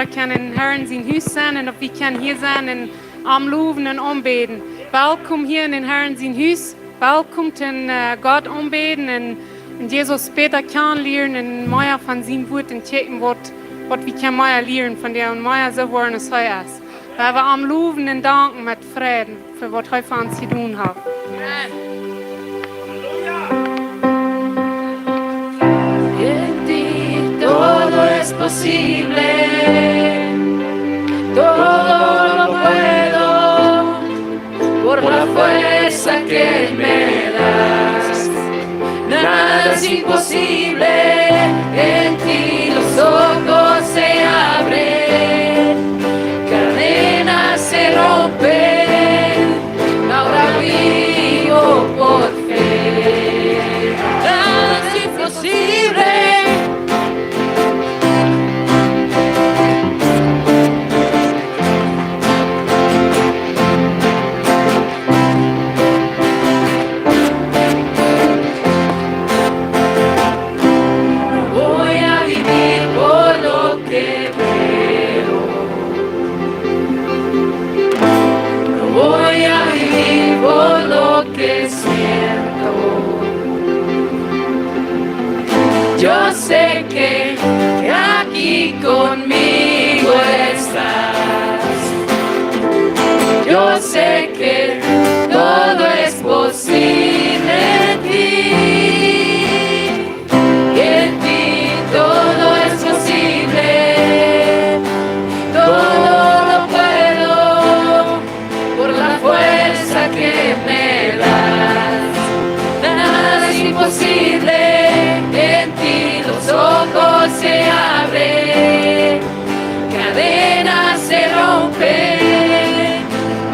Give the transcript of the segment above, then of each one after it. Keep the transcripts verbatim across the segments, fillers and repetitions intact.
Wie kjennen em Herrn sien Hus sennen un daut wie kjennen hia sennen un am lowen un aunbäden. Welkom hia en dän Herrn sien Hus. Welkom toom, äh, Gott aunbäden un, un Jesus bäta kjanen lieren un mea von sien Wuat un kjikjen waut, waut wie kjennen mea lieren von däm un mea soo woaren aus hee es. Wie woaren am lowen un danken met Freid fa waut hee fa ons jedonen haft. En ti todo es posible, todo lo puedo por la fuerza que me das. Nada es imposible, en ti los ojos se abren, cadenas se rompen, ahora vivo por fe. Nada es imposible. No voy a vivir por lo que veo. No voy a vivir por lo que siento. Yo sé que aquí conmigo estás. Yo sé que todo es posible en ti. En ti todo es posible. Todo lo puedo por la fuerza que me das. Nada es imposible, en ti los ojos se abren, cadenas se rompen,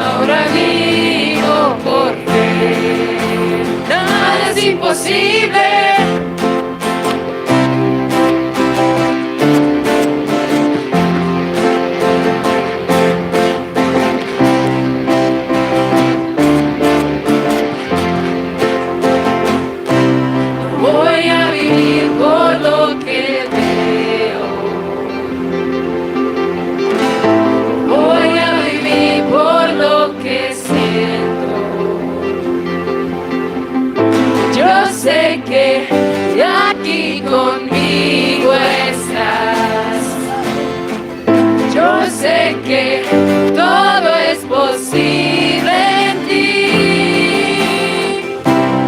ahora vivo por fe. Nada es imposible. No voy a vivir por lo que veo. No voy a vivir por lo que siento. Yo sé que aquí conmigo estás. Yo sé que todo es posible en ti.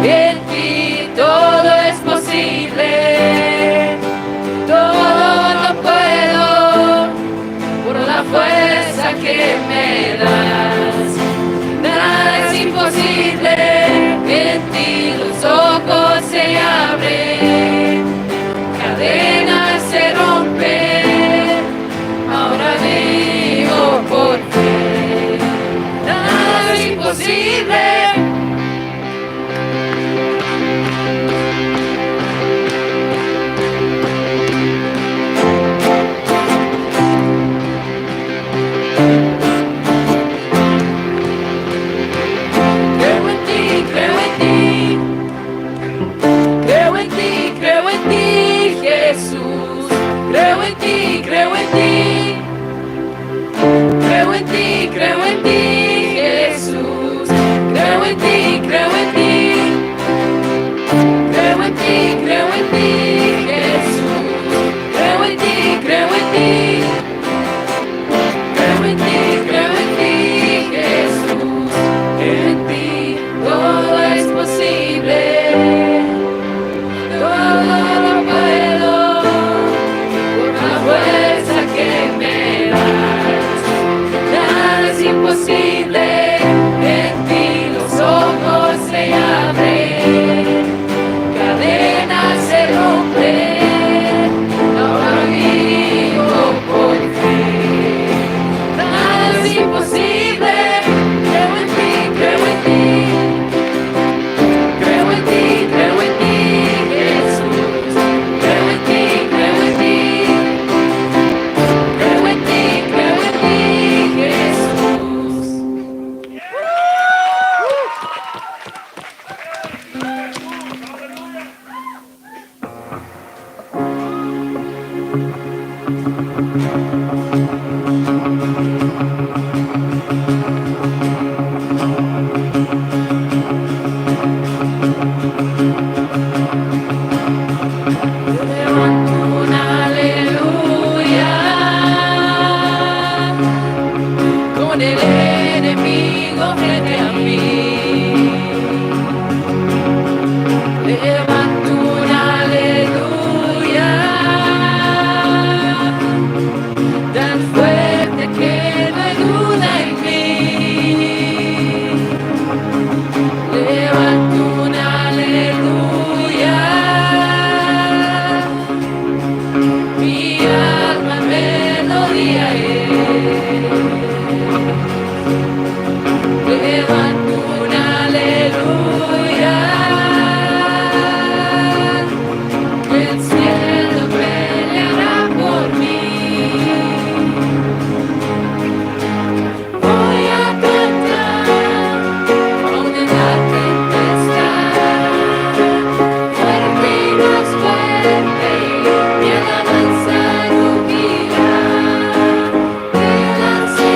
En ti todo es posible. Todo lo puedo por la fuerza que me das. Nada es imposible, en ti los ojos se abren, cadenas se rompen, ahora vivo por fe. Nada es imposible. Creo en ti, creo en ti. Creo en ti, creo El enemigo frente a mí. Levanta un aleluya. Tan fuerte que no hay duda en mí. Levanta un aleluya. Mi alma me gloria a Él. Levanta un aleluya. El cielo peleará por mí. Voy a cantar, aun en la tempestad, fuerte y más fuerte, mi alabanza rugirá. Delante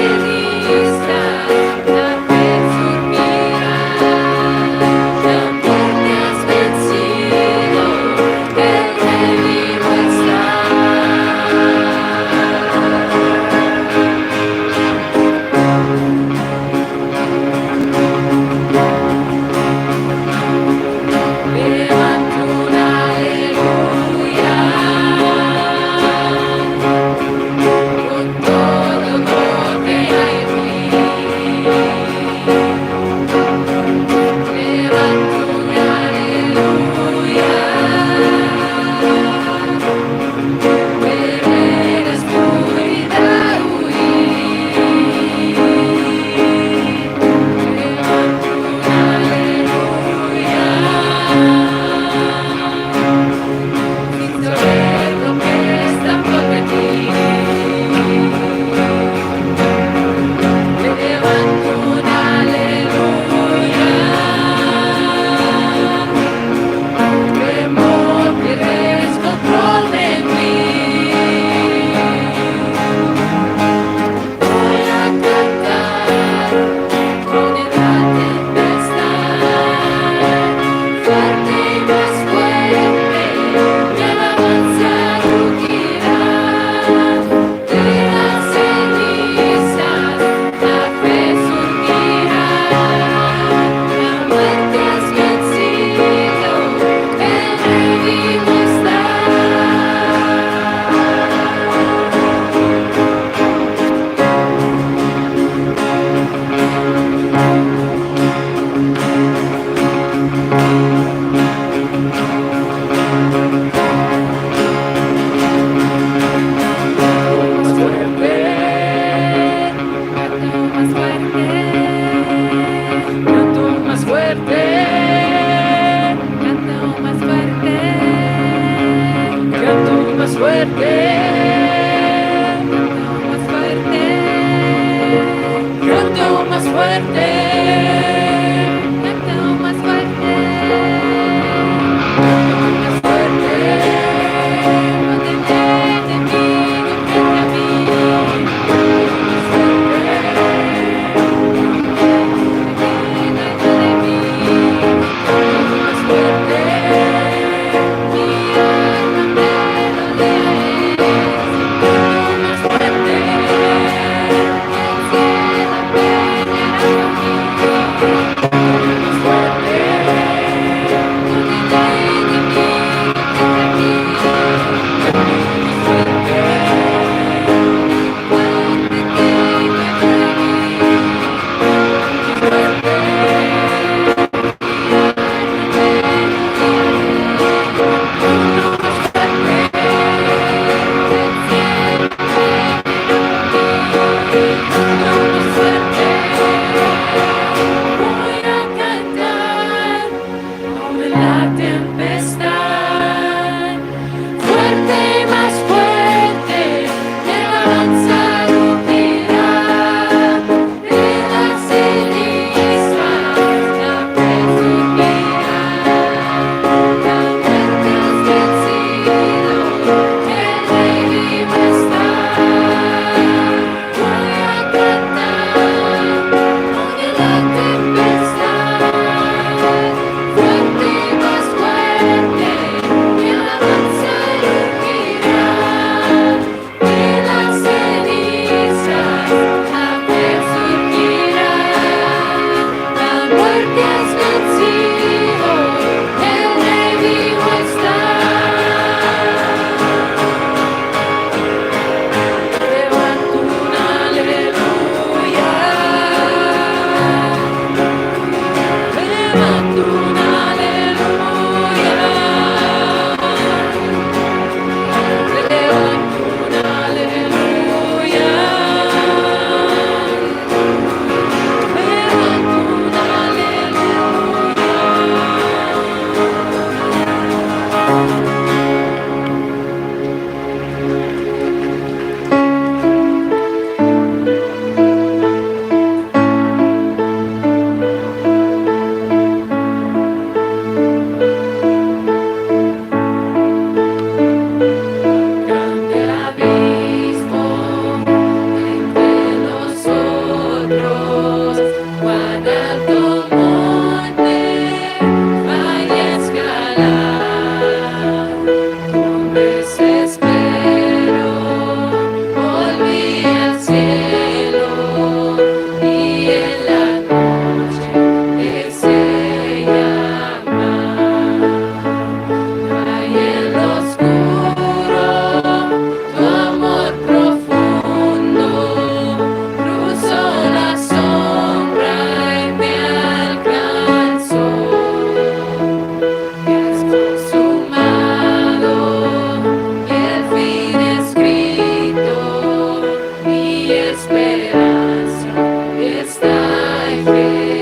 Speranza está en Jesús.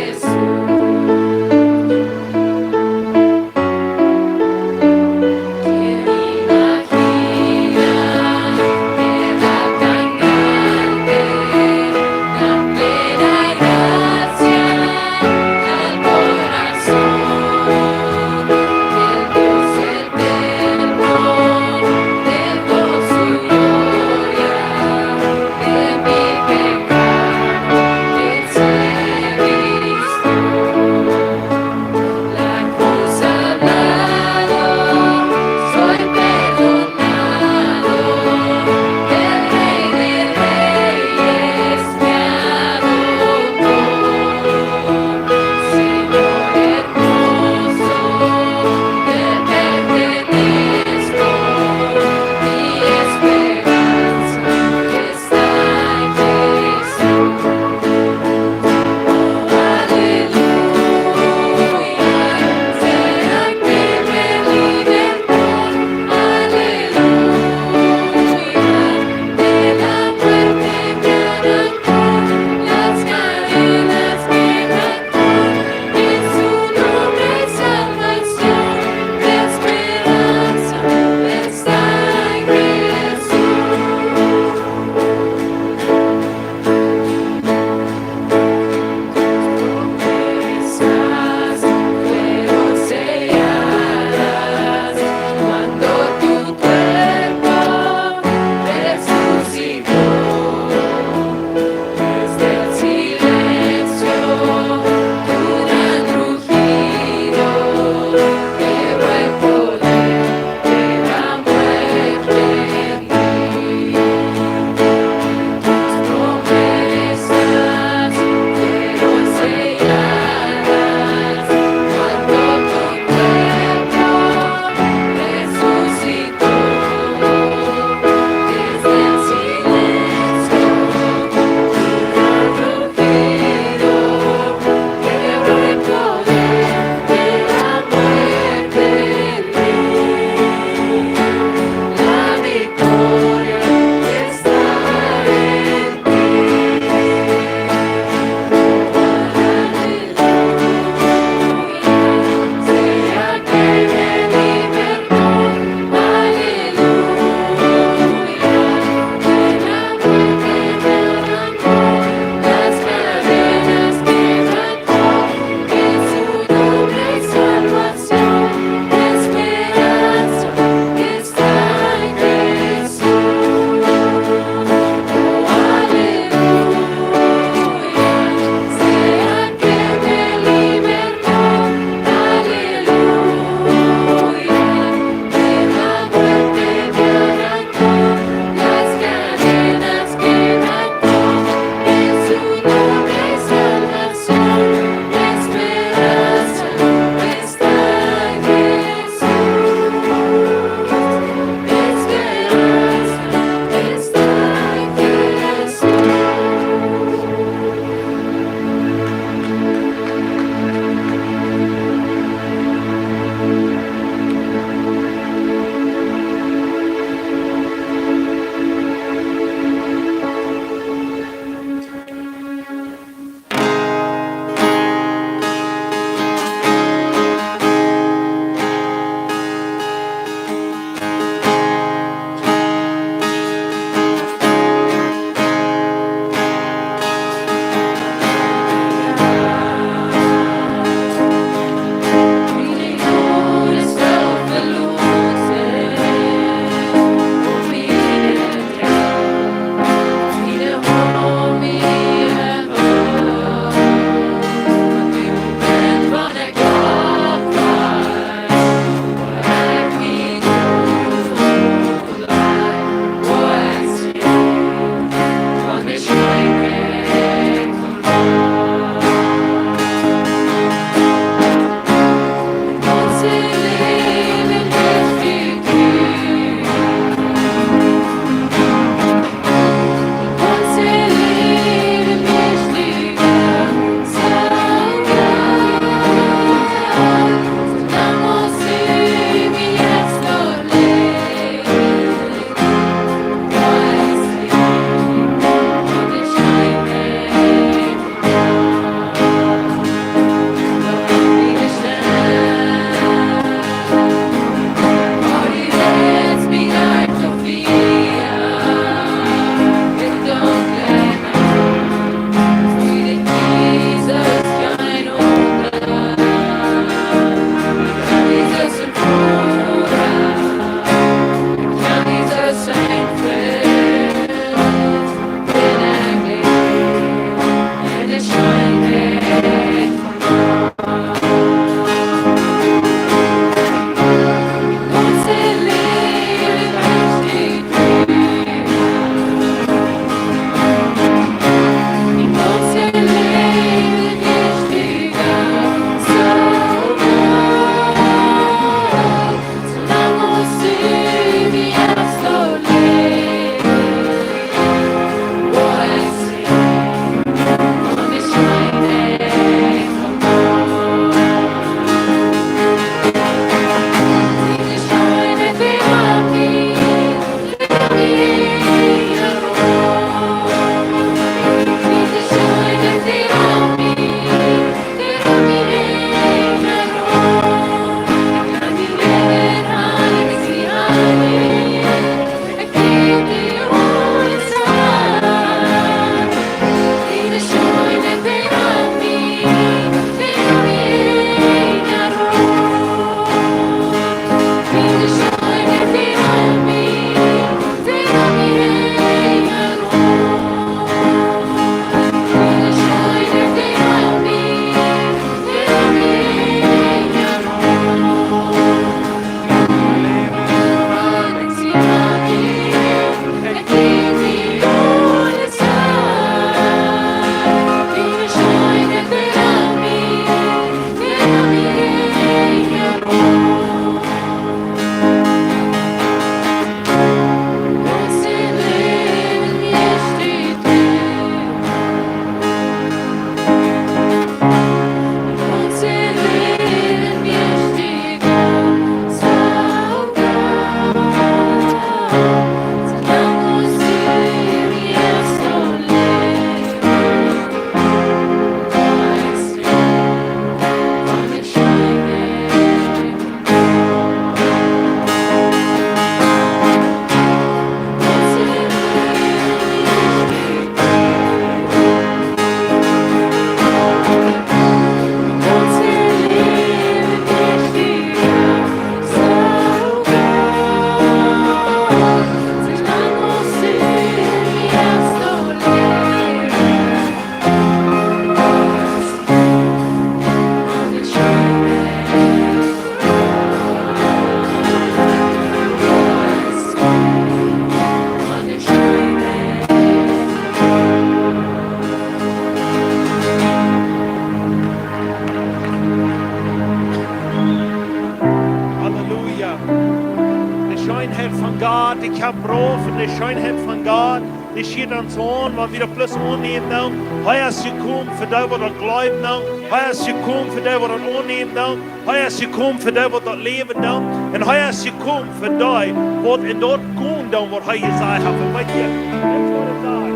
de Scheenheit von Gott, dee schieet ons aun, wan wie daut bloos aunnämen doonen. Hee es jekomen fa dee, waut daut jleewen doonen. Hee es jekomen fa dee, waut daut aunnämen doonen. Hee es jekomen fa dee, waut daut läwen doonen. Un hee es jekomen fa dee, waut enn daut gonen doonen, waut hee jesajcht haft. Un weet jie, dit es waut ekj saj.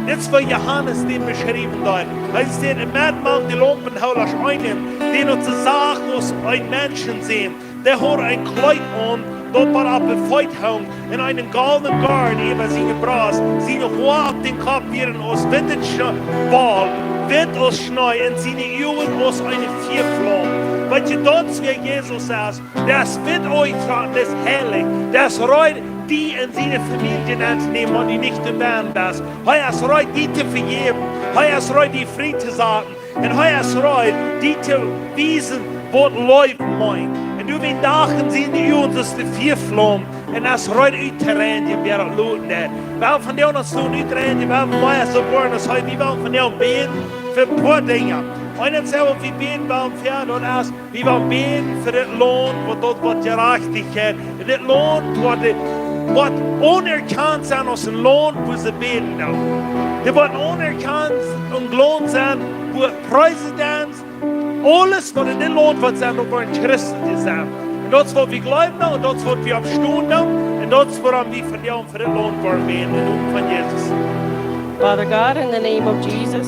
Dit es waut Johanes dän beschräwen deed. Hee säd, en Maun mank de Laumpenhoolasch eenen, dee daut soo sach aus een Mensch sien. Dee haud een Kjleet aun, daut bat opp de Feet hunk, un eenen goldnen Goaden äwa siene Brost. Siene Hoa opp dän Kopp wieren aus wittet Sch-, Woll, witt aus Schnee, un siene Uagen aus eene Fiaflaum. Weet jie, daut es wäa Jesus es. Dee es witt aunjetrocken, dee es heilich. Dee es reed, die enn siene Famielje aunnämen, wan du nich doabie best. Hee es reed, die to vejäwen. Hee es reed, die frie to sajen. Un hee es reed, die to wiesen, waut Leew meent. Un du, wie dagen sien, dee Uagen aus de Fiaflaum. Un es reed, uttooräden, wäa daut loten deit. Wie wellen vondoag ons loten uttooräden, wie wellen mea soo woaren aus hee. Wie wellen vondoag bäden fa een poa Dinja. Un daut es waut wie bäden wellen fa, daut es, wie wellen bäden fa dit Launt, waut daut woat Jerajchtichkjeit. Un dit Launt woat, woat aunerkaunt sennen aus een Launt, wua see bäden doonen. Dit woat aunerkaunt een Launt sennen, wua Presidenten, aules waut enn dit Launt woat sennen, daut woaren Christen sennen. Un daut es waut wie jleewen doonen, un daut es waut wie oppstonen doonen, un daut es wuarom wie vondoag fa dit Launt woaren bäden, enn dän Nomen von Jesus. Father God, in the name of Jesus,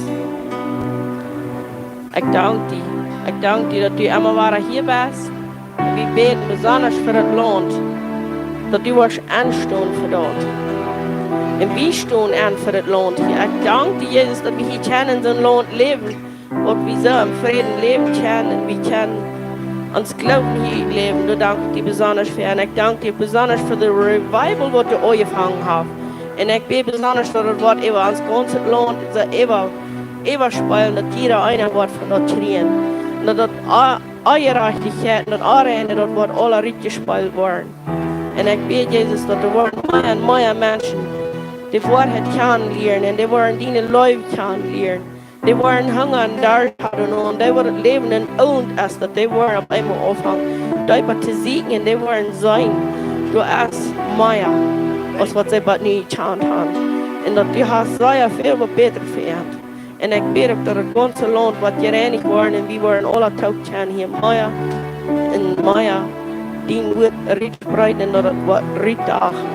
ekj dank die. Ekj dank die, daut du emma wada hia best. Wie bäden besonda fa dit Launt, daut du woascht enstonen fa daut. Un wie stonen en fa dit Launt hia. Ekj dank die, Jesus, daut wie hia kjennen enn soon Launt läwen, waut wie soo em Fräd läwen kjennen, un wie kjennen ons Gloowen hia läwen. Doa dank ekj die besonda fa. Un ekj dank die besonda fa de Revival, waut du aunjefongen hast. Un ekj bäd besonda, daut daut woat äwa ons gaunzet Launt, soo äwa, äwaspeelen, daut jieda eena woat von daut kjrieen. Un daut daut a-, Onjerajchtichkjeit un daut Onreine, daut woat aula rutjespeelt woaren. Un ekj bäd, Jesus, daut doa woaren mea un mea Menschen de Woarheit kjanen lieren un dee woaren diene Leew kjanen lieren. Dee woaren Hunga un Darscht haben un dee woaren läwen un oont es, daut dee woaren opp eemol aunfangen, deepa to sieekjen, un dee woaren seenen, du hast mea aus waut see bat nu jekjant haben. Un daut du hast sea väl waut bätret fa an. Un ekj bäd uk, daut daut gaunze Launt woat jereinicht woaren un wie woaren aula toop kjennen hia mea un mea dien Wuat utspreeden un daut daut woat rutdragen,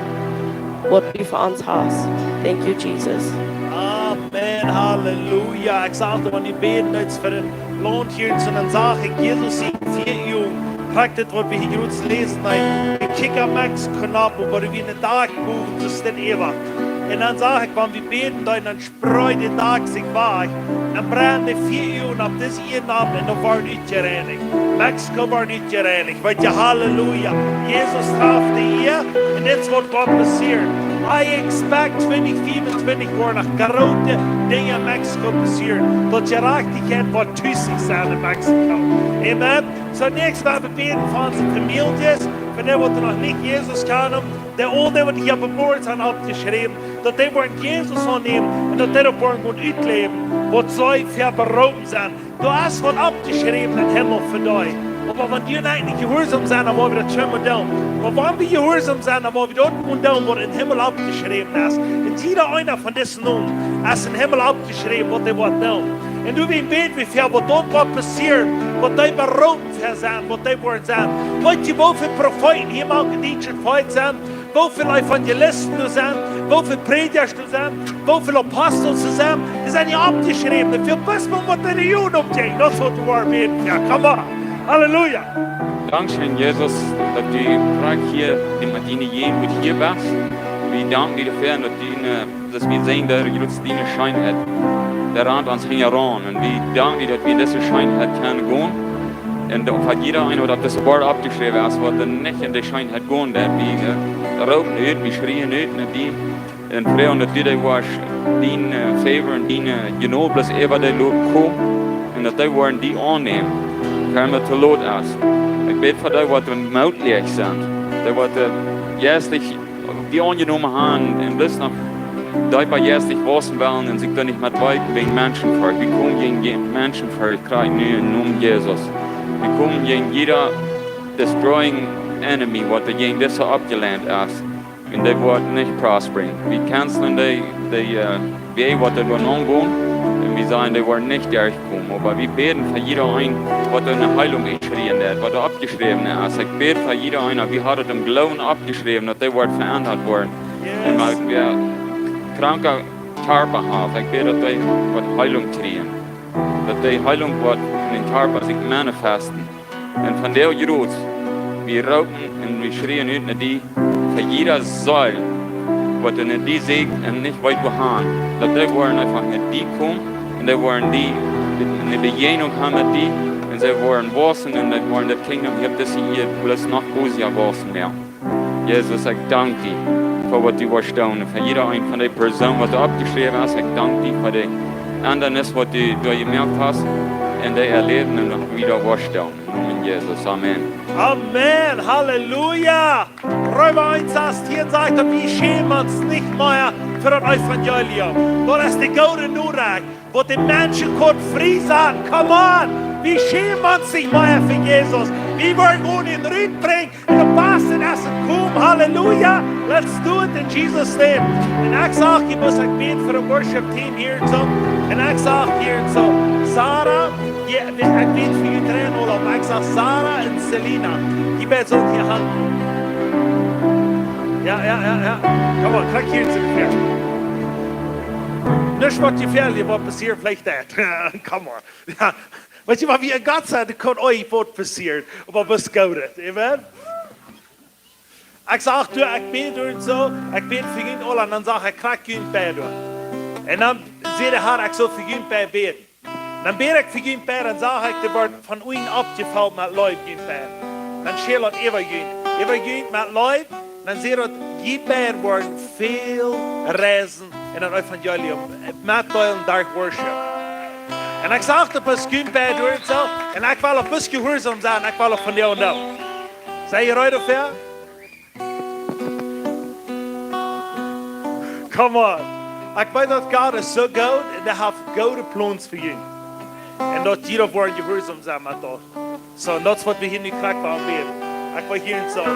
waut du fa ons hast. Thank you, Jesus. Amen, halleluja. Ekj saj, wan wie bäden, daut es fa een Launt hia, un dan saj ekj, Jesus, ekj fia die. Krakjt dit, waut wie hia jrods läsen, ekj kjikj opp Mexiko nopp, oba wie en de Dach bowen, soo es dit äwa. Un dan saj ekj, wan wie bäden, dan spreet de Dach sikj wajch un brennt de Fia opp dise Ieed opp un daut woat utjereinicht. Mexiko woat utjereinicht. Weet jie, halleluja. Jesus traft de Ieed un dit es waut woat passieren. I expect twintich vea un twintich woaren noch groote Dinja en Mexiko passieren. Daut Jerajchtichkjeit woat tus sennen en Mexiko. Amen. Soo, näakjst woa wie bäden fa onse Famieljes, fa dee, waut noch nich Jesus kjanen, dee aul dee, waut hia jebuaren sent, oppjeschräwen, daut dee woaren Jesus aunnämen un daut dee daut woaren gonen utläwen, waut see fa beroopen sent. Doa es waut oppjeschräwen em Himmel fa die. Oba wan du nich jehuarsom best, dan woa wie daut kjennen doonen. Oba wan wie jehuarsom sent, dan woa wie daut kjennen doonen, waut em Himmel oppjeschräwen es. Un jieda eena von dise Nomen es em Himmel oppjeschräwen, waut dee woat doonen. Un doawäajen bäd wie fa, waut doa woat passieren, waut dee beroopen sent, waut dee woaren sennen. Weet jie, woo väl Profeeten hia mank daut dietsche Volkj sent? Woo väl Evangelisten doa sent? Woo väl Prädjasch doa sent? Woo väl Apostel doa sent? Dee sent hia oppjeschräwen. Woo väl Apostel, waut de Religion oppjeit? Daut es waut wie woaren bäden. Jo, come on. Halleluja. Dankscheen, Jesus, daut du krakjt hia met diene Jäajenwoat hia best. Wie danken die doafäa, daut du, äh, daut wie seenen, daut du diene Scheenheit, dee rant ons hinjaraun. Un wie danken die, daut wie en dise Scheenheit kjennen gonen. Un daut fa jieda eena, waut opp dise Wieed oppjeschräwen es, waut dan nich en de Scheenheit gonen, daut wie, äh, roopen ut, wie schrieen ut no die. Un froagen, daut du dee woascht, dien, äh, Favor un dien, äh, Jnod bloos äwa dee loten komen. Un daut dee woaren die aunnämen, ea daut to lot es. Ekj bäd fa dee, waut doa mootloos sent. Dee, waut, äh, jeistlich die aunjenomen haben un bloos noch deepa jeistlich wausen wellen un sikj doa nich met weeten wäajen Menschenforcht. Wie komen jäajen, jäajen Menschenforcht, krakjt nu em Nomen Jesus. Wie komen jäajen jieda destroying enemy, waut doa jäajen dise oppjelaunt es. un dee woat nich prosperen. Wie cancelen dee, dee, äh, Wäaj, waut doa aungonen, un wie sajen, dee woaren nich derchkomen. Oba wie bäden fa jieda een, waut doa ne Heilunk utschrieejen deit, waut doa oppjeschräwen es. Ekj bäd fa jieda een, wie haben daut em Gloowen oppjeschräwen, daut dee woat veendat woaren. Un wan wäa kranka Kjarpa haft, ekj bäd, daut dee woat Heilunk kjrieen. Daut dee Heilunk woat en dän Kjarpa sikj manifesten. Un von dee Jrod, wie roopen un wie schrieen ut no die, fa jieda Seel, waut no die sieekjt un nich weet wua han, daut dee woaren eefach no die komen un dee woaren die ne Bejäajnunk haben met die un see woaren wausen un dee woaren daut Kingdom hia opp dise Ieed bloos noch grootea wausen moaken. Jesus, ekj dank die fa waut du woascht doonen. Fa jieda een von dee Persoonen, waut doa oppjeschräwen es, ekj dank die fa de Endanis, waut du doa jemoakt hast, un dee äa Läwen un noch wieda woascht doonen. Em Nomen Jesus, amen. Amen, Halleluja. Reema eent sastieen sajcht, daut wie schämen ons nich mea fa daut Evangelium. Daut es de goode Norecht, waut de Menschen kaun frie sajen. Come on, wie schämen ons nich mea fa Jesus. Wie woaren gonen un rutbrinjen. Un de Pasch es jekomen. Halleluja. Let's do it in Jesus' name. Un ekj sach, jie motten, ekj bäd fa de worship team hia un soo. Un ekj sach hia un soo. Sarah, jie, ekj bäd fa junt dreejen, Olaf. Ekj sach Sarah un Selina. Jie beid sellen hia han. Jo, jo, jo, jo. Come on, krakjt hia soo. Nuscht waut jefäalich woat passieren, veleicht daut. Come on. Jo. Weetst du waut, wie Gott sajen, daut kaun uk waut passieren, oba waut Goodet. Amen. Ekj sach, du, ekj bäd doa un soo, ekj bäd fa junt aula, un dan sach ekj, krakjt junt beid doa. Un dan säd de Har, ekj sull fa junt beid bäden. Dan bäd ekj fa junt beid, dan sach ekj, dee woaren von unjen oppjefelt met Leew, junt beid. Dan schell daut äwa junt, äwa junt met Leew, dan säd daut, jie beid woaren väl reisen en daut Evangelium, metdeelen derch worship. Un ekj sach, daut es junt beid doa un soo, un ekj well uk bloos jehuarsom sennen, ekj well uk von die un doa. Sent jie reed doafäa? Come on. Ekj weet, daut Gott es soo goot un hee haft goode Plons fa junt. Un daut jie woaren jehuarsom sennen met daut. Soo, un daut es waut wie hia nu krakjt woaren bäden. Ekj well hia un soo.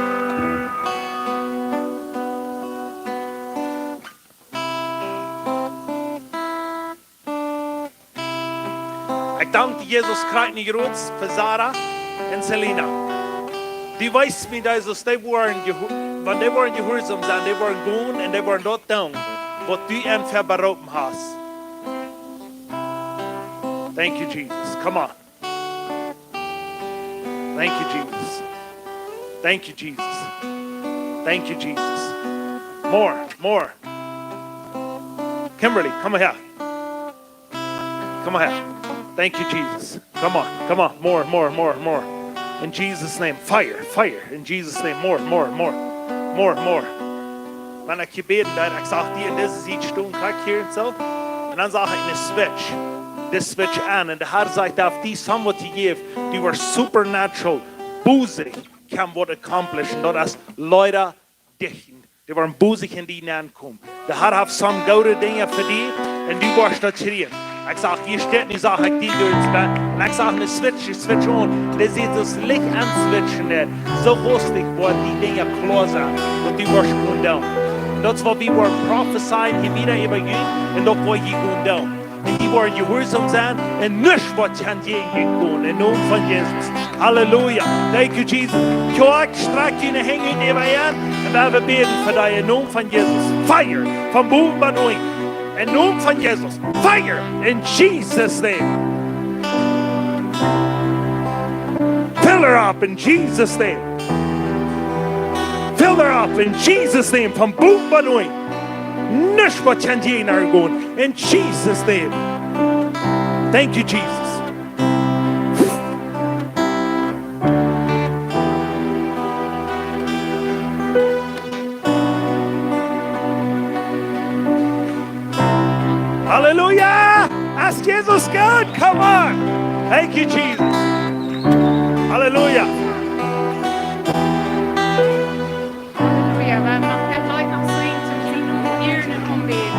Ekj dank die, Jesus, krakjt nu jrod fa Sarah un Selina. Du weest mie, Jesus, dee woaren jehu-, wan dee woaren jehuarsom sennen, dee woaren gonen un dee woaren daut doonen, waut du an fa beroopen hast. Thank you, Jesus. Come on. Thank you, Jesus. Thank you, Jesus. Thank you, Jesus. More, more. Kimberly, come here. Come on here. Thank you, Jesus. Come on, come on. More, more, more, more. In Jesus' name. Fire, fire. In Jesus' name. More, more, more. More, more. Wan ekj jebäden deed, ekj sach die en dise Sied stonen, krakjt hia un soo. Un dan sach ekj ne Switch. Dis Switch aun. Un de Har sajcht, daut die something to give. Du woascht supernatural, bosich, kjennen waut accomplishen. Daut es Leeda dichten. Dee woaren bosich en die nenkomen. De Har haft some goode Dinja fa die un du woascht daut kjrieen. Ekj sach, hia steit, nu sach ekj die doa ins bie. Un ekj sach ne Switch, dee Switch aun. Dee sajcht, daut Licht aunswitchen, nä. Soo rustich woaren die Dinja kloa sennen, waut du woascht gonen doonen. Daut es waut wie woaren prophezeien, hia wieda äwa junt, un daut woa jie gonen doonen. Un jie woaren jehuarsom sennen, un nuscht woat junt jäajen gonen, em Nomen von Jesus. Halleluja. Thank you, Jesus. Kjoakj, strakjt june Henj ut äwa an, un wie woaren bäden fa die em Nomen von Jesus. Fire, von bowen bat unjen. Em Nomen von Jesus. Fire in Jesus' name. Fill her up in Jesus' name. Fill her up in Jesus' name. Von bowen bat unjen. Nuscht woat junt jäajen gonen. In Jesus' name. Thank you, Jesus. Halleluja! Es Jesus goot? Come on! Thank you, Jesus. Halleluja! Halleluja. Wie moaken daut Leet noch sinjen, toom Sieg un Ieren un Aunbäden.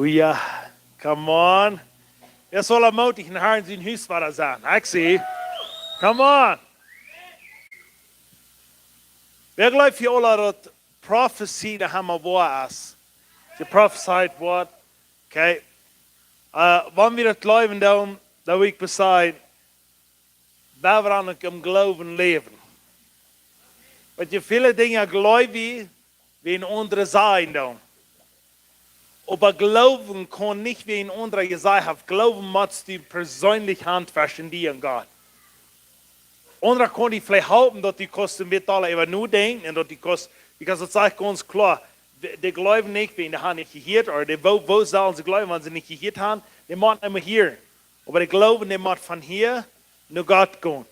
Halleluja. Come on. Wäa saul mootich em Harn sien Hus wada sennen? Ekj see. Come on. Wäa jleeft hia aula, daut Profezie de Hamma woa es? Jeprofezeit woat. Okay. Äh, wan wie daut jleewen, dan, dan well ekj bloos sajen, wie woaren uk em Gloowen läwen. Wiels väle Dinja jleew wie, wäajen aundre sajen dan. Oba Gloowen kaun nich wäajen aundre jesajcht haben. Gloowen motst du perseenlich haben tweschen die un Gott. Aundre kjennen die veleicht halpen, daut du kaust een bät dolla äwa nodenkjen un daut du kaust, because daut sajcht gaunz kloa, dee, dee jleewen nich, wäajen dee haben nich jehieet, ooda dee, woo, woo sellen see jleewen, wan see nich jehieet haben? Dee motten emma hieren. Oba dee Gloowen, dee mott von hia no Gott gonen.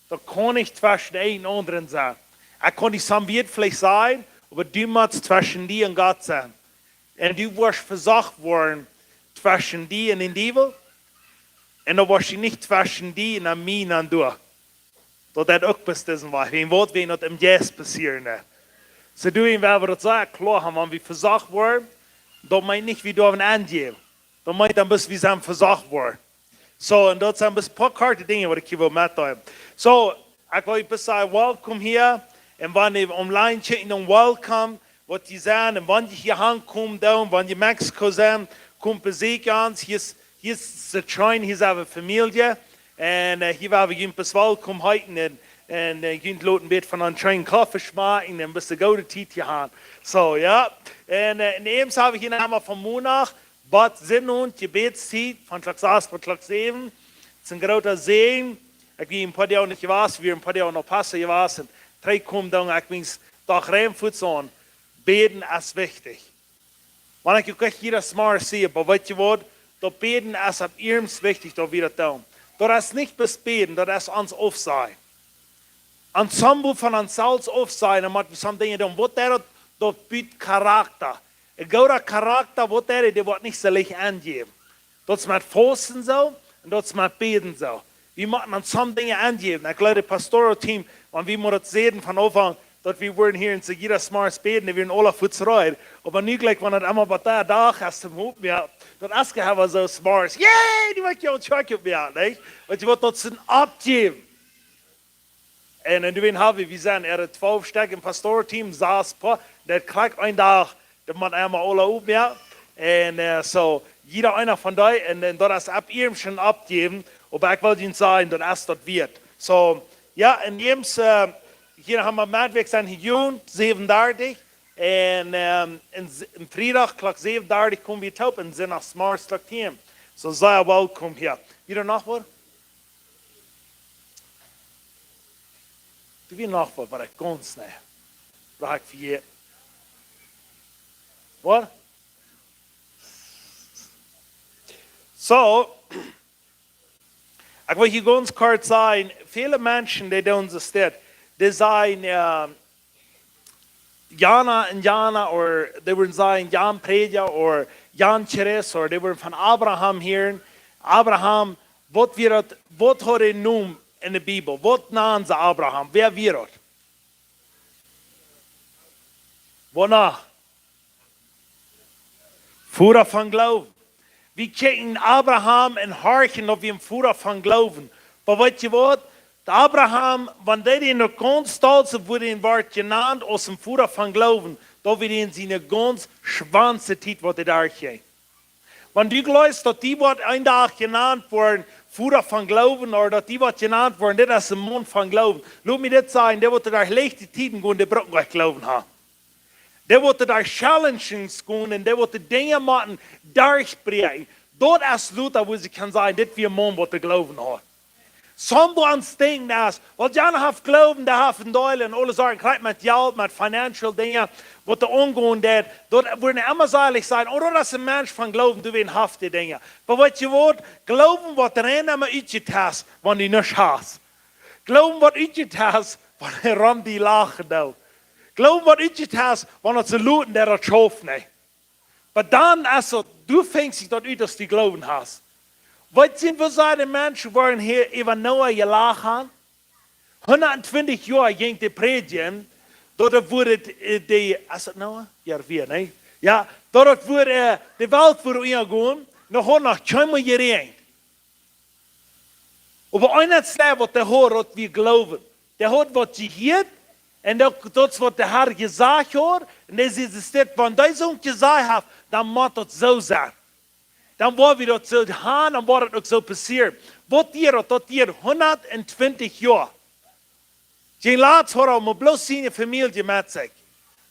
Daut kaun nich tweschen een un aundren sennen. Ekj kaun die soon Wuat veleicht sajen, oba du motst tweschen die un Gott sennen. Un du woascht vesocht woaren tweschen die un dän Diewel. Un dan woascht du nich tweschen die un mie un du. Daut deit uk bloos disen Wajch. Wäajen waut, wäajen daut em Jeist passieren deit. Soo, du, un wie woaren daut sea kloa haben, wan wie vesocht woaren, daut meent nich, wie doaren aunjäwen. Daut meent dan bloos, wie sent vesocht woaren. Soo, un daut sent bloos een poa korte Dinja, waut ekj hia well metdeelen. Soo, ekj well junt bloos sajen, welcome hia. Un wan jie online kjikjen, dan welcome, waut jie sent. Un wan jie hia aunkomen dan, wan jie Mexiko sent, komt besieekjen ons. Hia es, hia es de Train, hia es onse Famielje. Un, äh, hia woa wie junt bloos welcome heeten un, un, äh, junt loten een bät von onsen Koffe schmakjen un bloos eene goode Tiet hia haben. Soo, jo. Un, äh, un eemol hab wie hia emma von Moonach bat Sinnowent Jebädstiet von Klock sas bat Klock säwen. Daut es een groota Säajen. Ekj sie een poa Doag nich jewast, wie sent een poa Doag no Paso jewast. Un trigj komen dan, ekj meen, doch rein fuaz aun. Bäden es wichtich. Wan ekj uk jiedes Mol sie, oba weetst du waut? Daut Bäden es opp ieescht wichtich, daut wie daut doonen. Daut es nich bloos bäden, daut es ons aufsajen. Ons selfst von ons selfst aufsajen, dan mott wie soone Dinja doonen. Waut deit daut? Daut but Charakta. Een gooda Charakta, waut deit dee? Dee woat nich soo leicht aunjejäft. Daut es met Fausten soo un daut es met Bäden soo. Wie motten ons soone Dinja aunjäwen. Ekj jleew, daut Pastoral Team, wan wie mol daut säden von Aunfank, daut wie wudden hia en Segida Smars bäden, dee wieren aula fuaz reed. Oba nu jlikj, wan daut emma waut doa Dach es, toom Hopen, jo, daut es jehaun soo Smars. Yay, dee woat jo een Truck opp, jo, nich? Weetst du waut, daut es een Aufjäwen. Un, un doawäajen hab wie, wie sent äa twalf Stekj em Pastoral Team, sas poa, daut kjricht een Dach, daut mott emma aula opp, jo. Un, äh, soo, jieda eena von dee, un, un daut es opp ieescht een Aufjäwen, oba ekj well junt sajen, daut es daut wieet. Soo, jo, un jemaunt, äh, hia haben wie Montag sent hia junt, säwen dartich, un, ähm, en, en Friedach, Klock säwen dartich komen wie toop, un Sinnowent Smars Klock tieen. Soo, sea welcome hia. Wada noch waut? Doa wia noch waut, waut ekj gaunz nich. Waut ekj vejäten. Waut? Soo, ekj well hia gaunz kort sajen, väle Menschen, dee doonen soo dit. Dee sajen, äh, jana un jana, or dee wudden sajen, jan Prädja, or jan Christ, or dee wudden von Abraham hieren. Abraham, waut wia daut, waut haud hee Nomen en de Bibel? Waut nanden see Abraham? Wäa wia daut? Waut noch? Voda von Gloowen. Wie kjikjen Abraham un horchen, daut wia een Voda von Gloowen. Oba weetst du waut? Abraham, wan dee dän noch gaunz stolt, soo woat hee woat jenant aus een Voda von Gloowen, daut wia en siene gaunz schwoaste Tiet, waut hee derchjinkj. Wan du jleefst, daut dee woat een Dach jenant woaren, Voda von Gloowen, ooda daut dee woat jenant woaren, dit es een Maun von Gloowen. Lot mie dit sajen, dee waut derch leichte Tieden gonen, dee brucken nich Gloowen haben. Dee waut derch challenges gonen un dee waut Dinja motten derchbräakjen. Daut es Luther, woo see kjennen sajen, dit wia een Maun, waut Gloowen haud. Sommje denkjen daut, waut jana haft Gloowen, dee haft een Deel un aule Sachen, krakjt met Jelt, met financial Dinja, waut doa aungonen deit, daut woat emma seelich sennen, ooda daut es een Mensch von Gloowen, doawäajen haft dee Dinja. Oba weetst du waut? Gloowen woat rein emma utjetast, wan du nuscht hast. Gloowen woat utjetast, wan hee rom die lachen deit. Gloowen woat utjetast, wan daut soo looten, daut daut schauft nich. Oba dan es daut, du finjst sikj daut ut, aus du Gloowen hast. Weetst du, woo sea de Menschen woaren hia äwa Noah jelacht haben? Hundat twintich Joa jinkj de Prädja, daut wia, äh, dee, es daut Noah? Jo, wia, nä? Jo, daut daut wudd, äh, de Welt wudd unjagonen, noch haud noch kjeenmol jeräajent. Oba eent es daut, waut dee haud, daut wia Gloowen. Dee haud waut jehieet, un daut, daut es waut de Herr jesajcht haud, un dee säd, es dit, wan dee soont jesajcht haft, dan mott daut soo sennen. Dan woa wie daut soo han, dan woat daut uk soo passieren. Waut dieed daut, daut dieed hundat twintich Joa. Sien latst haud hee mau bloos siene Famielje met sikj.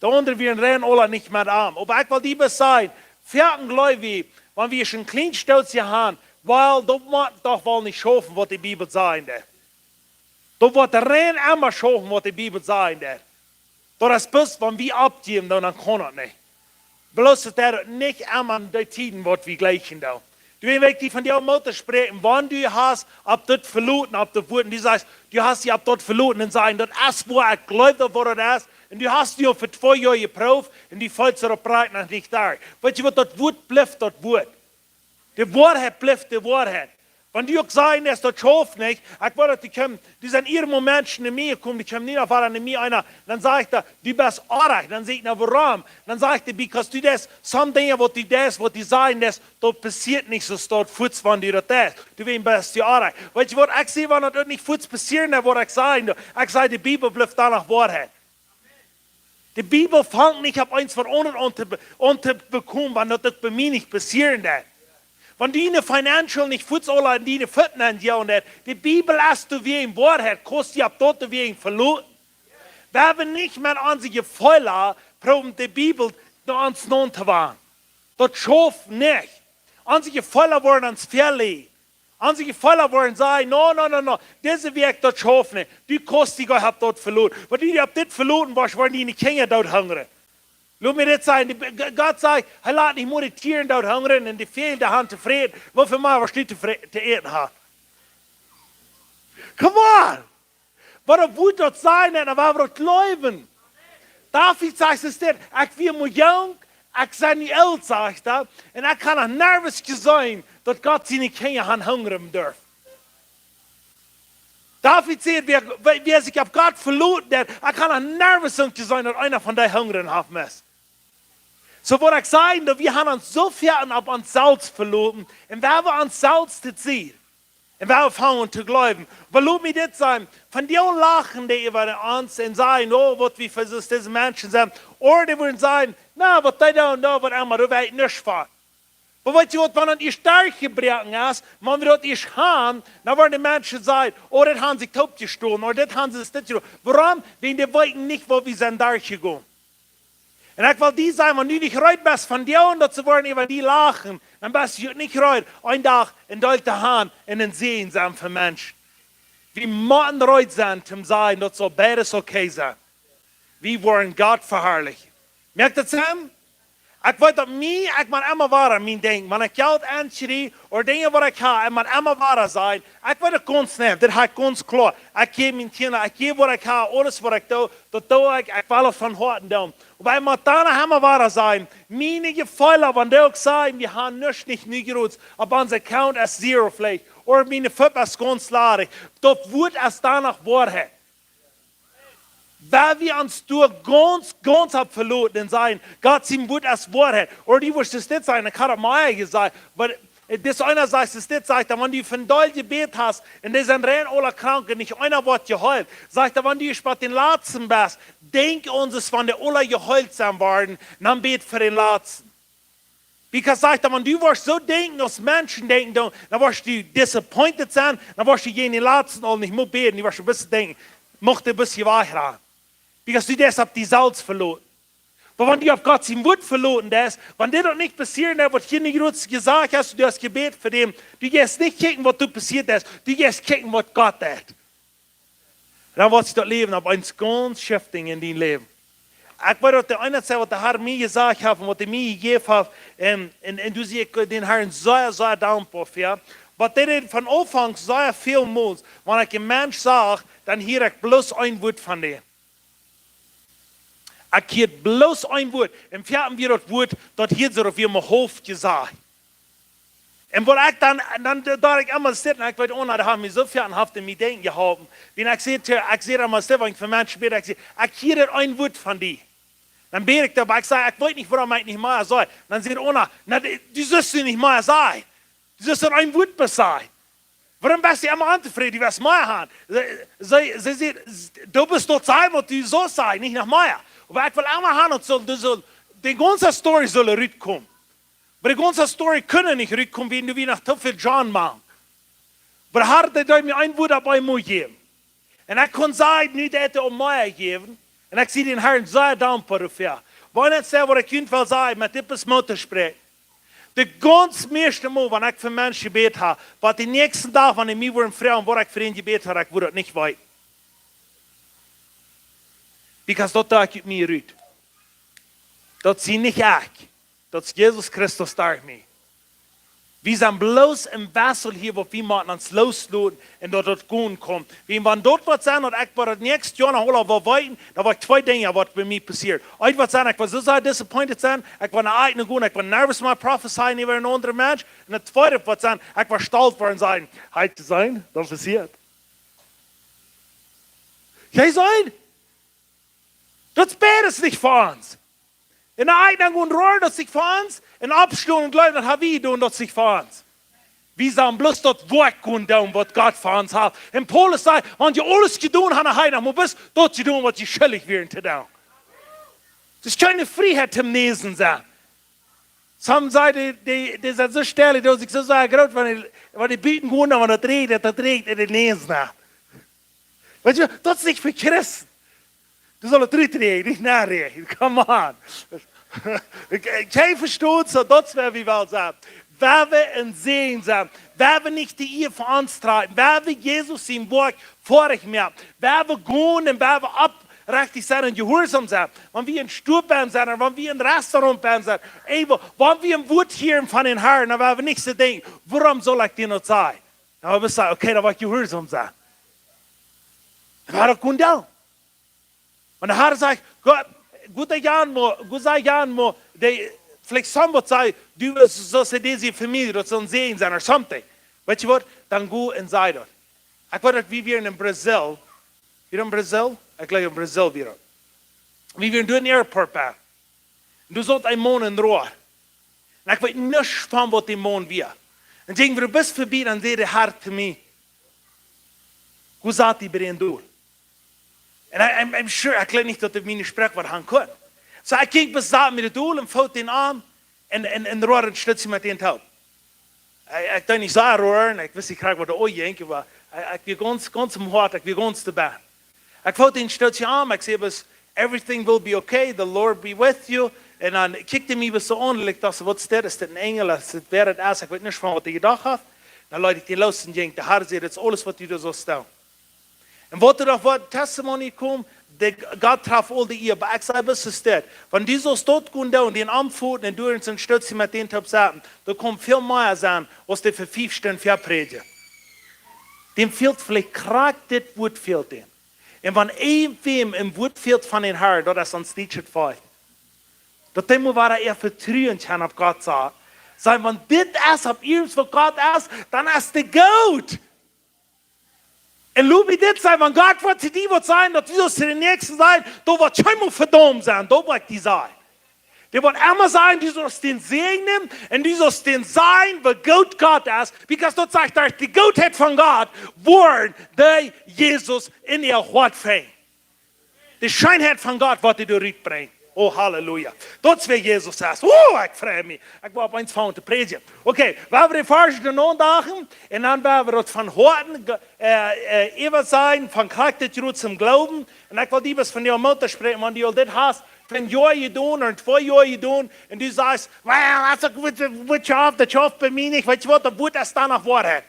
De aundre wieren rein aula nich met am. Oba ekj well die bloos sajen, foaken jleew wie, wan wie een kjlien Stootje han, well, daut mott doch woll nich schaufen, waut de Bibel sajen deit. Daut woat rein emma schaufen, waut de Bibel sajen deit. Daut es bloos, wan wie oppjäwen, dan, dan kaun daut nich. Bloos daut deit nich emma de Tieden, waut wie jlikjen doonen. Du, wan ekj die vondoag mott spräakjen, wan du hast opp daut veloten, opp daut Wort, un du sajchst, du hast die opp daut veloten un sajen, daut es wua ekj jleew, daut wua daut es, un du hast die aul fa twee Joa jeprooft, un du feelst daut opp Breitnach nich doa. Weetst du waut, daut Wort blift daut Wort. De Woarheit blift de Woarheit. Wan du uk sajen deist, daut schauft nich, ekj weet daut, dee kjeemen, dee sent hia mau Menschen no mie jekomen, dee kjeemen nie no wieda no mie eena, dan sajcht hee, du best oajch, dan saj ekj, na wuarom? Dan sajcht hee, because du deist, some Dinja waut du deist, waut du sajen deist, daut passieet nich soo, daut fuaz wan du daut deist. Du, wan best du oajch. Weetst du waut, ekj saj, wan daut nich fuaz passieren, dan woa ekj sajen, ekj saj, de Bibel blift doa noch Woarheit. De Bibel fangt nich opp eent waut aundret aun to be-, aun to bekomen, wan daut uk bie mie nich passieren deit. Wan diene financial nich fuaz aula en diene Feet nenn gonen deit, de Bibel es doawäajen Woarheit, kaust die opp daut doawäajen veloten. Wie haben nich met onse Jefeelen proowen de Bibel no ons naun to wagen. Daut schauft nich. Onse Jefeelen woaren ons väaleiden. Onse Jefeelen woaren sajen, no, no, no, no, dise Wäakj, daut schauft nich. Du kaust die goanich opp daut veloten. Wan du die opp dit veloten woascht, woaren diene Kjinja doot hungren. Lot mie dit sajen, de, G-, Gott sajcht, hee lat nich mau de Tieren doot hungren un de Väajel de han to fräten. Woo väl mea woascht du to fräten, to äten han? Come on! Waut wudd daut sennen, wan wie daut jleewen? David sajcht, es dit, ekj wia mau junk, ekj sie nu oolt, sajcht hee, un ekj hab noch nuscht jeseenen, daut Gott siene Kjinja han hungren derwen. David sajcht, wäa, wäa, wäa sikj opp Gott veloten deit, ekj hab noch nuscht jeseenen, daut eena von dee hungren haft must. Soo woa ekj sajen, daut wie han ons soo väl opp ons selfst veloten, un wie haben ons selfst to seenen. Un wie fangen to jleewen. Oba lot mie dit sajen, von dee lachen dee äwa ons un sajen, o, waut wie fa soo dise Menschen sent. Ooda dee wudden sajen, na, waut dee doonen, na, waut emma, doa weet ekj nuscht von. Oba weetst du waut, wan daut ieescht derchjebroaken es, wan wie daut ieescht han, dan woaren de Menschen sajen, o, dit han see toopjestonen, ooda dit han see dit jedonen. Wuarom? Wäajen dee weeten nich, waut wie sent derchjegonen. Un ekj well die sajen, wan du nich reed best von dee un daut see woaren äwa die lachen, dan best du nich reed, een Dach een Deel to han un een Säajen sennen fa Menschen. Wie motten reed sennen, toom sajen, daut saul beides okay sennen. Wie woaren Gott veharlichen. Moakt daut Senn? Ekj weet daut mie, ekj mott emma wada mien Denkjen, wan ekj Jelt enkjrie, ooda Dinja waut ekj hab, ekj mott emma wada sajen, ekj weet et gaunz nau, dit hab ekj gaunz kloa. Ekj jäw miene Kjinja, ekj jäw waut ekj hab, aules waut ekj doo, daut doo ekj, ekj well et von Hoaten doonen. Oba ekj mott dan emma wada sajen, miene Jefeelen, wan dee uk sajen, wie han nuscht, nich nu jrod, opp onse Account es zero veleicht, ooda miene Fupp es gaunz ladich, daut Wort es dan noch Woarheit. Wan wie ons doa gaunz, gaunz opp veloten un sajen, Gott sien Wort es Woarheit. Ooda du wurscht et dit sajen, ekj hab et mol jesajcht, oba, äh, dit eena sajcht et dit, sajcht hee, wan du fa een Deel jebät hast, un dee sent rein aula krank un nich eena woat jeheelt, sajcht hee, wan du ieescht bie dän latsten best, denkj aun daut, wan dee aula jeheelt sent worden, dan bät fa dän latsten. Because, sajcht hee, wan du woascht soo denkjen aus Menschen denkjen, dan, dan woascht du disappointed sennen, dan woascht du jäajen dän latsten aul nich mea bäden, du woascht een bät denkjen, mucht een bät wajch gonen. Because du deist opp die selfst veloten. Oba wan du opp Gott sien Wort veloten deist, wan dit uk nich passieren deit, waut hia nich jrod jesajcht hast, du hast jebät fa dän, du jeist nich kjikjen, waut doa passieet es, du jeist kjikjen, waut Gott deit. Dan woat sikj daut Läwen opp eemol gaunz shifting en dien Läwen. Ekj weet daut de eena Tiet, waut de Herr mie jesajcht haft un waut hee mie jejäft haft, un, un, un doa sie ekj dän Herrn sea, sea dankboa fa. Waut hee deed von Aunfank sea väl mol, wan ekj een Mensch sach, dan hieed ekj bloos een Wort von dän. Ekj hieed bloos een Wort. Un foaken wia daut Wort, daut hieed see daut wia mau haulf jesajcht. Un waut ekj dan, dan docht ekj emma sitten, ekj weet uk, daut haft mie soo väl un haft mie denkjen jeholpen. Wan ekj säd, ekj säd emma sitten, wan ekj fa Menschen bäd, ekj säd, ekj hieed daut een Wort von die. Dan bäd ekj doa, oba ekj saj: "Ekj weet nich, wuarom ekj nich mea saj." Dan sajcht Ona: "Na, du, du sust nich mea sajen. Du sust daut een Wuat bloos sajen. Wuarom best du emma ontofräd? Du west mea han." See, see, see sajcht: "Du best daut sajen, waut du sust sajen, nich noch mea." Oba ekj well emma han, daut sull, du sull, de gaunze Story sull rutkomen. Oba de gaunze Story kunn nich rutkomen, wiels doa wia noch too väl John mank. Oba de Har, dee deed mie een Wuat opp eemol jäwen. Un ekj kunn sajen, nu deit hee mie mea jäwen. Un ekj sie dän Harn sea dankboa doafäa. Oba eent es, waut ekj junt well sajen, met dit Motto spreek. De gaunz mieeschte Mol, wan ekj fa Menschen jebät hab, waut dän näakjsten Dach, wan dee mie wudden froagen, waut ekj fa an jebät hab, ekj wudd daut nich weeten. Because daut deit mie rut. Daut sie nich ekj. Daut es Jesus Christus derch mie. Wie sent bloos een Vessel hia, waut wie motten ons loosloten un daut daut gonen kaun. Wiels wan daut waut sent, daut ekj woa daut näakjste Joa noch aula woa weeten, dan woa twee Dinja waut bie mie passieren. Eent woat sennen, ekj woa soo sea disappointed sennen, ekj woa no eenen gonen, ekj woa nervous mol prophezeien äwa een aundren Mensch. Un daut tweede woat sennen, ekj woa stolt woaren, sajen: "Hast du jeseenen, daut passieet." Jie seenen? Daut es beides nich fa ons. Un dan eent gonen roaren, daut es nich fa ons. Un oppstonen un jleewen, daut hab wie jedonen, daut es nich fa ons. Wie sellen bloos daut Woakj gonen doonen, waut Gott fa ons haft. Un Paulus säd: "Wan jie aules jedonen haben, hab jie noch mau bloos daut jedonen, waut jie schuldich wieren to doonen." Daut es kjeene Frieheit toom Näsen sennen. Some säd, dee, dee, dee sent soo stell, dee doonen sikj soo sea groot, wan dee, wan dee buten gonen, wan daut räajent, daut räajent en de Näs no. Weetst du, daut es nich fa Christen. Du sust daut rutdroagen, nich noräajnen. Come on. Ekj, ekj vesto, soo daut es, wäa wie wellen sennen. Wäa wie een Säajen sent. Wäa wie nich de Ea fa ons droagen. Wäa wie Jesus sien Woakj foadich moaken. Wäa wie gonen un wäa wie oprechtich sent un jehuarsom sent. Wan wie em Stua bennen sent, ooda wan wie em Restaurant bennen sent. Ewa, wan wie een Wuat hieren von dän Harn, dan woa wie nich soo denkjen: "Wuarom saul ekj dän daut sajen?" Dan woa wie sajen: "Okay, dan woa ekj jehuarsom sennen." Dan woa ekj daut gonen doonen. Wan de Har sajcht: "Gott, goot, daut Jan mo, goot, sajcht Jan mo, dee, veleicht somebody sajcht, du best soo aus dise Famielje, daut saul een Säajen sennen, or something." Weetst du waut? Dan go un saj daut. Ekj weet, daut wie wieren en Brasil. Wia daut en Brasil? Ekj jleew, en Brasil wia daut. Wie wieren doa em Airport bie. Un doa saut een Maun en Roa. Un ekj weet nuscht von waut dee Maun wia. Un jinkj wie bloos verbie, dan säd de Har to mie: "Goot, sat die bie dän dol." Un I, I'm, I'm sure, ekj jleew nich, daut hee miene Sproak waut han kunn. Soo, ekj jinkj bloos, sat mie doa dol un foot dän aun un, un, un road een Stootje met dän toop. Ekj, ekj deed nich soo roaren, ekj wist nich krakjt waut doa aunjinkj, oba ekj, ekj wia gaunz, gaunz em Hoat, ekj wia gaunz doabie. Ekj foot een Stootje aun, ekj säd bloos: "Everything will be okay, the Lord be with you." Un dan kjikjt hee mie bloos soo aun, like, daut: "Waut es dit? Es dit een Enjel? Es dit, wäa daut es?" Ekj weet nich von waut hee jedocht haud. Dan leet ekj dän loos un jinkj. De Har säd: "Daut es aules waut du doa sust doonen." Un waut doa noch waut Testimony kjeem, de, Gott traf aul de Ea, oba ekj saj bloos dit: Wan du sust daut gonen doonen, dän aunfoten un doa een Stootje met dän toop saten, doa kjemt väl mea aun, aus dee fa fief Stunden väaprädjen. Däm fält veleicht krakjt dit Wuat, fält däm. Un wan irjentwäm een Wuat fält von dän Harn, daut es ons dietschet Volkj. Daut dee mol wada äa Vetruen kjennen opp Gott saten. Saj: "Wan dit es opp irjent waut Gott es, dan es dee goot." Un lot mie dit sajen, wan Gott woat to die waut sajen, daut du sust to dän Näakjsten sajen, daut woat kjeenmol vedaumt sennen, daut woat die sajen. Dee woat emma sajen, du sust dän säajnen un du sust dän sajen, woo goot Gott es, because daut sajcht, daut de Gootheit von Gott woat dee Jesus en äa Hoat finjen. De Scheenheit von Gott woat dee doa rutbrinjen. Oh, Halleluja. Daut es wäa Jesus es. Oh, ekj frei mie. Ekj woa opp eemol aunfangen to prädjen. Okay, wie woaren de Varsch doano dachen un dan woa wie daut von Hoaten, äh, äh, äwasajen, von Krakjt daut Wuat toom Gloowen. Un ekj well die waut von dee Moot spräakjen, wan du aul dit hast, von een Joa jedonen ooda twee Joa jedonen, un du sajst: "Well, daut es uk goot, daut schauft, daut schauft bie mie nich." Weetst du waut, daut Wuat es dan noch Woarheit.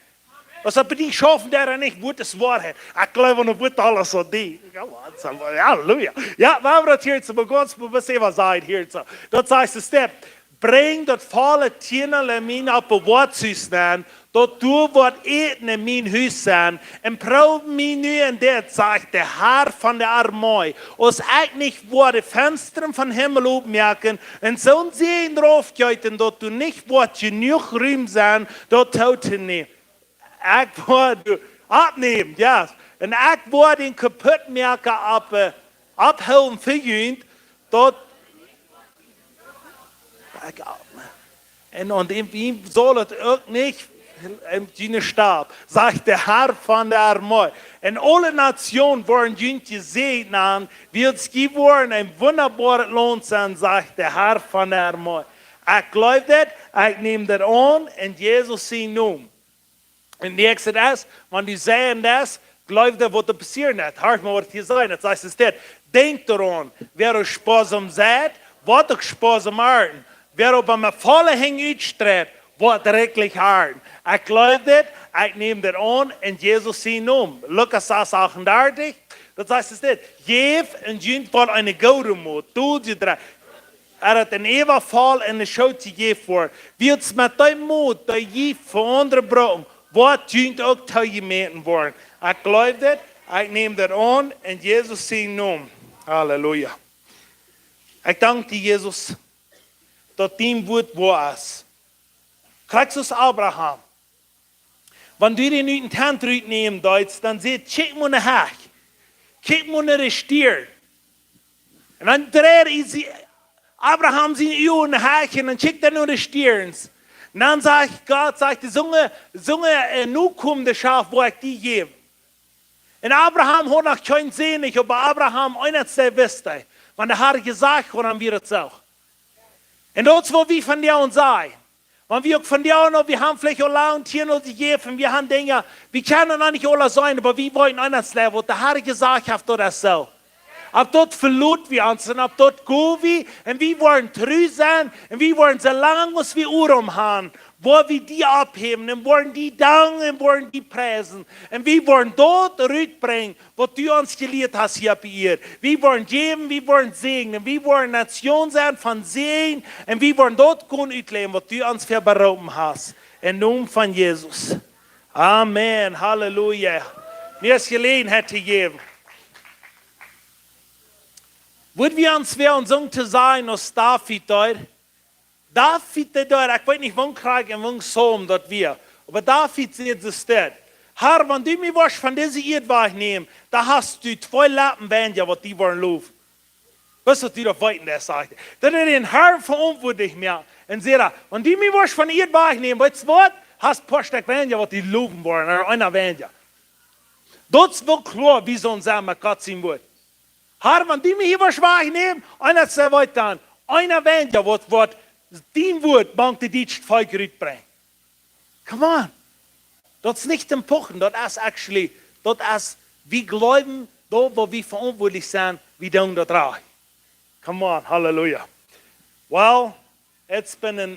Aus daut bie die schaufen deit ooda nich, Wuat es Woarheit. Ekj jleew aun daut Wuat, aules waut die. Come on, somebody. Halleluja. Jo, wie woaren daut hia toom Beginn, wie woaren äwasajen hia soo. Daut sajcht de Step: "Brinj daut volle Tiendel en mien Oppbewoaringshus nenn, daut doa woat Äten en mien Hus sennen, un proow mie nu un dit, sajcht de Har von de Armee, aus ekj nich woa de Fenstren vom Himmel opmoaken un soon Säajen doaropp jeeten, daut doa nich woat jenuach Rum sennen, daut toottonämen." Ekj woa, du, oppnämen, yes. Un ekj woa dän Kaputtmoaka opp, äh, opphoolen fa junt, daut Ekj, un aun däm, wie saul et uk nich, em, june Stap, sajcht de Herr von de Armee. Un aule Natsjoonen woaren junt jesäajent, wiels jie woaren een wundaboaret Launt sennen, sajcht de Herr von de Armee. Ekj jleew daut, ekj näm daut aun, en Jesus sien Nomen. Un de näakjste es, wan du sajen deist, jleew daut, waut doa passieren woat. Horch mol, waut hia sajcht. Daut sajcht, es dit: Denkjt doaraun, wäa uk spoasom seit, woat uk spoasom arnten. Wäa oba met volle Henj utstreit, woat rikjlich arnten. Ekj jleew dit, ekj näm dit aun, en Jesus sien Nomen. Lukas sas achtundartich, daut sajcht, es dit: Jäft un junt woat eene goode Mot toojedroagen. Daut et een Äwafall en de Schoot jejäft woat. Wiels met dee Mot, dee jie fa aundre brucken, woat junt uk toojemäten woaren. Ekj jleew dit, ekj näm dit aun, en Jesus sien Nomen. Halleluja. Ekj dank die, Jesus, daut dien Wuat woa es. Krakjt soo aus Abraham. Wan du dän ut dän Tent rutnämen deist, dan sajcht: Kjikj mol no de Hach. Kjikj mol no de Stieren. Un dan dreid Isi-, Abraham siene Uagen no de Hach un dan kjikjt hee no de Stierns. Un dan sajcht Gott, sajcht: De Sän, Sän, äh, Nokomen, dee woa ekj die jäwen. Un Abraham haud noch kjeen Sän, oba Abraham, eent wist hee, wan de Herr jesajcht haud, dan wia et soo. Un daut es, waut wie vondoag sajen. Wan wie uk vondoag noch, wie haben veleicht aul lang Tieden aul jejäft, wie haben Dinja, wie kjennen noch nich aules seenen, oba wie woaren eent läwen, waut de Herr jesajcht haft, daut es soo. Opp daut veloten wie ons un opp daut gonen wie, un wie woaren tru sennen, un wie woaren, soo lang aus wie Odem haben, woa wie die oppheewen un woaren die danken un woaren die priesen. Un wie woaren daut rutbrinjen, waut du ons jelieet hast hia opp de Ieed. Wie woaren jäwen, wie woaren säajnen, wie woaren Natsjoon sennen von Säajen, un wie woaren daut gonen utläwen, waut du ons fa beroopen hast. Em Nomen von Jesus. Amen. Halleluja. Mie es Jeläajenheit jejäft. Wudd wie ons wellen, soo to sennen aus David deed? David, dee deed, ekj weet nich, woo krakjt un woo Psalm daut wia, oba David sajcht soo dit: Herr, wan du mie woascht von dise Ieed wajchnämen, dan hast du twee Leppen weinja, waut die woaren lowen. Weetst, waut du doa weeten deist, sajcht hee. Daut hee dän Herrn veauntwuatlich moakt. Un sajcht hee: Wan du mie woascht von de Ieed wajchnämen, weetst waut? Hast poa Stekj weinja, waut die lowen woaren, ooda eena weinja. Daut es woo kloa wie sellen sennen met Gott sien Wuat. Herr, wan du mie hia woascht wajchnämen, un daut es waut dan, eena weinja, waut, waut dien Wuat mank daut dietsche Volkj rutbrinjt. Come on. Daut es nich to puchen, daut es actually, daut es, wie jleewen, daut, waut wie veauntwuatlich sent, wie doonen daut rajcht. Come on, halleluja. Well, et es bie een,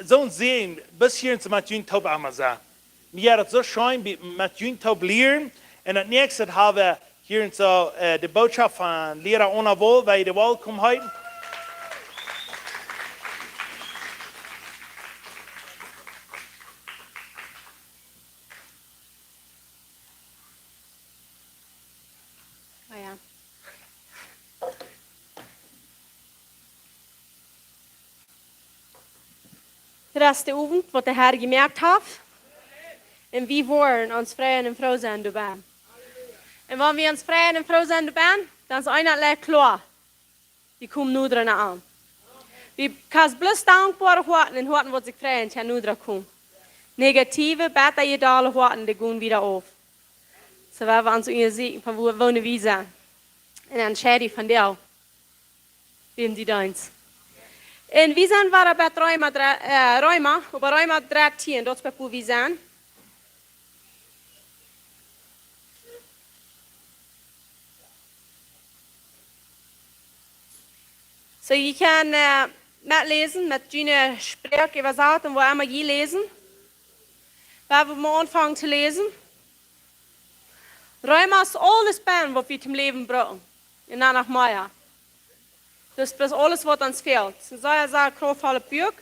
soon Säajen, bat hia un soo met junt toop emma sennen. Mie jeit et soo scheen, bie, met junt toop lieren. Un daut näakjste haben wie hia un soo, äh, de Bootschoft von Liera Ona Wol, wua jie dee welkom heeten. Oh ja. Dit es de Owent, waut de Herr jemoakt haft. Un wie woaren ons freien un froo sennen doabennen. Un wan wie ons freien un froo sennen doabennen, dan es eent aul kloa. Wie komen noda no am. Wie kjennen bloos dankboare Hoaten un Hoaten, waut sikj freien, kjennen noda komen. Negative, bittre jedolte Hoaten, dee gonen wada auf. Soo woa wie ons unjasieekjen, von wua, wua wie sent. Un dan entscheid von die, wäm du deenst. Un wie sent wada bie Reema dree, äh, Reema, oba Reema dartieen, daut es bie wua wie sent. Soo, jie kjennen, äh, metläsen, met june Sproak äwasaten, wua emma jie läsen. Woa wie mol aunfangen to läsen. Reema es aules bennen, waut wie toom Läwen brucken. Un dan noch mea. Daut es aules, waut ons fält. Et es een sea, sea kraftvollet Buak.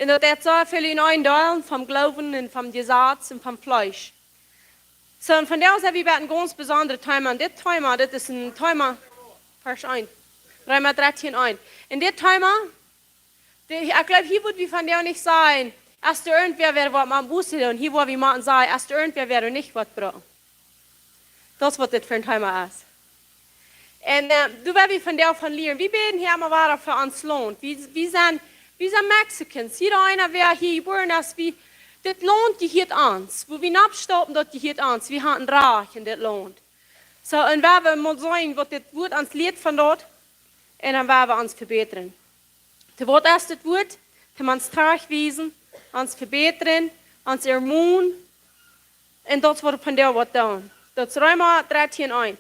Un daut deit sea väl en eenen deelen, vom Gloowen un vom Jesaz un vom Fleesch. Soo, un vondoag sent wie bie een gaunz besondret Thema. Un dit Thema, dit es een Thema, Varsch eent. Reema dartieen eent. Un dit Thema, dee, ekj jleew, hia wudden wie vondoag nich sajen, es doa irjentwäa, wäa waut met Buße deit. Hia wudden wie motten sajen, es doa irjentwäa, wäa nich waut brukt. Daut es, waut dit fa een Thema es. Un, äh, doa woa wie vondoag von lieren. Wie bäden hia emma wada fa ons Launt. Wie, wie sent Wie sent Mexicans. Jieda eena, wäa hia jebuaren es, wie, dit Launt jehieet ons. Wua wie nopp stoppen, daut jehieet ons. Wie haben Rajcht en dit Launt. Soo, un wie wellen mol seenen, waut dit Wuat ons lieet von daut. Un dan wellen wie ons vebätren. Daut Wuat es dit Wuat, om ons trajchtwiesen, ons vebätren, ons ermutigen. Un daut woat von doa waut doonen. Daut es Reema dartieen eent.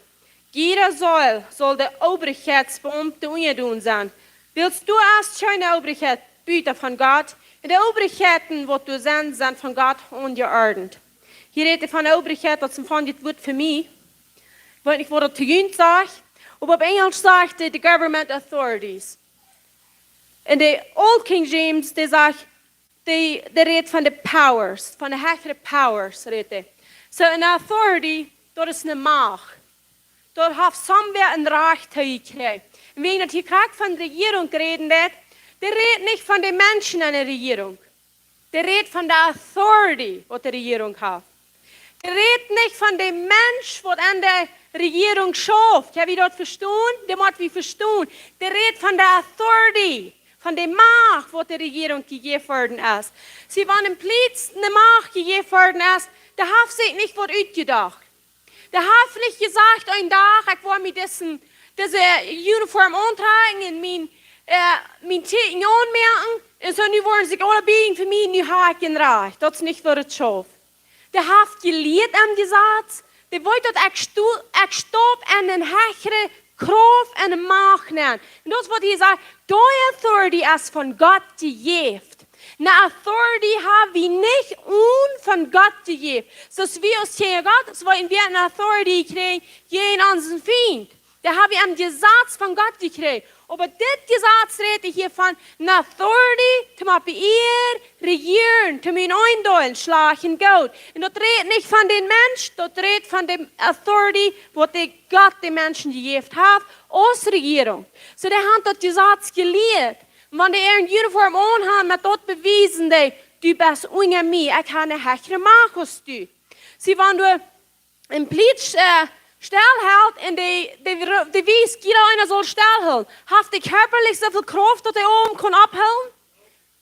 Jieda Seel saul de Obrichkjeitsbeaumte unjadon sennen. Wiels du hast kjeene Obrichkjeit buta von Gott. Un de Obrichkjeiten, waut doa sent, sent von Gott aunjeordent. Hia rät hee von de Obrichkjeit, daut es een froaget Wuat fa mie. Ekj weet nich, waut daut to junt sajcht. Oba opp Enjelsch sajcht hee de government authorities. En de Old King James, dee sajcht, dee, dee rät von de powers, von de hechre powers, rät hee. Soo, een authority, daut es eene Macht. Daut haft somewhere een Rajcht jekjräajen. Un wan daut hia krakjt von Rejierunk räden deit, dee rät nich von de Menschen aun de Rejierunk. Dee rät von de authority, waut de Rejierunk haft. Dee rät nich von de Mensch, waut aun de Rejierunk schauft. Hab jie daut vestonen? Daut mott wie vestonen. Dee rät von de authority, von de Macht, waut de Rejierunk jejäft worden es. See, wan een Plietz eene Macht jejäft worden es, dee haft sikj nich waut utjedocht. Dee haft nich jesajcht, een Dach, ekj woa mie dise, dise Uniform auntrakjen un mien, äh, mien Tieekjen aunmoaken. Un soo, nu woaren see sikj aule bieejen fa mie, nu hab ekj een Rajcht. Daut es nich, waut daut schauft. Dee haft jelieet aum Jesaz. Dee weet, daut ekj sto-, ekj stap aun eene hechre Krauft, aun eene Macht aun. Un daut es, waut hia sajcht, dee authority es von Gott jejäft. Eene authority hab wie nich onen von Gott jejäft. Soo aus wie aus Kjinja Gottes, woa wie eene authority kjrieen jäajen onsen Fient. Doa hab wie een Jesaz von Gott jekjräajen. Oba dit Jesaz rät hia von eene authority, toom opp de Ieed rejieren, toom eendeilen, schlajcht un goot. Un daut rät nich von dän Mensch, daut rät von de authority, waut de Gott de Menschen jejäft haft, aus Rejierunk. Soo, dee haben daut Jesaz jelieet. Un wan dee äare Uniform aun haben, met daut bewiesen dee, du best unja mie, ekj hab eene hechre Macht aus du. See, wan du een Plietz, äh, stell helt un dee, dee, dee wiest, jieda eena saul stell hoolen. Haft dee kjarpalich soo väl Krauft, daut dee am kaun opphoolen?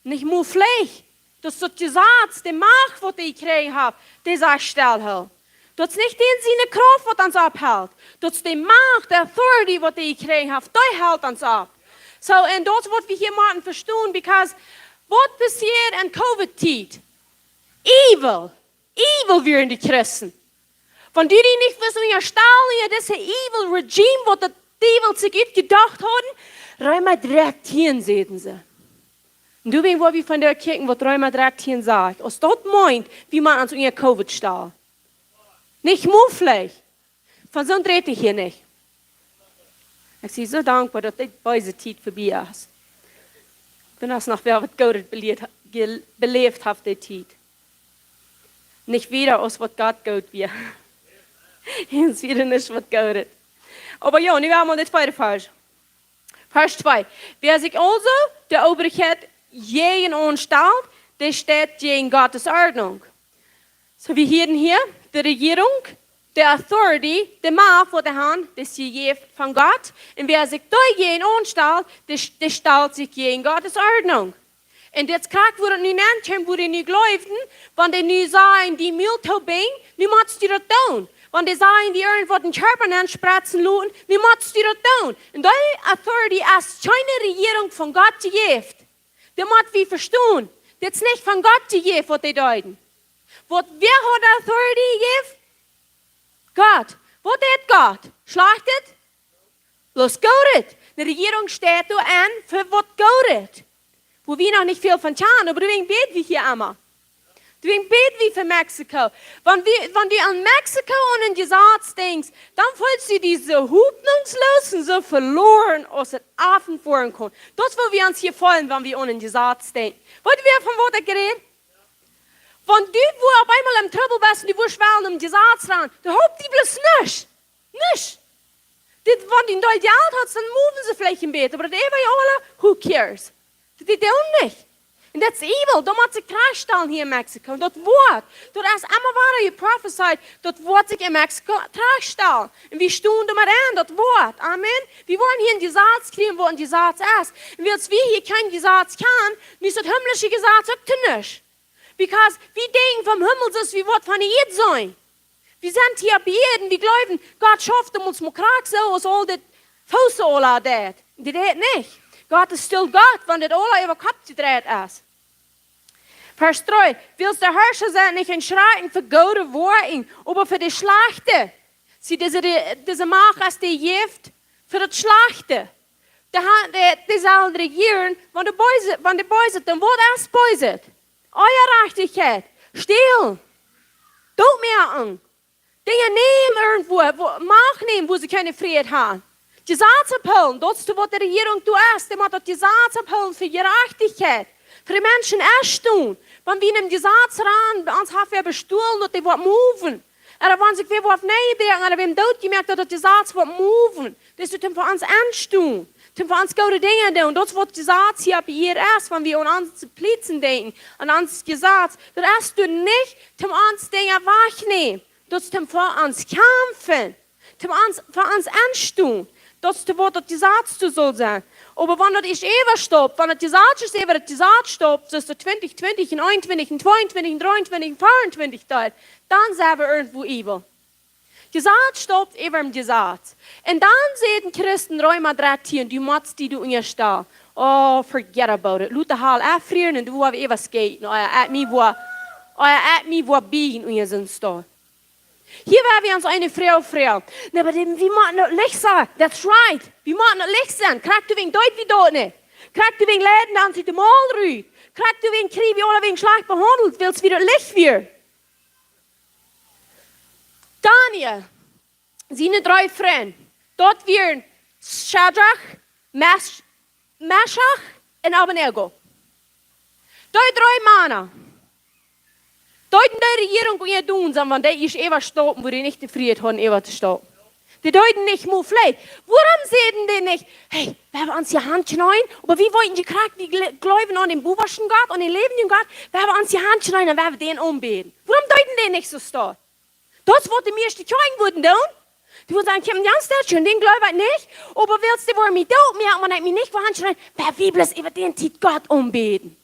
Nich mea veleicht. Daut es daut Jesaz, de Macht, waut dee jekjräajen haft, dee sajcht stell hoolen. Daut es nich dän siene Krauft, waut ons opphelt. Daut es de Macht, de authority, waut dee jekjräajen haft, dee helt ons opp. Soo, un daut es, waut wie hia motten vestonen, because waut passieet en Covid-Tiet? Evil. Evil wieren de Christen. Wan du die nich wist unjastalen, jo, dise evil regime, waut de Diewel sikj utjedocht haud, Reema dartieen, säden see. Un doawäajen woa wie vondoag kjikjen, waut Reema dartieen sajcht. Aus daut meent, wie motten ons unja Covid stalen. Nich mea veleicht. Von soont räd ekj hia nich. Ekj sie soo dankboa, daut dee beese Tiet vebie es. Wan es noch wäa waut Goodet belieet, ge-, beläft haft dee Tiet. Nich wieda aus waut Gott goot wia. Hia es wieda nich waut Goodet. Oba jo, nu haben wie dit tweede Varsch. Varsch twee. Wäa sikj aulsoo de Obrichkjeit jäajen aunstalt, dee steit jäajen Gottes Ordnunk. Soo, wie hieeden hia, de Rejierunk, de authority, de Macht, waut dee haben, dee es jejäft von Gott. Un wäa sikj doa jäajen aunstalt, dee, dee stalt sikj jäajen Gottes Ordnunk. Un dit krakjt, woo daut nu nenkjeem, woo dee nu jleewden, wan dee nu sajen, dee Mul to binjen, nu motst du daut doonen. Wan dee sajen, dee irjentwaut em Kjarpa nenn spretzen loten, nu motst du daut doonen. Un dee authority es kjeene Rejierunk von Gott jejäft. Daut mott wie vestonen. Dit es nich von Gott jejäft, waut dee deeden. Waut, wäa haud authority jejäft? Gott. Waut deit Gott? Schlajchtet? Bloos Goodet. De Rejierunk steit doa aun fa waut Goodet. Wua wie noch nich väl von kjanen, oba doawäajen bäd wie hia emma. Doawäajen bäd wie fa Mexiko. Wan wie, wan du aun Mexiko un aun Jesaz denkjst, dan feelst du die soo hopninjsloos un soo veloaren aus et eefach woaren kaun. Daut es, woo wie ons hia feelen, wan wie aun Jesaz denkjen. Weet jie, wäa von waut ekj räd? Wan du wua opp eemol em Trubbel best un du wurscht wellen em Jesaz rannen, dan halpt die bloos nuscht. Nuscht. Dit, wan du een Deel Jelt hast, dan moven see veleicht een bät, oba daut äwaje aula, who cares? Daut deit die nuscht. And that's evil. Daut mott sikj trigjstalen hia en Mexiko. Daut woat. Daut es emma wada jeprofezeit. Daut woat sikj en Mexiko trigjstalen. Un wie stonen doamet aun, daut woat. Amen. Wie woaren hia een Jesaz kjrieen, wua een Jesaz es. Un wiels wie hia kjeen Jesaz kjanen, nu es daut himmlische Jesaz uk to nuscht. Because wie denkjen vom Himmel, soo aus wie waut von de Ieed seenen. Wie sent hia opp Ieed un wie jleewen, Gott schauft om ons mau krakjt soo aus aul dit Fooße aula deit. Dee deit nich. Gott es stell Gott, wan dit aula äwa Kopp jedreit es. Varsch dree. Wiels de Harscha sent nich een Schrakjen fa goode Woakjen, oba fa de schlajchte. See, dise, dise Macht es dee jeft fa daut Schlajchte. Dee, ha- dee, dee sellen rejieren, wan de Beese, wan de Beese, dan waut es Beeset? Onjerajchtichkjeit, stälen, dootmoaken, Dinja nämen irjentwua, wua, Macht nämen, wua see kjeene Frieheit haben. Jesaz opphoolen, daut es waut de Rejierunk doa es, dee mott daut Jesaz opphoolen fa Jerajchtichkjeit, fa de Menschen ieescht doonen. Wan wie en een Jesaz rannen, bie ons haft wäa bestolen, daut dee waut moven. Ooda wan sikj wäa waut neidenkjen, ooda wäm dootjemoakt, daut daut Jesaz waut moven. Daut es toom fa ons enstonen. Toom fa ons goode Dinja doonen. Daut es waut Jesaz hia opp Ieed es, wan wie aun onse Plichten denkjen, aun ons Jesaz. Daut es doa nich toom ons Dinja wajchnämen. Daut es toom fa ons kjamfen. Toom ons, fa ons enstonen. Daut es waut daut Jesaz doa saul sennen. Oba wan daut es äwastaupt, wan daut Jesaz es äwa daut Jesaz staupt, soo aus daut twintich twintich un eenuntwintich un tweeuntwintich un dreeuntwintich un veeauntwintich doa, dan sent wie irjentwua evil. Jesaz staupt äwa daut Jesaz. Un dan säden Christen, Reema dartieen, du motst die doa unjastalen. Oh, forget about it. Lot de Hal auffrieren un du woascht äwa skaten. Oh jo, ekj mie woa, oh jo, ekj mie woa bieejen unja soon Stool. Hia woa wie ons eene Fru froagen. Nä, oba dee, wie motten daut Licht sennen. That's right. Wie motten daut Licht sennen. Krakjt doawäajen deed wie daut nich. Krakjt doawäajen leiden dan see de Maul rut. Krakjt doawäajen kjrieejen wie aulawäajen schlajcht behaundelt, wiels wie daut Licht wieren. Daniel, siene dree Frind, daut wieren Schadrach, Mes-, Meschach un Abednego. Dee dree Mana. Deeden de Rejierunk unjadon sennen, wan dee ieescht äwastaupen, wua dee nich de Frieheit hauden äwatostaupen. Dee deeden nich mol fleesch. Wuarom säden dee nich: "Hey, wie haben ons hia ankjekjneet, oba wie wollten je krakjt, wie jle-, jleewen aun dän bowaschen Gott, aun dän läwendjen Gott, wie haben ons hia ankjekjneet un wie woaren dän aunbäden"? Wuarom deeden dee nich soo stoakj? Daut es waut de mieeschte Kjoakjen wudden doonen. Dee wudden sajen: "Kjemt gaunz Dätsch un dän jleew ekj nich, oba wiels dee woaren mie dootmoaken, wan ekj mie nich woa ankjneeen, woa wie bloos äwa dän Tiet Gott aunbäden."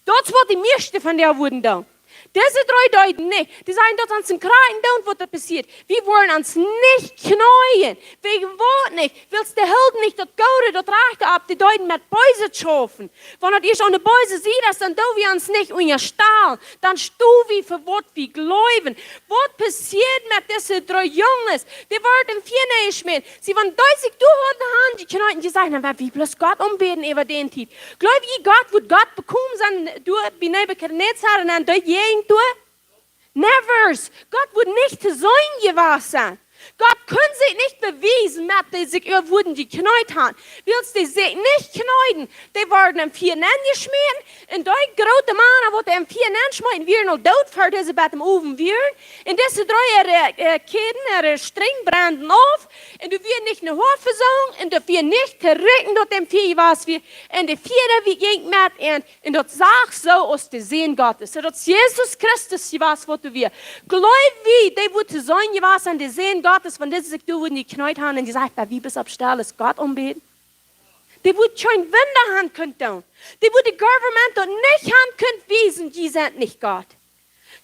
Daut es waut de mieeschte von dee wudden doonen. Dise dree deeden nich. Dee säden: "Daut ons een Krakjt doonen, waut doa passieet. Wie woaren ons nich kjneeen. Wäajen waut nich? Wiels dee hilden nich daut Goode, daut Rajchte opp, dee deeden met Beeset schaufen." Wan daut ieescht aun de beese Sied es, dan doo wie ons nich unjastalen. Dan sto wie fa waut wie jleewen. Waut passieed met dise dree Junges? Dee worden em Fia nenjeschmäten. See, wan dee sikj doa hauden aunjekjneet un jesajcht: "Na, woa wie bloos Gott aunbäden äwa dän Tiet." Jleew jie, Gott wudd Gott bekomen sennen doa bie Nebukadnezar un aun dee Jäajent doa? Nevers! Gott wudd nich to seenen jewast sennen. Gott kunn sikj nich bewiesen, met dee sikj äa wudden jekjneet haben. Wiels dee sikj nich kjneeden, dee worden em Fia nenjeschmäten. Un dee groote Mana, waut dee em Fia nenschmeeten, wieren aul doot, ver dee bat em Owen wieren. Un dise dree äare, äh, Kjäden, äare Strinj brenden auf. Un doa wia nich een Hoa vesungen, un doa wia nich to rikjen, daut em Fia jewast wia. Un de vieede, dee jinkj met an, un daut sach soo aus de Sän Gottes. Soo daut Jesus Christus jewast, waut doa wia. Jleew wie, dee wudd to seenen jewast sennen, de Sän Gottes, wan dise sikj doa wudden jekjneet haben un jesajcht: "Woa wie bloos opp Stell Gott aunbäden?" Dee wudd kjeen Wunda haben kunt doonen. Dee wudd de government daut nich haben kunt wiesen: "Jie sent nich Gott.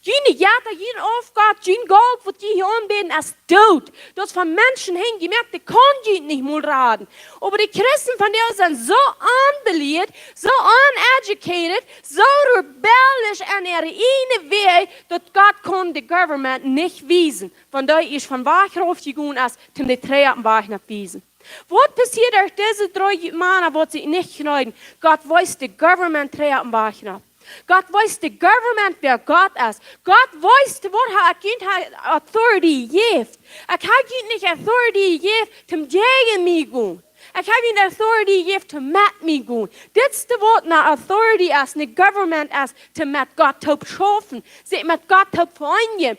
June Jetta, jun Aufgott, jun Golt, waut jie hia aunbäden, es doot. Daut es von Menschen Henj jemoakt, dee kaun junt nich mol raden." Oba de Christen vondoag sent soo onbelieet, soo uneducated, soo rebellisch aun äare ieejne Wäaj, daut Gott kaun de government nich wiesen, wan dee ieescht von Wajch rauf jegonen es, toom dee trigj opp dän Wajch nopp wiesen. Waut passieed met dise dree Mana, waut sikj nich kjneeden? Gott wees de government trigj opp dän Wajch nopp. Gott wees de government, wäa Gott es. Gott wees, waut hee, ekj hab junt authority jejäft. Ekj hab junt nich authority jejäft toom jäajen mie gonen. Ekj hab junt authority jejäft toom met mie gonen. Dit es waut ne authority es, ne government es, toom met Gott toop schaufen, sikj met Gott toop vereenijen.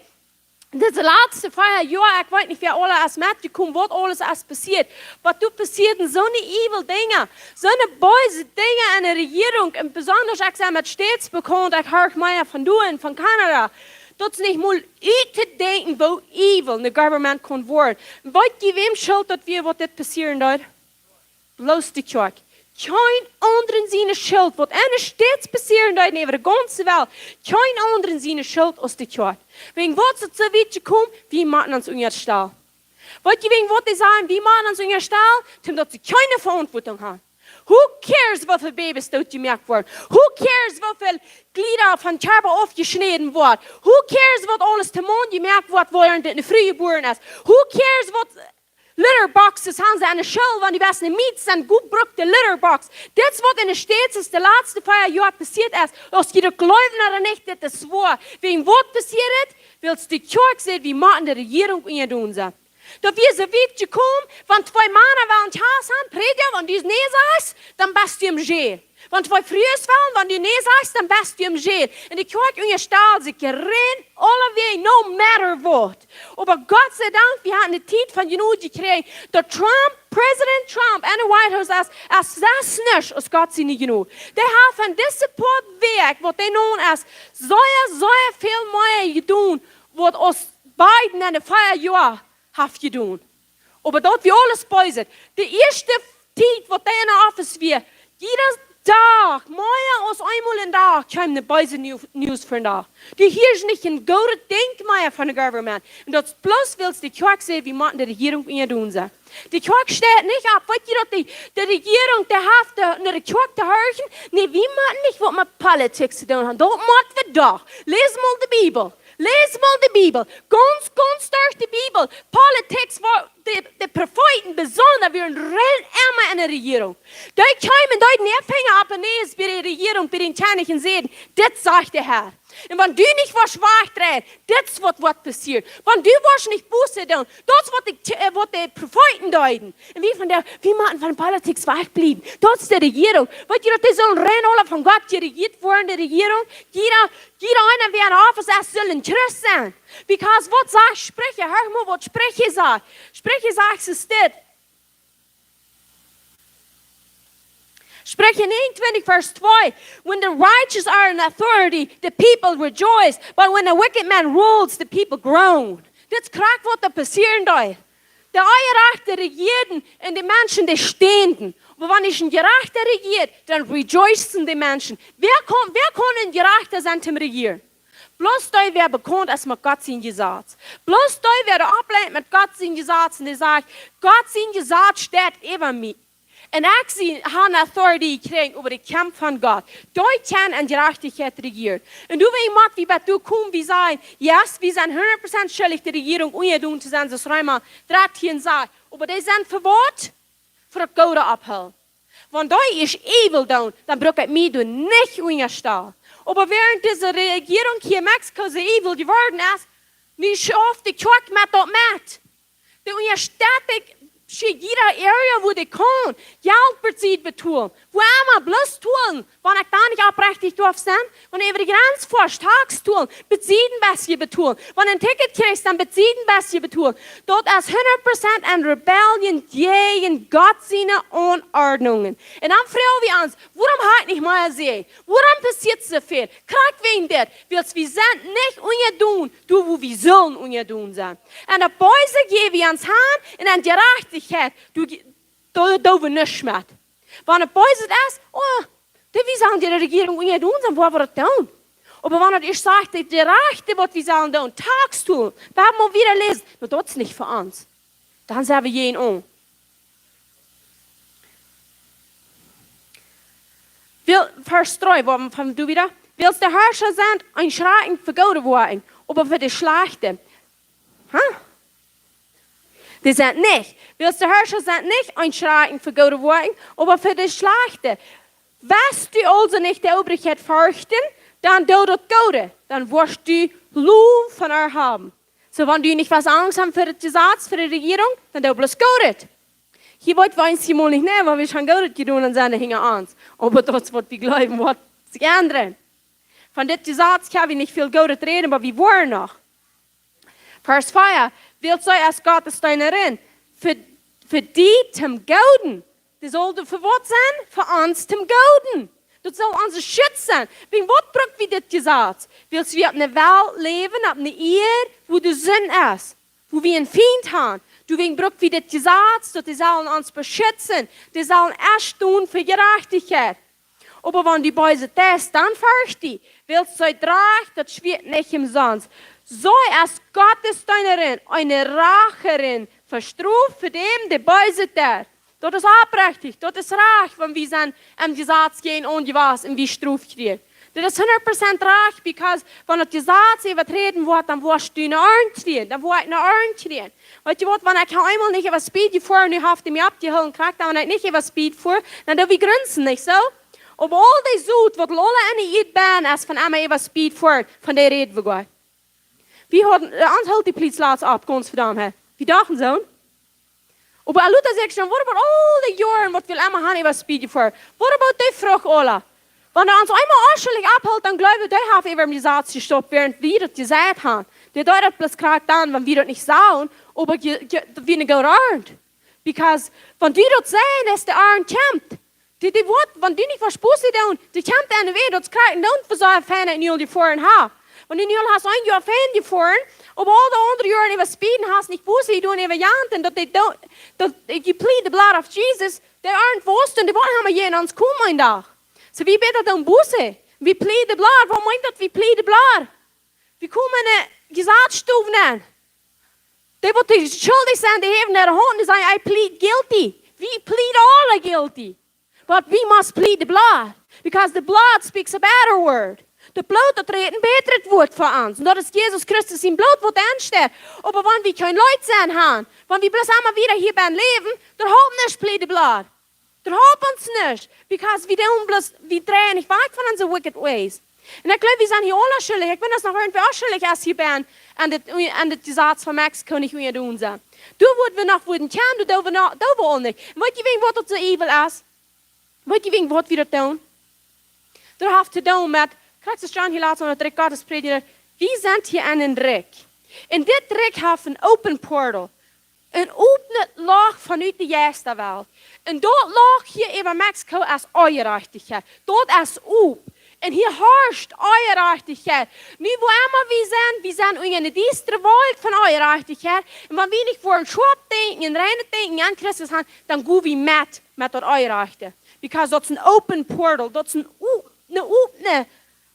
Dise latste vea Joa, ekj weet nich, wäa aula es metjekomen, waut aules es passieet. Oba doa passieeden soone evil Dinja, soone beese Dinja enne Rejierunk. Un besonda, ekj sie met States bekaunt, ekj hia mea von doa un von Kanada. Daut es nich mol uttodenkjen, woo evil eene Government kaun woaren. Un weet jie, wäm Schult daut wia, waut dit passieren deed? Bloos de Kjoakj. Kjeen aundren siene Schult, waut enne States passieren deed äwa de gaunze Welt, kjeen aundren siene Schult aus de Kjoakj. Wäajen waut es et soo wiet jekomen? Wie motten ons unjastalen. Weet jie, wäajen waut dee sajen, wie motten ons unjastalen? Toom daut see kjeene Veauntwuatunk haben. Who cares, woo väl Babys doot jemoakt woaren? Who cares, woo väl Jlieda vom Kjarpa aufjeschnäden woaren? Who cares, waut aules to Maun jemoakt woat, wäarent eene Fru jebuaren es? Who cares, waut litter boxes haben see aun de School, wan dee waut ne Mietz sent, goot brukt de litter box. Dit es waut enne States de latste vea Joa passieet es. Aus jie daut jleewen ooda nich, dit es woa. Wäajen waut passieet et? Wiels de Kjoakj sajcht, wie motten de Rejierunk unjadon sennen. Daut wia soo wiet jekomen, wan twee Mana wellen Kjast haben, Prädja, wan du nä sajchst, dan best du em Jail. Wan twee Frues wellen, wan du nä sajchst, dan best du em Jail. Un de Kjoakj unjastalt sikj rein, all the way, no matter what. Oba Gott sie Dank, wie haben eene Tiet von Jnod jekjräajen, daut Trump, President Trump, enne White House es, es daut nuscht aus Gott siene Jnod. Dee haben von dise poa Wäakj, waut dee nu es, sea, sea väl mea jedonen, waut aus Biden enne vea Joa haft jedonen. Oba daut wia aules bees. De ieeschte Tiet, waut dee enne Office wia, jieda Dach, mea aus eemol em Dach, kjeem ne beese New-, News fa dän Dach. Du hieescht nich een goodet Dinkj mea von de Government. Un daut es bloos wiels de Kjoakj sajcht, wie motten de Rejierunk unjadon sennen. De Kjoakj steit nich opp, weet jie daut de, de Rejierunk, dee haft de, no de Kjoakj to horchen? Nä, wie motten nich waut met politics to doonen haben. Daut mott wie doch. Läs mol de Bibel. Läs mol de Bibel. Gaunz, gaunz derch de Bibel. Politics, woo de, de Profeeten besonda wieren rein emma enne Rejierunk. Dee kjeemen, dee deeden äa Finja opp de Näs bie de Rejierunk, bie dän Kjennich un säden: "Dit sajcht de Herr. Un wan du nich woascht wajchdreien, dit es waut woat passieren. Wan du woascht nich Buße doonen, daut es waut de, äh, waut de Profeeten deeden." Un wie von de, wie motten von politics wajchbliewen. Daut es de Rejierunk. Weet jie daut, dee sellen rein aula von Gott jerejieet woaren, de Rejierunk? Jieda, jieda eena, wäa enne Office es, saul een Christ sennen. Because waut sajcht Spricha? Hia mol waut Spricha sajcht. Spricha sajcht es dit. Spricha negenuntwintich, Varsch twee: "When the righteous are in authority, the people rejoice, but when a wicked man rules, the people groan." Dit es krakjt waut doa passieren deed. De Onjerajchte rejieeden un de Menschen, dee ständen. Oba wan een Jerajchta rejieet, dan rejoicen de Menschen. Wäa kaun, wäa kaun een Jerajchta sennen toom rejieren? Bloos dee, wäa bekaunt es met Gott sien Jesaz. Bloos dee, wäa doa oppleet met Gott sien Jesaz un dee sajcht: "Gott sien Jesaz steit äwa mie. Un ekj sie, hab authority jekjräajen äwa de Kjamp von Gott." Dee kaun en Jerajchtichkjeit rejieren. Un doawäajen mott wie bat doa komen, wie sajen: "Yes, wie sent hundat Prozent schuldich, de Rejierunk unjadon to sennen, soo aus Reema dartieen sajcht." Oba dee sent fa waut? Fa daut Goode opphoolen. Wan dee es evil doonen, dan bruck ekj mie doa nich unjastalen. Oba wäarent dise Rejierunk hia en Mexiko soo evil jeworden es, nu schauft de Kjoakj met daut met. Dee unjastat ekj, schie jieda Area, wua dee kaun, Jelt bie sied betolen. Wua emma, bloos tolen, wan ekj dan nich oprechtich darf sennen, wan äwa de Jrenz foascht, tax tolen, bie sied een bät betolen. Wan een Ticket kjrichst, dan bie sied een bät betolen. Daut es hundat Prozent en rebellion jäajen Gott siene Aunordnungen. Un dan froag wie ons: "Wuarom hab ekj nich mea Säajen? Wuarom passieet soo väl?" Krakjt wäajen dit, wiels wie sent nich unjadon, doa wua wie sellen unjadon sennen. Un daut Beese jäw wie ons han, un aun Jerajchtichkjeit, doa, doa, doa wie nuscht met. Wan daut Beeset es, oh, dee, wie sellen de Rejierunk unjadon sennen, woo wie daut doonen. Oba wan daut es, sajcht de, de Rajchte, waut wie sellen doonen, tax tolen, wie haben mol wada läsen, nu, daut es nich fa ons. Dan sent wie jäajen aun. Wiel-, Varsch dree, wua wie von doa wada, wiels de Harscha sent een Schrakjen fa goode Woakjen, oba fa de schlajchte. Huh? Dee sent nich. Wiels de Harscha sent nich een Schrakjen fa goode Woakjen, oba fa de schlajchte. Woascht du aulsoo nich de Obrigkeit ferchten, dan doo daut Goode, dan woascht du Loon von ar haben. Soo, wan du nich woascht Angst haben fa daut Jesaz, fa de Rejierunk, dan doo bloos Goodet. Hia woat wie ons hia mol nich nämen, wan wie haben Goodet jedonen, dan sent dee hinja ons. Oba daut es waut wie jleewen, woat sikj endren. Von dit Jesaz kjenn wie nich väl Goodet räden, oba wie woaren noch. Vers vea: Wiels see es Gottes Deenen, fa, fa die toom Gooden. Dee saul fa waut sennen? Fa ons toom Gooden. Daut saul onse Schutz sennen. Wäajen waut bruck wie dit Jesaz? Wiels wie opp eene Welt läwen, opp eene Ieed, wua de Sind es, wua wie eenen Fient haben. Doawäajen bruck wie dit Jesaz, daut dee saul ons beschitzen. Dee saul ons stonen fa Jerajchtichkjeit. Oba wan du Beeset deist, dan fercht die, wiels see drajcht daut Schwieet nich omsonst. See es Gottes Deenen, eene Racherin, fa Strof fa däm, dee Beeset deit. Daut es oprechtich, daut es rajcht, wan wie sent em Jesaz jäajen aunjewast un wie Strof kjrieen. Daut es hundat Prozent rajcht, because wan daut Jesaz äwaträden woat, dan woascht du eene Arnt kjrieen, dan woa ekj eene Arnt kjrieen. Weetst du waut, wan ekj eemol nich äwa Speed jefoaren, nu haft hee mie oppjehoolen, krakjt wan ekj nich äwa Speed foa, dan doo wie grunzen, nich soo? Oba aul dee Sot, waut aul en de Ieed benn es, von emma äwa Speed foaren, von dee räd wie goa. Wie hauden, äh, ons hilt dee Pliedslatz opp, gaunz vedaumt, hä? Wie dochten soo. Oba Luther sajcht dan, what about aul dee Joaren, waut wie emma haben äwa Speed jefoaren? What about dee Frucht aula? Wan dee ons eemol onschullich opphilt, dan jleew wie, dee haft äwa em Jesaz jestoppt, wäarent wie daut jeseit haben. Dee deed daut bloos krakjt dan, wan wie daut nich sagen, oba je, je, daut wie eene goode Arnt. Because, wan du daut seist, es de Arnt kjemt. Dee, dee woat, wan du nich waut Buße doonen, dee kjemt aun de Wajch, daut krakjt dan fa soo fein aus nu aul jefoaren hast. Wan du nu aul hast een Joa fein jefoaren, oba aul dee aundre Joaren äwa Speed un hast nich Buße jedonen äwa jant, un daut dee doo-, daut, you plead the blood of Jesus, dee Arnt woat un dee woat emma hia aun ons komen eenen Dach. Soo, wie bäta doonen Buße. We plead the blood. Waut meent daut, we plead the blood? Wie komen enne Jesazstow aun. Dee waut dee schuldich sent, dee häwen äare Haunt, dee sajen, I plead guilty. We plead all guilty. But we must plead the blood, because the blood speaks a better word. Daut Bloot, daut rät een bätret Wuat fa ons. Un daut es Jesus Christus sien Bloot, waut aunsteit. Oba wan wie kjeen Leet sennen haben, wan wie bloos emma wada hia bie läwen, dan halpt nuscht plead the blood. Daut halpt ons nuscht, because wie doonen bloos, wie dreien nich wajch von onse wicked ways. Un ekj jleew, wie sent hia aula schullich. Ekj weet, daut noch irjentwäa aul schullich es hia bie aun dit, aun dit Jesaz von Mexiko nich unjadon sennen. Doa woa wie noch wudden kjennen, doa doo wie noch, doo wie aul nich. Un weetst du, wäajen waut daut soo evil es? Weetst du, wäajen waut wie daut doonen? Daut haft to doonen met, krakjt soo aus John hia latst aun daut Rikj Gottes prädjen, wie sent hia en een Rikj. Un dit Rikj haft een open portal. Een opnet Loch von ut de Jeistawelt. Un daut Loch hia äwa Mexiko es Onjerajchtichkjeit. Daut es op. Un hia harscht Onjerajchtichkjeit. Nu, wua emma wie sent, wie sent unja eene diestre Wolkj von Onjerajchtichkjeit. Un wan wie nich woaren schoap denkjen un rein denkjen aun Christus haben, dan go wie met, met daut Onjerajchte. Because daut es een open portal. Daut es een o-, een opne,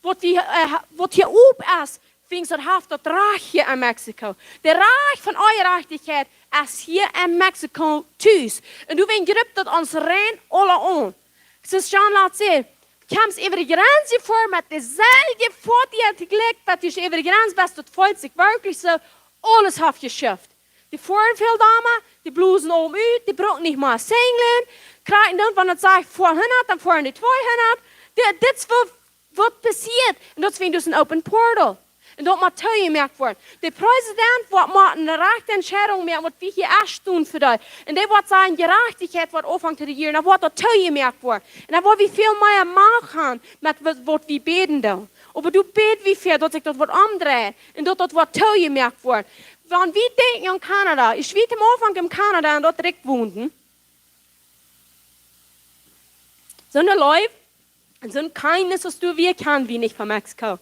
waut wie, äh, waut hia op es. Wäajen daut haft daut Rajcht hia en Mexiko. De Rajcht von Onjerajchtichkjeit es hia en Mexiko tus. Un doawäajen jript daut ons rein aula aun. Soo aus John latst säd, kjemst äwa de Jrenz jefoaren met deeselwje Foatieja, jlikj waut du äwa de Jrenz best, daut feelt sikj werkjlich soo, aules haft jeshift. Dee foaren väl dolla, dee blosen om ut, dee bruken nich mea sinjlen. Krakjt dan, wan daut sajcht foa hundat, dan foaren dee tweehundat. Dit, dit es waut, waut passieet. Un daut es wäajen daut es een open portal. Un daut mott toojemoakt woaren. De President woat motten eene rajchte Entscheidunk moaken, waut wie hia ieescht doonen fa dee. Un dee woat sajen, Jerajchtichkjeit woat aunfangen to rejieren. Dan woat daut toojemoakt woaren. Un dan woa wie väl mea Macht haben met waut, waut wie bäden doonen. Oba doa bäd wie fa, daut sikj daut woat omdreien. Un daut daut woat toojemoakt woaren. Wan wie denkjen aun Kanada, ekj weet, aum Aunfank en Kanada, un daut Rikj wonden. Soone Leew un soon Kindness, aus doa wia, kjanen wie nich von Mexiko.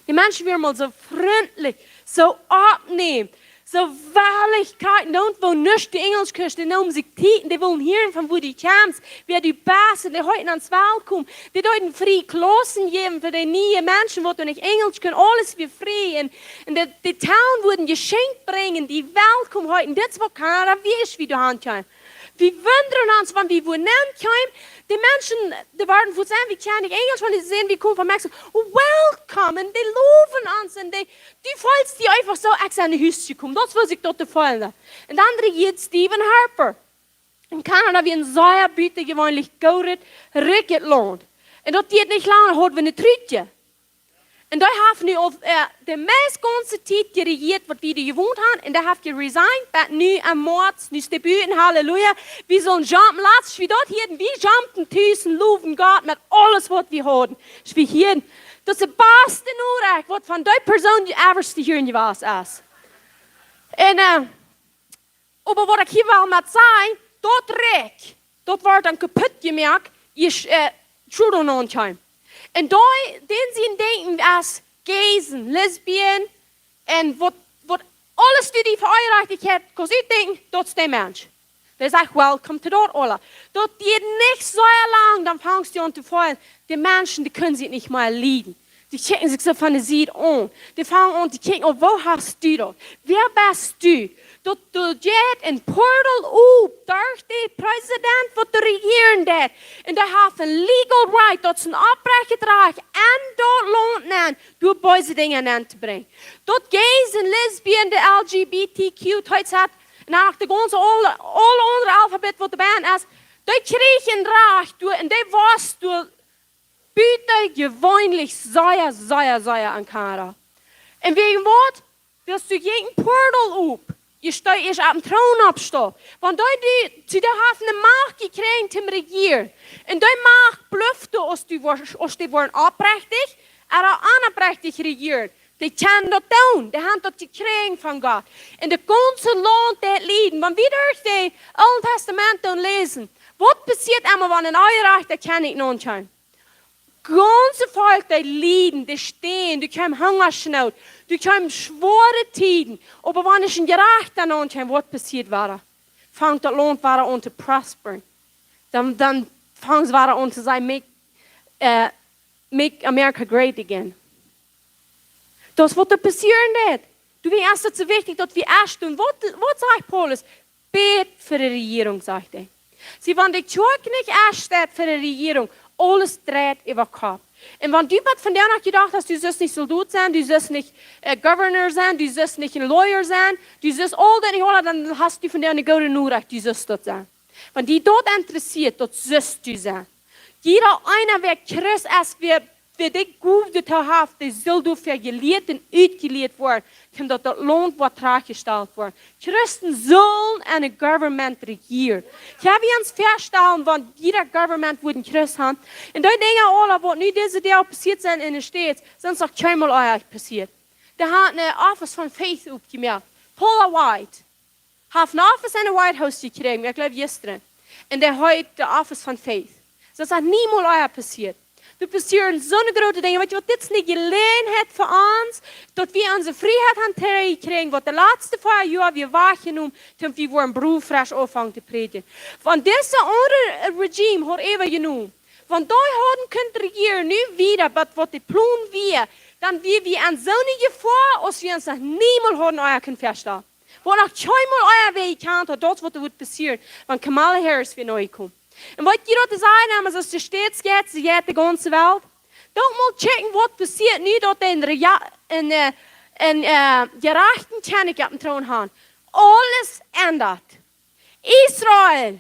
De Menschen wieren mol soo frintlich, soo oppnämend, soo wellich, krakjt dan, wua nuscht de Enjelsch kjrieech, dee neemen sikj Tiet un dee wullen hieren von wua du kjemst, wäa du best, un dee heeten ons welkom. Dee deeden frie Klaussen jäwen fa de niee Menschen, waut doa nich Enjelsch kunnen, aules wia frie. Un, un de, de Talen wudden Jeschenkj brinjen, die welkom heeten. Dit es waut Kanada wia, aus wie doa ankjeemen. Wie wundren ons, wan wie wua nenn kjeemen, de Menschen, dee wieren, wua sent, wie kjennen nich Enjelsch, wan dee seenen, wie komen von Mexiko. Welcome, un dee lowen ons, un dee, du feelst die eefach soo, ekj sie no Hus jekomen. Daut es waut ekj doa feelen. Un dan rejieed Stephen Harper. En Kanada wia een sea butajeweenlich goodet, rikjet Launt. Un daut dieed nich lang, hauden wie een Truutje. Un dee haft nu aul, äh, de meist gaunze Tiet jerejieet, waut wie doa jewont haben. Un dee haft jeresigned, bat nu aum Moaz, nu es dee buten, halleluja. Wie sellen jumpen, latst, wie daut hia, wie jumpen tus un lowen Gott met aules, waut wie hauden. Aus wie hia, daut es de baste Norecht, waut von dee Persoon, dee ever to hieren jewast es. Un äh, oba waut ekj hia well met sajen, daut Rikj, daut woat dan kaput jemoakt, ea äh, Trudeau aunkomen. Un dee, dän sien Denkjen es gays un lesbians un waut, waut aules, dee, dee fa Onjerajchtichkjeit, kaust du denkjen, daut es de Mensch. Dee sajcht, welcome to daut aula. Daut diet nich soo lang, dan fangst du aun to feelen, de Menschen, dee kjennen sikj nich mea lieden. Dee kjikjen sikj soo von de Sied aun. Dee fangen aun to kjikjen, oh, woo hast du daut? Wäa best du? Daut, daut jeit een Portal op derch dän President, waut de Rejierunk deit. Un dee haft een legal right, daut es een oprechtet Rajcht, en daut Launt nenn, doa beese Dinja nenntobrinjen. Daut gays un lesbians, de L G B T Q, daut sajcht, un uk de gaunze aule, aule aundre Alfabet, waut doabie es, dee kjricht een Rajcht doa, un dee wia doa butajeweenlich sea, sea, sea en Kanada. Un wäajen waut? Wiels doa jinkj een Portal op. Jie stonen ieescht oppem Troon opp, stonen. Wan dee, dee, dee haft ne Macht jekjräajen toom rejieren. Un dee Macht blifft doa, aus dee woaren, aus dee woaren oprechtich ooda onopprechtich rejieren. Dee kjennen daut doonen. Dee haben daut jekjräajen von Gott. Un daut gaunze Launt deit lieden. Wan wie derch daut Oole Tastament dan läsen, waut passieet emma, wan een onjerajchta Kjennich aunkjemt? Gaunze Volkj, dee lieden, dee stoawen, doa kjemt Hungasnoot, doa kjemt schwoare Tieden. Oba wan een Jerajchta aunkjemt, waut passieet wada? Fangt daut Launt wada aun to prosperen. Dan, dan fangen see wada aun to sajen, make, äh, make America great again. Daut es waut doa passieren deit. Doawäajen es daut soo wichtich, daut wie ieescht doonen. Waut, waut sajcht Paulus? Bät fa de Rejierunk, sajcht hee. See, wan de Kjoakj nich ieescht steit fa de Rejierunk, aules dreit äwa Kopp. Un wan du waut vondoag noch jedocht hast, du sust nich Soldot sennen, du sust nich äh, Governor sennen, du sust nich een Lawyer sennen, du sust aul daut nich aula, dan hast du vondoag eene goode Norecht, du sust daut sennen. Wan die daut interessieet, daut sust du sennen. Jieda eena, wäa Christ es, wäa, wäa de Gow doatoo haft, dee saul doafäa jelieet un utjelieet woaren, toom daut daut Launt woat trajchtjestalt woaren. Christen sellen en de government rejieren. Kjenn wie ons väastalen, wan jieda government wudd een Christ haben? Un dee Dinja aula, waut nu dise Doag passieet sent en de States, sent noch kjeenmol ieejentlich passieet. Dee haben een Office of Faith oppjemoakt. Paula White haft een Office en de White House jekjräajen, ekj jleew jistren. Un dee heet de Office of Faith. Daut es niemols ea passieet. Doa passieren soone groote Dinja. Weetst waut, dit es eene Jeläajenheit fa ons, daut wie onse Frieheit han trigjjekjräajen, waut de latste poa Joa wia wajchjenomen, toom wie wudden brufresch aunfangen to prädjen. Wan dise aundre äh, Regime haud äwajenomen, wan dee hauden kunt rejieren, nu wieda, waut, waut de Plon wia, dan wia wie en soone Jefoa, aus wie ons noch niemols hauden ea kunt väastalen. Waut noch kjeenmol ea wäa jekaunt haud, daut waut doa wudd passieren, wan Kamala Harris wia nojekomen. Un waut jie doa to sajen haben, es, aus de States jeit, see jeit de gaunze Welt. Doot mol checken, waut passieet nu, daut dee een Reja-, een, äh, een äh, jerajchta Kjennich oppem Troon haben. Aules endat. Israel,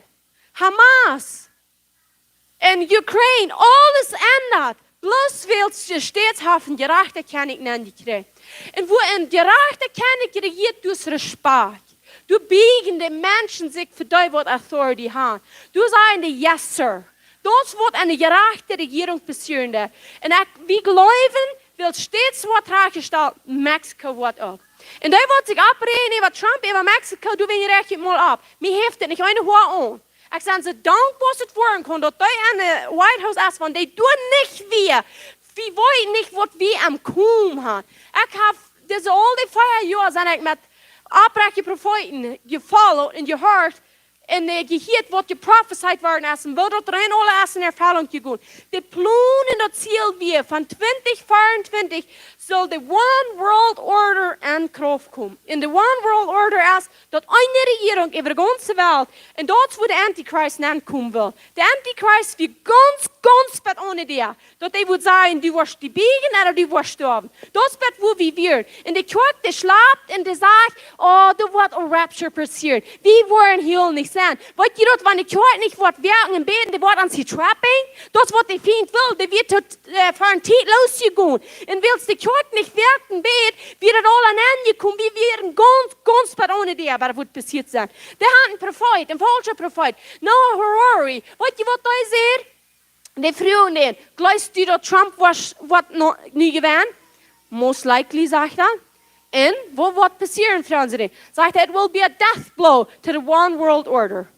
Hamas, en Ukraine, aules endat. Bloos wiels de States haft een jerajchta Kjennich nenjekjräajen. Un wua een jerajchta Kjennich rejieet, doa es Respakjt. Doa bieejen de Menschen sikj fa dee, waut authority haben. Doa sajen dee yes, sir. Daut es waut en eene jerajchte Rejierunk passieren deit. Un ekj, wie jleewen, wiels States woat trajchtjestalt, Mexiko woat uk. Un dee waut sikj oppräajen äwa Trump, äwa Mexiko, doa wan jie rajcht mol opp. Mie haft daut nich eene Hoa aun. Ekj sie soo dankboa, aus et woaren kaun, daut dee en de White House es, wan dee doa nich wia. Wie weeten nich, waut wie aum komen haben. Ekj hab dise aul dee vea Joa, sie ekj met oprechte Profeeten jefollowt un jehorcht un äh, jehieet, waut jeprofezeit worden es un woo daut rein aules es en Erfellunk jegonen. De Plon un daut Ziel wia, von twintich veeauntwintich saul de One World Order en Krauft komen. Un de One World Order es, daut eene Rejierunk äwa de gaunze Welt, un daut es wua de Antichrist nenkomen well. De Antichrist wia gaunz, gaunz bat aun de Däa. Daut dee wudd sajen, du woascht die bieejen, ooda du woascht stoawen. Daut es bat wua wie wieren. Un de Kjoakj, dee schlapt un dee sajcht, oh, doa woat een Rapture passieren. Wie woaren hia nich sennen. Weetst du daut, wan de Kjoakj nich woat woaken un bäden, dee woat ons hia trappen? Daut es waut de Fient well. Dee wia to äh, fa eene Tiet losjegonen. Un wiels de Kjoakj nich woakjt un bäd, wia daut aul aun Enj jekomen, wie wieren gaunz, gaunz bat aun de Däa, waut wudd passiet sennen. Dee hauden een Profeet, een faulscha Profeet. Noah Harari, weetst du waut dee säd? Dee fruach am, jleefst du daut Trump woat, woat no, nu jewennen? Most likely, sajcht hee. Un waut woat passieren, froagen see dan? Sajcht hee: "It will be a death blow to the one world order."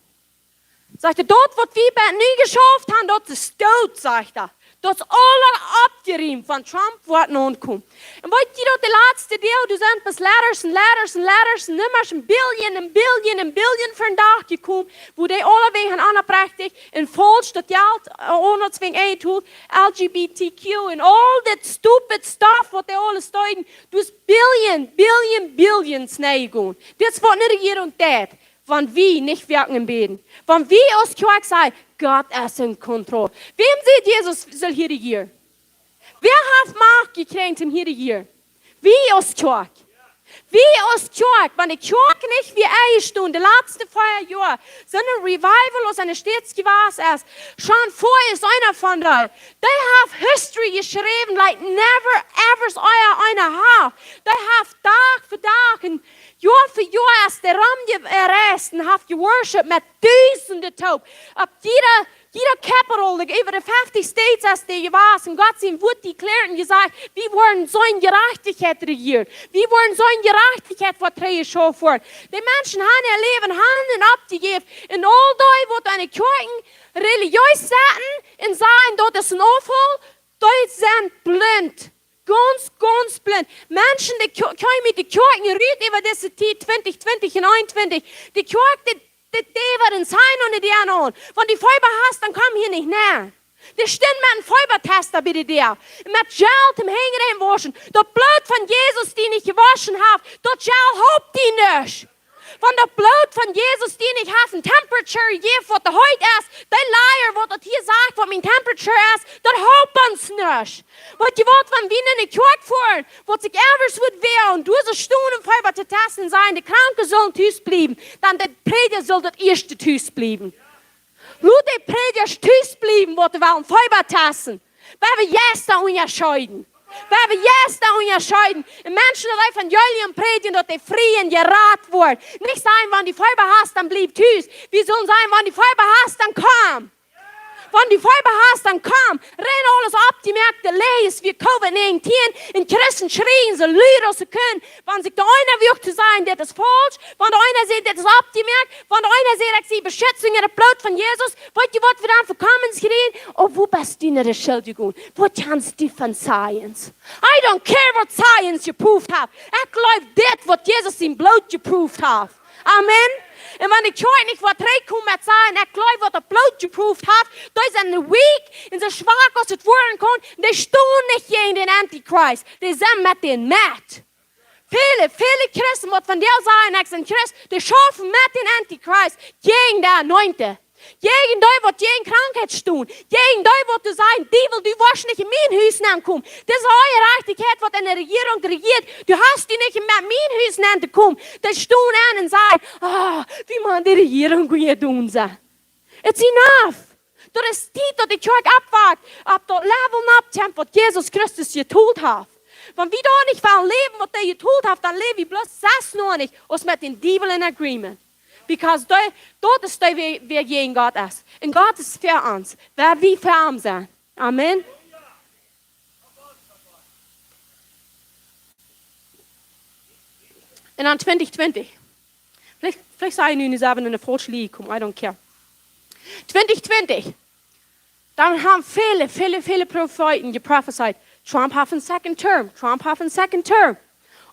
Sajcht hee: "Daut waut wie bat nu jeschauft haben, daut es doot", sajcht hee. "Daut es aules aufjeriemt, wan Trump woat nokomen." Un weet jie daut de latste Tiet, doa sent bloos Letters un Letters un Letters un Nummasch un Billion un Billion un Billion fa dän Dach jekomen, woo dee aule wäajen onopprechtich un faulsch daut Jelt, äh, aun ons wäajen eent, L G B T Q un aul dit stupid stuff waut dee aules deeden, doa es Billion, Billion, Billions nenjegonen. Dit es waut ne Rejierunk deit, wan wie nich woakjen un bäden. Wan wie aus Kjoakj sajen: "Gott es en Kontroll." Wäm sajcht Jesus saul hia rejieren? Wäa haft Macht jekjräajen toom hia rejieren? Wie aus Kjoakj. Wie aus Kjoakj, wan de Kjoakj nich wia enjestonen de latste vea Joa, soon Revival aus en de States jewast es, Sean Feuer es eena von dee. Dee haft History jeschräwen like never ever ea eena haft. Dee haft Dach fa Dach un Joa fa Joa es dee romjereist un haft jeworshipped met dusende toop. Opp jieda, jieda capital, like, äwa de fefti States es dee jewast. Un Gott sien Wuat declared un jesajcht: "Wie woaren soone Jerajchtichkjeit rejieren. Wie woaren soone Jerajchtichkjeit waut trigj jeschauft woaren." De Menschen haben äa Läwen, haben aufjejäft. Un aul dee waut aun de Kjoakjen religiees setten un sajen daut es en Auffaul, dee sent blint. Gaunz, gaunz blint. Menschen, dee kjo-, kjeemen met de Kjoakjen rut äwa dise Tiet twintich twintich un eenuntwintich. De Kjoakj, dee, dee, dee woaren sajen un dee aun. Wan du Feeba hast, dan komm hia nich nenn. Dee stunden met een Feebatest bie de Däa. Un met Gel toom Henj wauschen. Daut Bloot von Jesus, dee nich jewoschen haft, daut Gel halpt die nich. Wan daut Bloot von Jesus die nich haft ne temperature jejäft waut to heet es, dee liar waut daut hia sajcht waut miene temperature es, daut halpt ons nich. Weet jie waut, wan wie en de Kjoakj foaren, waut sikj elders woat wäa un doa soo stonen Feeba to testen un sajen, de Kranke sullen tus bliewen, dan de Prädja saul daut ieeschte tus bliewen. Lot de Prädja tus bliewen waut dee wellen Feeba testen. Wie haben Jeista unjascheeden. Wie haben Jeista unjascheeden. Un Menschen daut Evangelium prädjen, daut dee frie un jerat woaren. Nich sajen, wan du Feeba hast, dan bliew tus. Wie sellen sajen, wan du Feeba hast, dan komm. Wan du Feeba hast, dan komm. Rein aules oppjemoakt, de Läajes wia Covid nineteen. Un Christen schrieejen soo lud aus see kunnen. Wan sikj de eena woagt to sajen, dit es faulsch, wan de eena sajcht, dit es oppjemoakt, wan de eena sajcht, ekj sie beschitzt unja daut Bloot von Jesus, weet jie waut wie dan fa comments kjrieen? Oh, woo best du no de Schult jegonen? Waut kjanst du von science? I don't care waut science jeproowt haft. Ekj jleew dit waut Jesus sien Bloot jeproowt haft. Amen. Un wan de Kjoakj nich woat trigjkomen met sajen, ekj jleew waut daut Bloot jeproowt haft, dee sent weak un soo schwak aus et woaren kaun, dee stonen nich jäajen dän Antichrist, dee sent met dän met. Väle, väle Christen waut vondoag sajen, ekj sie Christ, dee schaufen met dän Antichrist jäajen de Anointed. Jäajen dee waut jäajen Krankheit stonen. Jäajen dee waut doa sajen, Diewel, du woascht nich en mien Hus nenkomen. Dit es aule Jerajchtichkjeit waut en de Rejierunk rejieet. Du hast die nich met mien Hus nenn to komen. Dee stonen aun un sajen: "Ah, wie motten de Rejierunk wada doonen sajen." It's enough. Daut es Tiet daut de Kjoakj oppwakt, opp daut Level nopp kjemt waut Jesus Christus jetolt haft. Wan wie doa nich von läwen waut hee jetolt haft, dan läw wie bloos sest noch nich aus met dän Diewel in agreement. Because dee, daut es dee, wäa, wäa jäajen Gott es. Un Gott es fa ons, wan wie fa am sent. Amen. Un dan twintich twintich. Veleicht, veleicht sie ekj nu en de selfschte, en de faulsche Linie jekomen, I don't care. Twintich twintich. Dan haben väle, väle, väle Profeeten jeprofezeit: "Trump haft een second term, Trump haft een second term."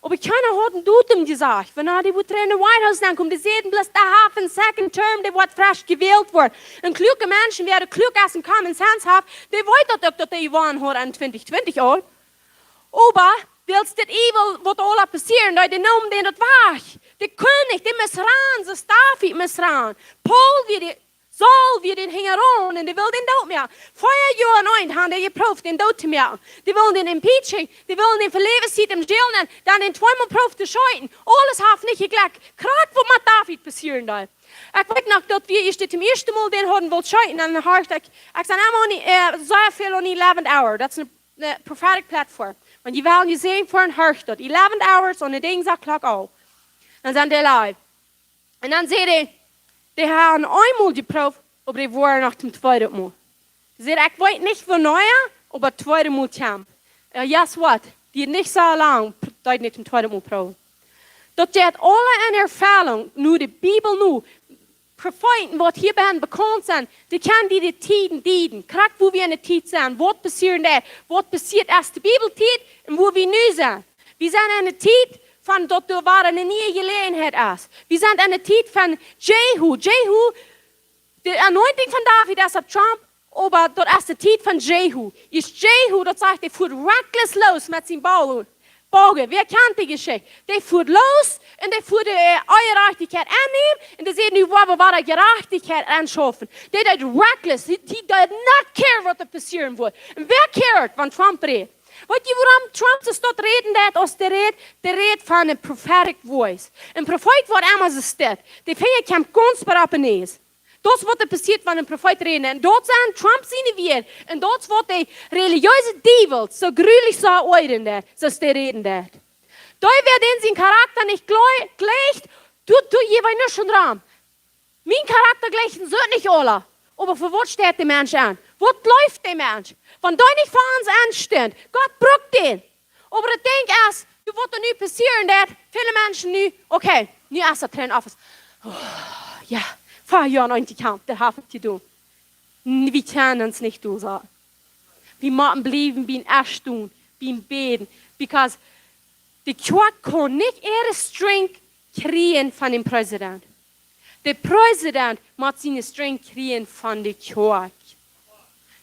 Oba kjeena haud een Datum jesajcht, wanea dee woat trigj en de White House nenkomen. Dee säden bloos, dee haft een second term, dee woat fresch jewält woaren. Un kluake Menschen, wäa kluak es un common sense haft, dee weet daut uk, daut dee jewonnen haud en twintich twintich aul. Oba wiels dit evil waut aula passieren deed, dee neemen dän daut wajch. Dee kunnen nich, dee must rannen, soo aus David must rannen. Paul wia dee, Saul wia dän hinjaraun un dee wull dän doot moaken. Vea Joa en eent haben dee jeproowt dän doot to moaken. Dee wullen dän impeachen, dee wullen dän fa Läwenstiet em Jail nämen, dan dän tweemol proowt to scheeten. Aules haft nich jeklappt. Krakjt waut met David passieren deed. Ekj weet noch daut wie ieescht, toom ieeschten Mol dän hauden wullen scheeten, dan horcht ekj, ekj sie emma aun, äh, sea väl aun Eleventh Hour. Daut es een, een prophetic platform. Wan jie wellen jeseenen woaren, horcht daut. Eleventh Hour es aun de Dinja Klock aul. Dan sent dee live. Un dan säd hee, dee haben eemol jeproowt, oba dee woaren noch toom tweeden Mol. Dee säd: "Ekj weet nich wanea, oba tweeden Mol kjemt." Äh, guess what? Diet nich soo lang. P-, Daut nich een tweedet Mol proowen. Daut jeit aula en Erfellunk, nu de Bibel nu. Profeeten, waut hia bie bekaunt sent, dee kjennen die de Tieden dieden. Krakjt wua wie enne Tiet sent, waut passieet doa, waut passieet es de Bibeltiet un wua wie nu sent. Wie sent enne Tiet von daut doa wada eene niee Jeläajenheit es. Wie sent enne Tiet von Jehu. Jehu, de Anointing von David es opp Trump, oba daut es de Tiet von Jehu. Ieescht Jehu, daut sajcht, dee fuat reckless loos met sien Bogen. Bogen, wäa kjant de Jeschicht? Dee fuat loos un dee fuat de, äh, Onjerajchtichkjeit aunnämen un dee säd: "Nu woa wie wada Jerajchtichkjeit aunschaufen." Dee deed reckless. He, he did not care waut doa passieren wudd. Un wäa cared, wan Trump rät? Weet jie, wuarom Trump soo stoakj räden deed, aus dee rät? Dee rät von eene prophetic voice. Een Profeet, waut emma soo steit, dee finjt kjemt konstant opp de Näs. Daut es waut doa passieet, wan een Profeet rät. Un daut sent Trump siene Wieed. Un daut es waut de relijeese Diewel soo grulich soo oajren deed, soo aus dee räden deed. Dee, wäa dän sien Charakta nich jle-, jleicht, dee, dee jeft nuscht rom. Mien Charakta jleicht an soo nich aula. Oba fa waut steit de Mensch aun? Waut jleeft de Mensch? Wan dee nich fa ons aunstunt, Gott brukt dän. Oba daut Dinkj es, du, waut doa nu passieren deit, väle Menschen nu, okay, nu es daut Trump off. Oh, jo, fa Joa un Joa, daut hab ekj jedonen. N-, wie kjennen ons nich doa sennen. Wie motten bliewen biem Aufstonen, biem Bäden. Because de Kjoakj kaun nich äare Strength kjrieen von dän President. De President mott siene Strength kjrieen von de Kjoakj.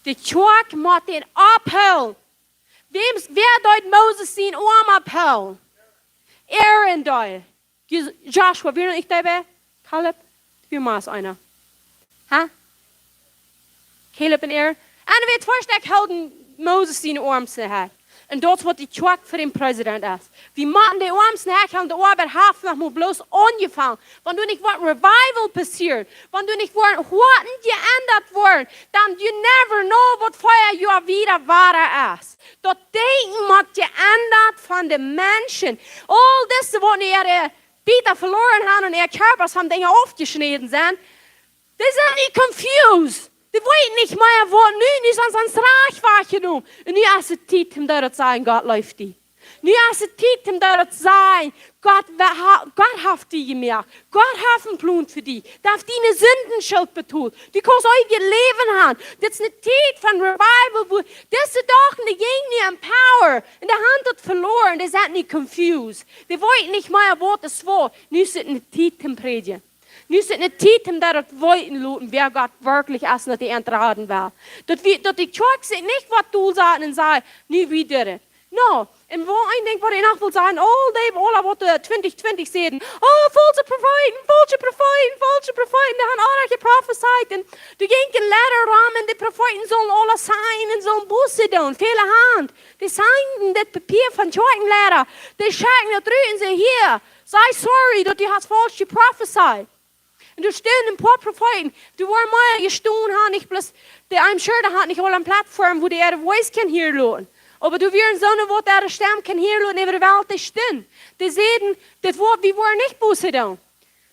De Kjoakj mott dän opphoolen. Wäm, wäa deed Moses sienen Oarm opphoolen? Aaron deed. Jo-, Joshua, wia noch nich doabie? Caleb? Wia mau eena? Ha? Caleb un Aaron? Un wäa tweestekj hilden Moses sienen Oarm soo hia. Un daut es waut de Kjoakj fa dän President es. Wie motten de Oarms nich hoolen, de Oabeit haft noch mau bloos aunjefongen. Wan doa nich waut Revival passieren, wan doa nich waut Hoaten jeendat woaren, dan you never know waut fa een Joa wieda wada es. Daut Denkjen mott jeendat von de Menschen. Aul dise, waut nu äare Bieta veloaren haben un äare Kjarpasch haben Dinja aufjeschnäden sent, dee sent nu confused. Dee weeten nich mea waut nu, nu sent see aum Rajcht wajchjenomen. Un nu es de Tiet om daut to sajen, Gott leeft die. Nu es de Tiet om daut to sajen, Gott, wa-, ha-, Gott haft die jemoakt. Gott haft een Plon fa die. Dee haft diene Sindenschult betolt. Du kaust eewjet Läwen haben. Dit es eene Tiet von Revival, wua dise Doag, dee jinjen nu en power. Un dee haben daut veloaren, dee sent nu confused. Dee weeten nich mea waut es waut. Nu es et eene Tiet om to prädjen. Nu es et eene Tiet om daut weeten to loten, wäa Gott werkjlich es un daut hee ons raden well. Daut wie, daut de Kjoakj sikj nich woat dolsaten un sajen, nu wie dit. No, un woo een Dinkj waut ekj noch well sajen, aul dee, aula waut de twintich twintich säden, oh, faulsche Profeeten, faulsche Profeeten, faulsche Profeeten, dee haben aula jeprofezeit. Un doa jinkj een Leda rom un de Profeeten sullen aula signen un sullen Buße doonen. Väle haben, dee signen dit Papia von Kjoakjenleda. Dee schekjen daut rut un sajen, hia, saj sorry daut du hast faulsch jeprofezeit. Un doa stunden een poa Profeeten, dee woaren mea jestonen haben, nich bloos, dee, I'm sure, dee hauden nich aul eene Plattform, wua dee äare Voice kunnen hieren loten. Oba doa wieren soone, waut äare Stemm kunnen hieren loten äwa de Welt, dee stunden. Dee säden, dit woat, wie woaren nich Buße doonen.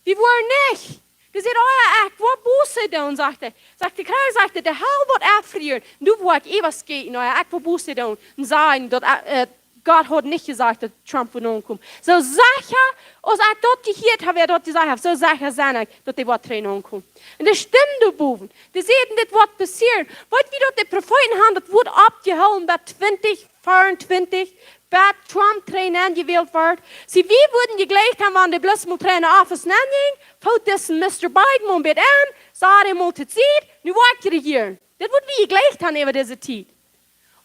Wie woaren nich. Dee säd, oh jo, ekj woa Buße doonen, sajcht hee. Sajcht de Kjrieech, sajcht hee, de Hal woat auffrieren. Un doa woa ekj äwa schekjen, oh jo, ekj woa Buße doonen. Un sajen daut, äh, Gott haud nich jesajcht daut Trump wudd omkomen. Soo secha aus ekj daut jehieet hab, wäa daut jesajcht haft, soo secha sie ekj daut dee woat trigj omkomen. Un dee stunden doa bowen. Dee säden, dit woat passieren. Weet jie daut de Profeeten haben daut Wuat oppjehoolen bie twintich veeauntwintich, bat Trump trigj enjewält wort? See, wie wudden jejlikjt haben, wan dee bloos mol trigj enne Office nenjinkj, foot disen Mister Biden mol bät aun, säd hee mol to Tiet, nu woa ekj rejieren. Daut wudd wie jejlikjt haben äwa dise Tiet.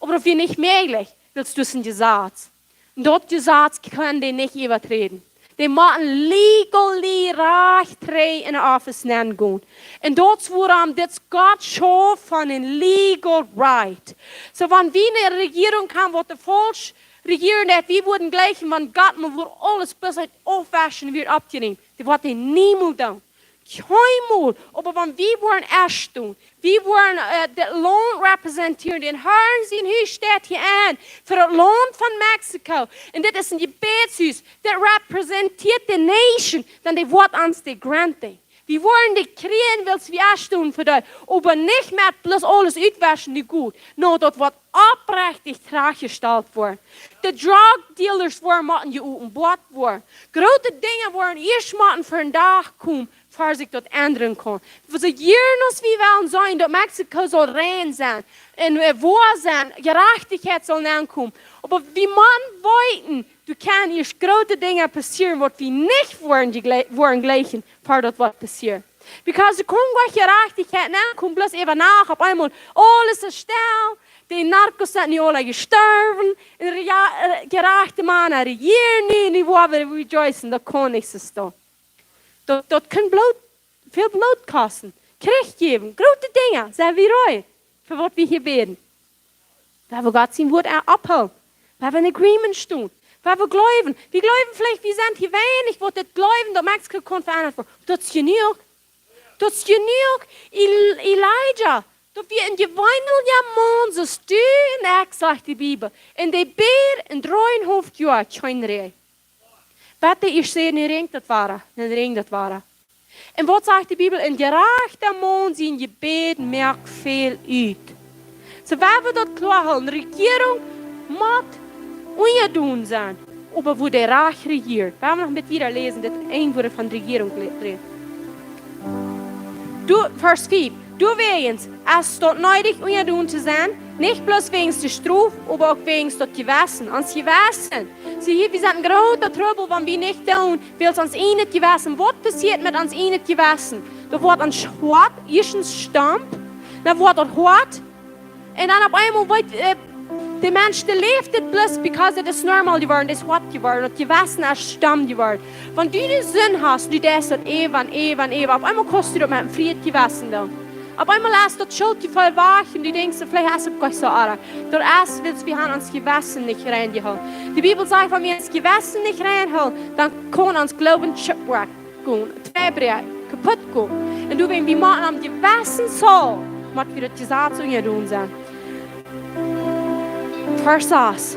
Oba daut wia nich mäajlich, wiels daut es een Jesaz. Un daut Jesaz kjennen dee nich äwaträden. Dee motten legally rajcht trigj enne Office nengonen. Un daut es wuarom dit Gott schauft von een legal right. Soo, wan wie eene Rejierunk haben, waut de faulsch rejieren deit, wie wudden jlikjen, wan Gott mol wudd aules bloos aufwauschen, wada oppjenomen. Dee woat daut niemols doonen. Kjeenmol. Oba wan wie woaren ieescht doonen, wie woaren, äh, daut Launt representieren, dän Herrn sien Hus steit hia aun, fa daut Launt von Mexiko. Un dit es een Jebädshus, daut representieet de nation, dan dee woat ons de granting. Wie woaren dee kjrieen, wiels wie aunstonen fa dee. Oba nich met bloos aules utwischen, nich goot. No, daut woat oprechtich trajchtjestalt woaren. De drug dealers woaren motten jeopenboat woaren. Groote Dinja woaren ieescht motten vondoag komen, ver sikj daut endren kaun. Wie sent hia, aus wie wellen sennen, daut Mexiko saul rein sennen. Un, äh, woa sennen, Jerajchtichkjeit saul aunkomen. Oba wie motten weeten, doa kjennen ieescht groote Dinja passieren, waut wie nich woaren, die gle-, woaren jleichen, ver daut woat passieren. Because doa kaun goanich Jerajchtichkjeit aunkomen, bloos äwa Nacht opp eemol aules es stell, de Narcos sent nu aula jestorwen, un rea-, äh, jerajchte Mana rejieren nu, nu woa wie rejoicen, daut kaun nich soo stonen. Daut, daut kaun Bloot, väl Bloot kosten. Kjrich jäwen, groote Dinja, sent wie reed, fa waut wie hia bäden. Wie woaren Gott sien Wort a-, ophoolen. Wie woaren en agreement stonen. Wie woaren jleewen. Wie jleewen veleicht, wie sent hia weinich, waut dit jleewen, daut Mexiko kaun veendat woaren. Daut es jenuach. Daut es jenuach. El-, Elijah, daut wia een jeweenelja Maun, soo aus du un ekj, sajcht de Bibel. Un dee bäd en dree un haulf Joa kjeen Räajen. Bat hee ieescht säd, nu räajent daut wada, nu räajent daut wada. Un waut sajcht de Bibel? Een jerajchta Maun sien Jebäd moakt väl ut. Soo, wie woaren daut kloa hoolen. Rejierunk mott unjadon sennen, oba woo dee rajcht rejieet. Wie woaren noch een bät wieda läsen, daut eent woat von Rejierunk le-, räden. Du, Varsch fief. Doawäajen es daut needich, unjadon to sennen, nich bloos wäajen de Strof, oba uk wäajen daut Jewessen. Ons Jewessen. See hia, wie sent en grooten Trubbel, wan wie nich doonen, wiels ons ieejnet Jewessen. Waut passieet met ons ieejnet Jewessen? Daut woat ons hoat, ieeschtens stomp, dan woat daut hoat, un dan opp eemol weet, äh, de Mensch, dee läft dit bloos, because daut es normal jeworden, daut es hoat jeworden, daut Jewessen es stomp jeworden. Wan du de Sind hast, du deist daut äwa un äwa un äwa, opp eemol kaust du daut met een frieet Jewessen doonen. Opp eemol es daut Schuldjefeel wajch un du denkjst, veleicht es et goanich soo oajch. Daut es, wiels wie haben ons Jewessen nich rein jehoolen. De Bibel sajcht, wan wie ons Jewessen nich rein hoolen, dan kaun ons Gloowen shipwreck gonen, twei bräakjen, kaput gonen. Un doawäajen, wie motten aum Jewessen saul, mott wie daut Jesaz unjadon sennen. Varsch sas.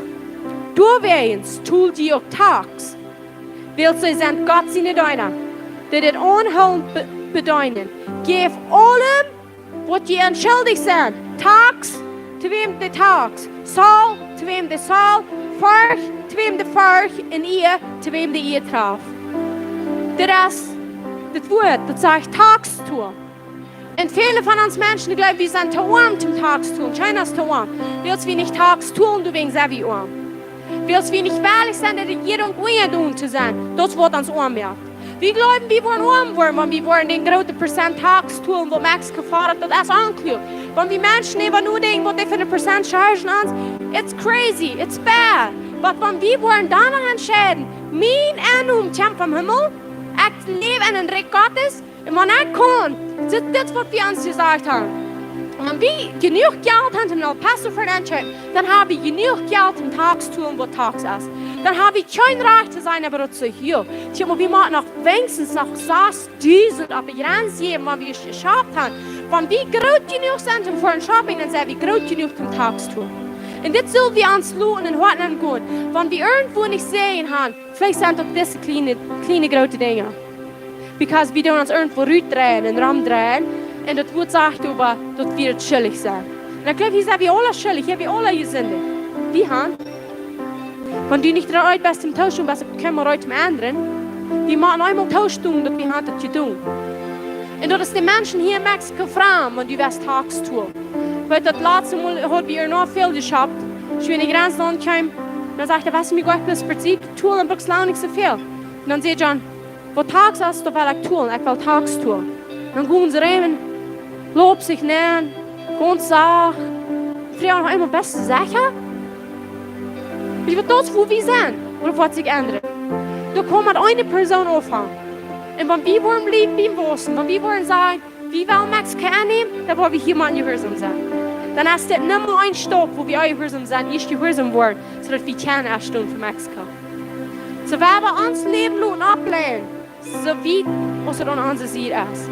Doawäajen tolt jie uk Tax, wiels jie sent Gott siene Deena, dee dit aunhoolent be-, bedeenen. Jäft aulem, waut jie an schuldich sent, Tax, to wäm de Tax, Zoll, to wäm de Zoll, Forcht, to wäm de Forcht, un Ea, to wäm de Ea treft. Dit es daut Wuat, daut sajcht Tax to. Un väle von ons Menschen jleewen, wie sent too oam toom Tax tolen. Kjeena es too oam. Wiels wie nich Tax tolen, doawäajen sent wie oam. Wiels wie nich wellich sent, de Rejierunk unjadon to sennen. Daut es waut ons oam moakt. Wie jleewen, wie woaren oam woaren, wan wie woaren dän grooten Prozent Tax tolen, waut Mexiko fodat, daut es onkloa. Wan wie Menschen äwa nodenkjen, waut dee fa een Prozent chargen ons, it's crazy, it's bad. Oba wan wie woaren doano entscheiden, mien Ennom kjemt vom Himmel, ekj läw en een Rikj Gottes, un wan ekj kaun, dit, dit es waut wie ons jesajcht haben. Wan wie jenuach Jelt haben, om El Paso fa een Entscheid, dan hab wie jenuach Jelt, om Tax to tolen, waut Tax es. Dan hab wie kjeen Rajcht to sajen, oba daut es soo hia. Tja, oba wie motten noch weinichstens noch sasdusent opp de Jrenz jäwen, wan wie jesch-, jeschauft haben. Wan wie groot jenuach sent, om fa een Shopping, dan sent wie groot jenuach, om Tax to tolen. Un dit sell wie ons loten em Hoat aungonen. Wan wie irjentwua nich Säajen haben, veleicht sent daut dise kjliene, kjliene groote Dinja. Because wie doonen ons irjentwua rutdreien un romdreien. Un daut Wuat sajcht oba, daut wie daut schuldich sent. Un ekj jleew, hia sent wie aula schuldich, hia wie aula jesindicht. Wie haben. Wan du nich reed best toom toostonen, best du kjeenmol reed toom endren. Wie motten eemol toostonen, daut wie haben daut jedonen. Un daut es de Menschen hia en Mexiko framd, wan du west Tax tolen. Wiels daut latste Mol haud wie noch väl jeschauft. Aus wie aun de Jrenz aunkamen, dan säd ekj, weetst du, mie jeit daut Prinzip, tolen bruckt lang nich soo väl. Un dan säd John, waut Tax es, daut well ekj tolen, ekj well Tax tolen. Dan jinkj see räwen, loten sikj nenn, gaunz sacht. Froag noch eemol, best du secha? Weetst du waut, daut es wua wie sent, ooda woat sikj endren. Doa kaun met eene Persoon aunfangen. Un wan wie woaren bliewen biem waussen, wan wie woaren sajen, wie wellen Mexiko aunnämen, dan woa wie hia mau jehuarsom sennen. Dan es dit Numma eent Staup, wua wie aul jehuarsom sent, ieescht jehuarsom woaren, soo daut wie kjennen ieescht doonen fa Mexiko. Soo, wie haben ons Läwen loten aufleiden, soo wiet aus et aun onse Sied es.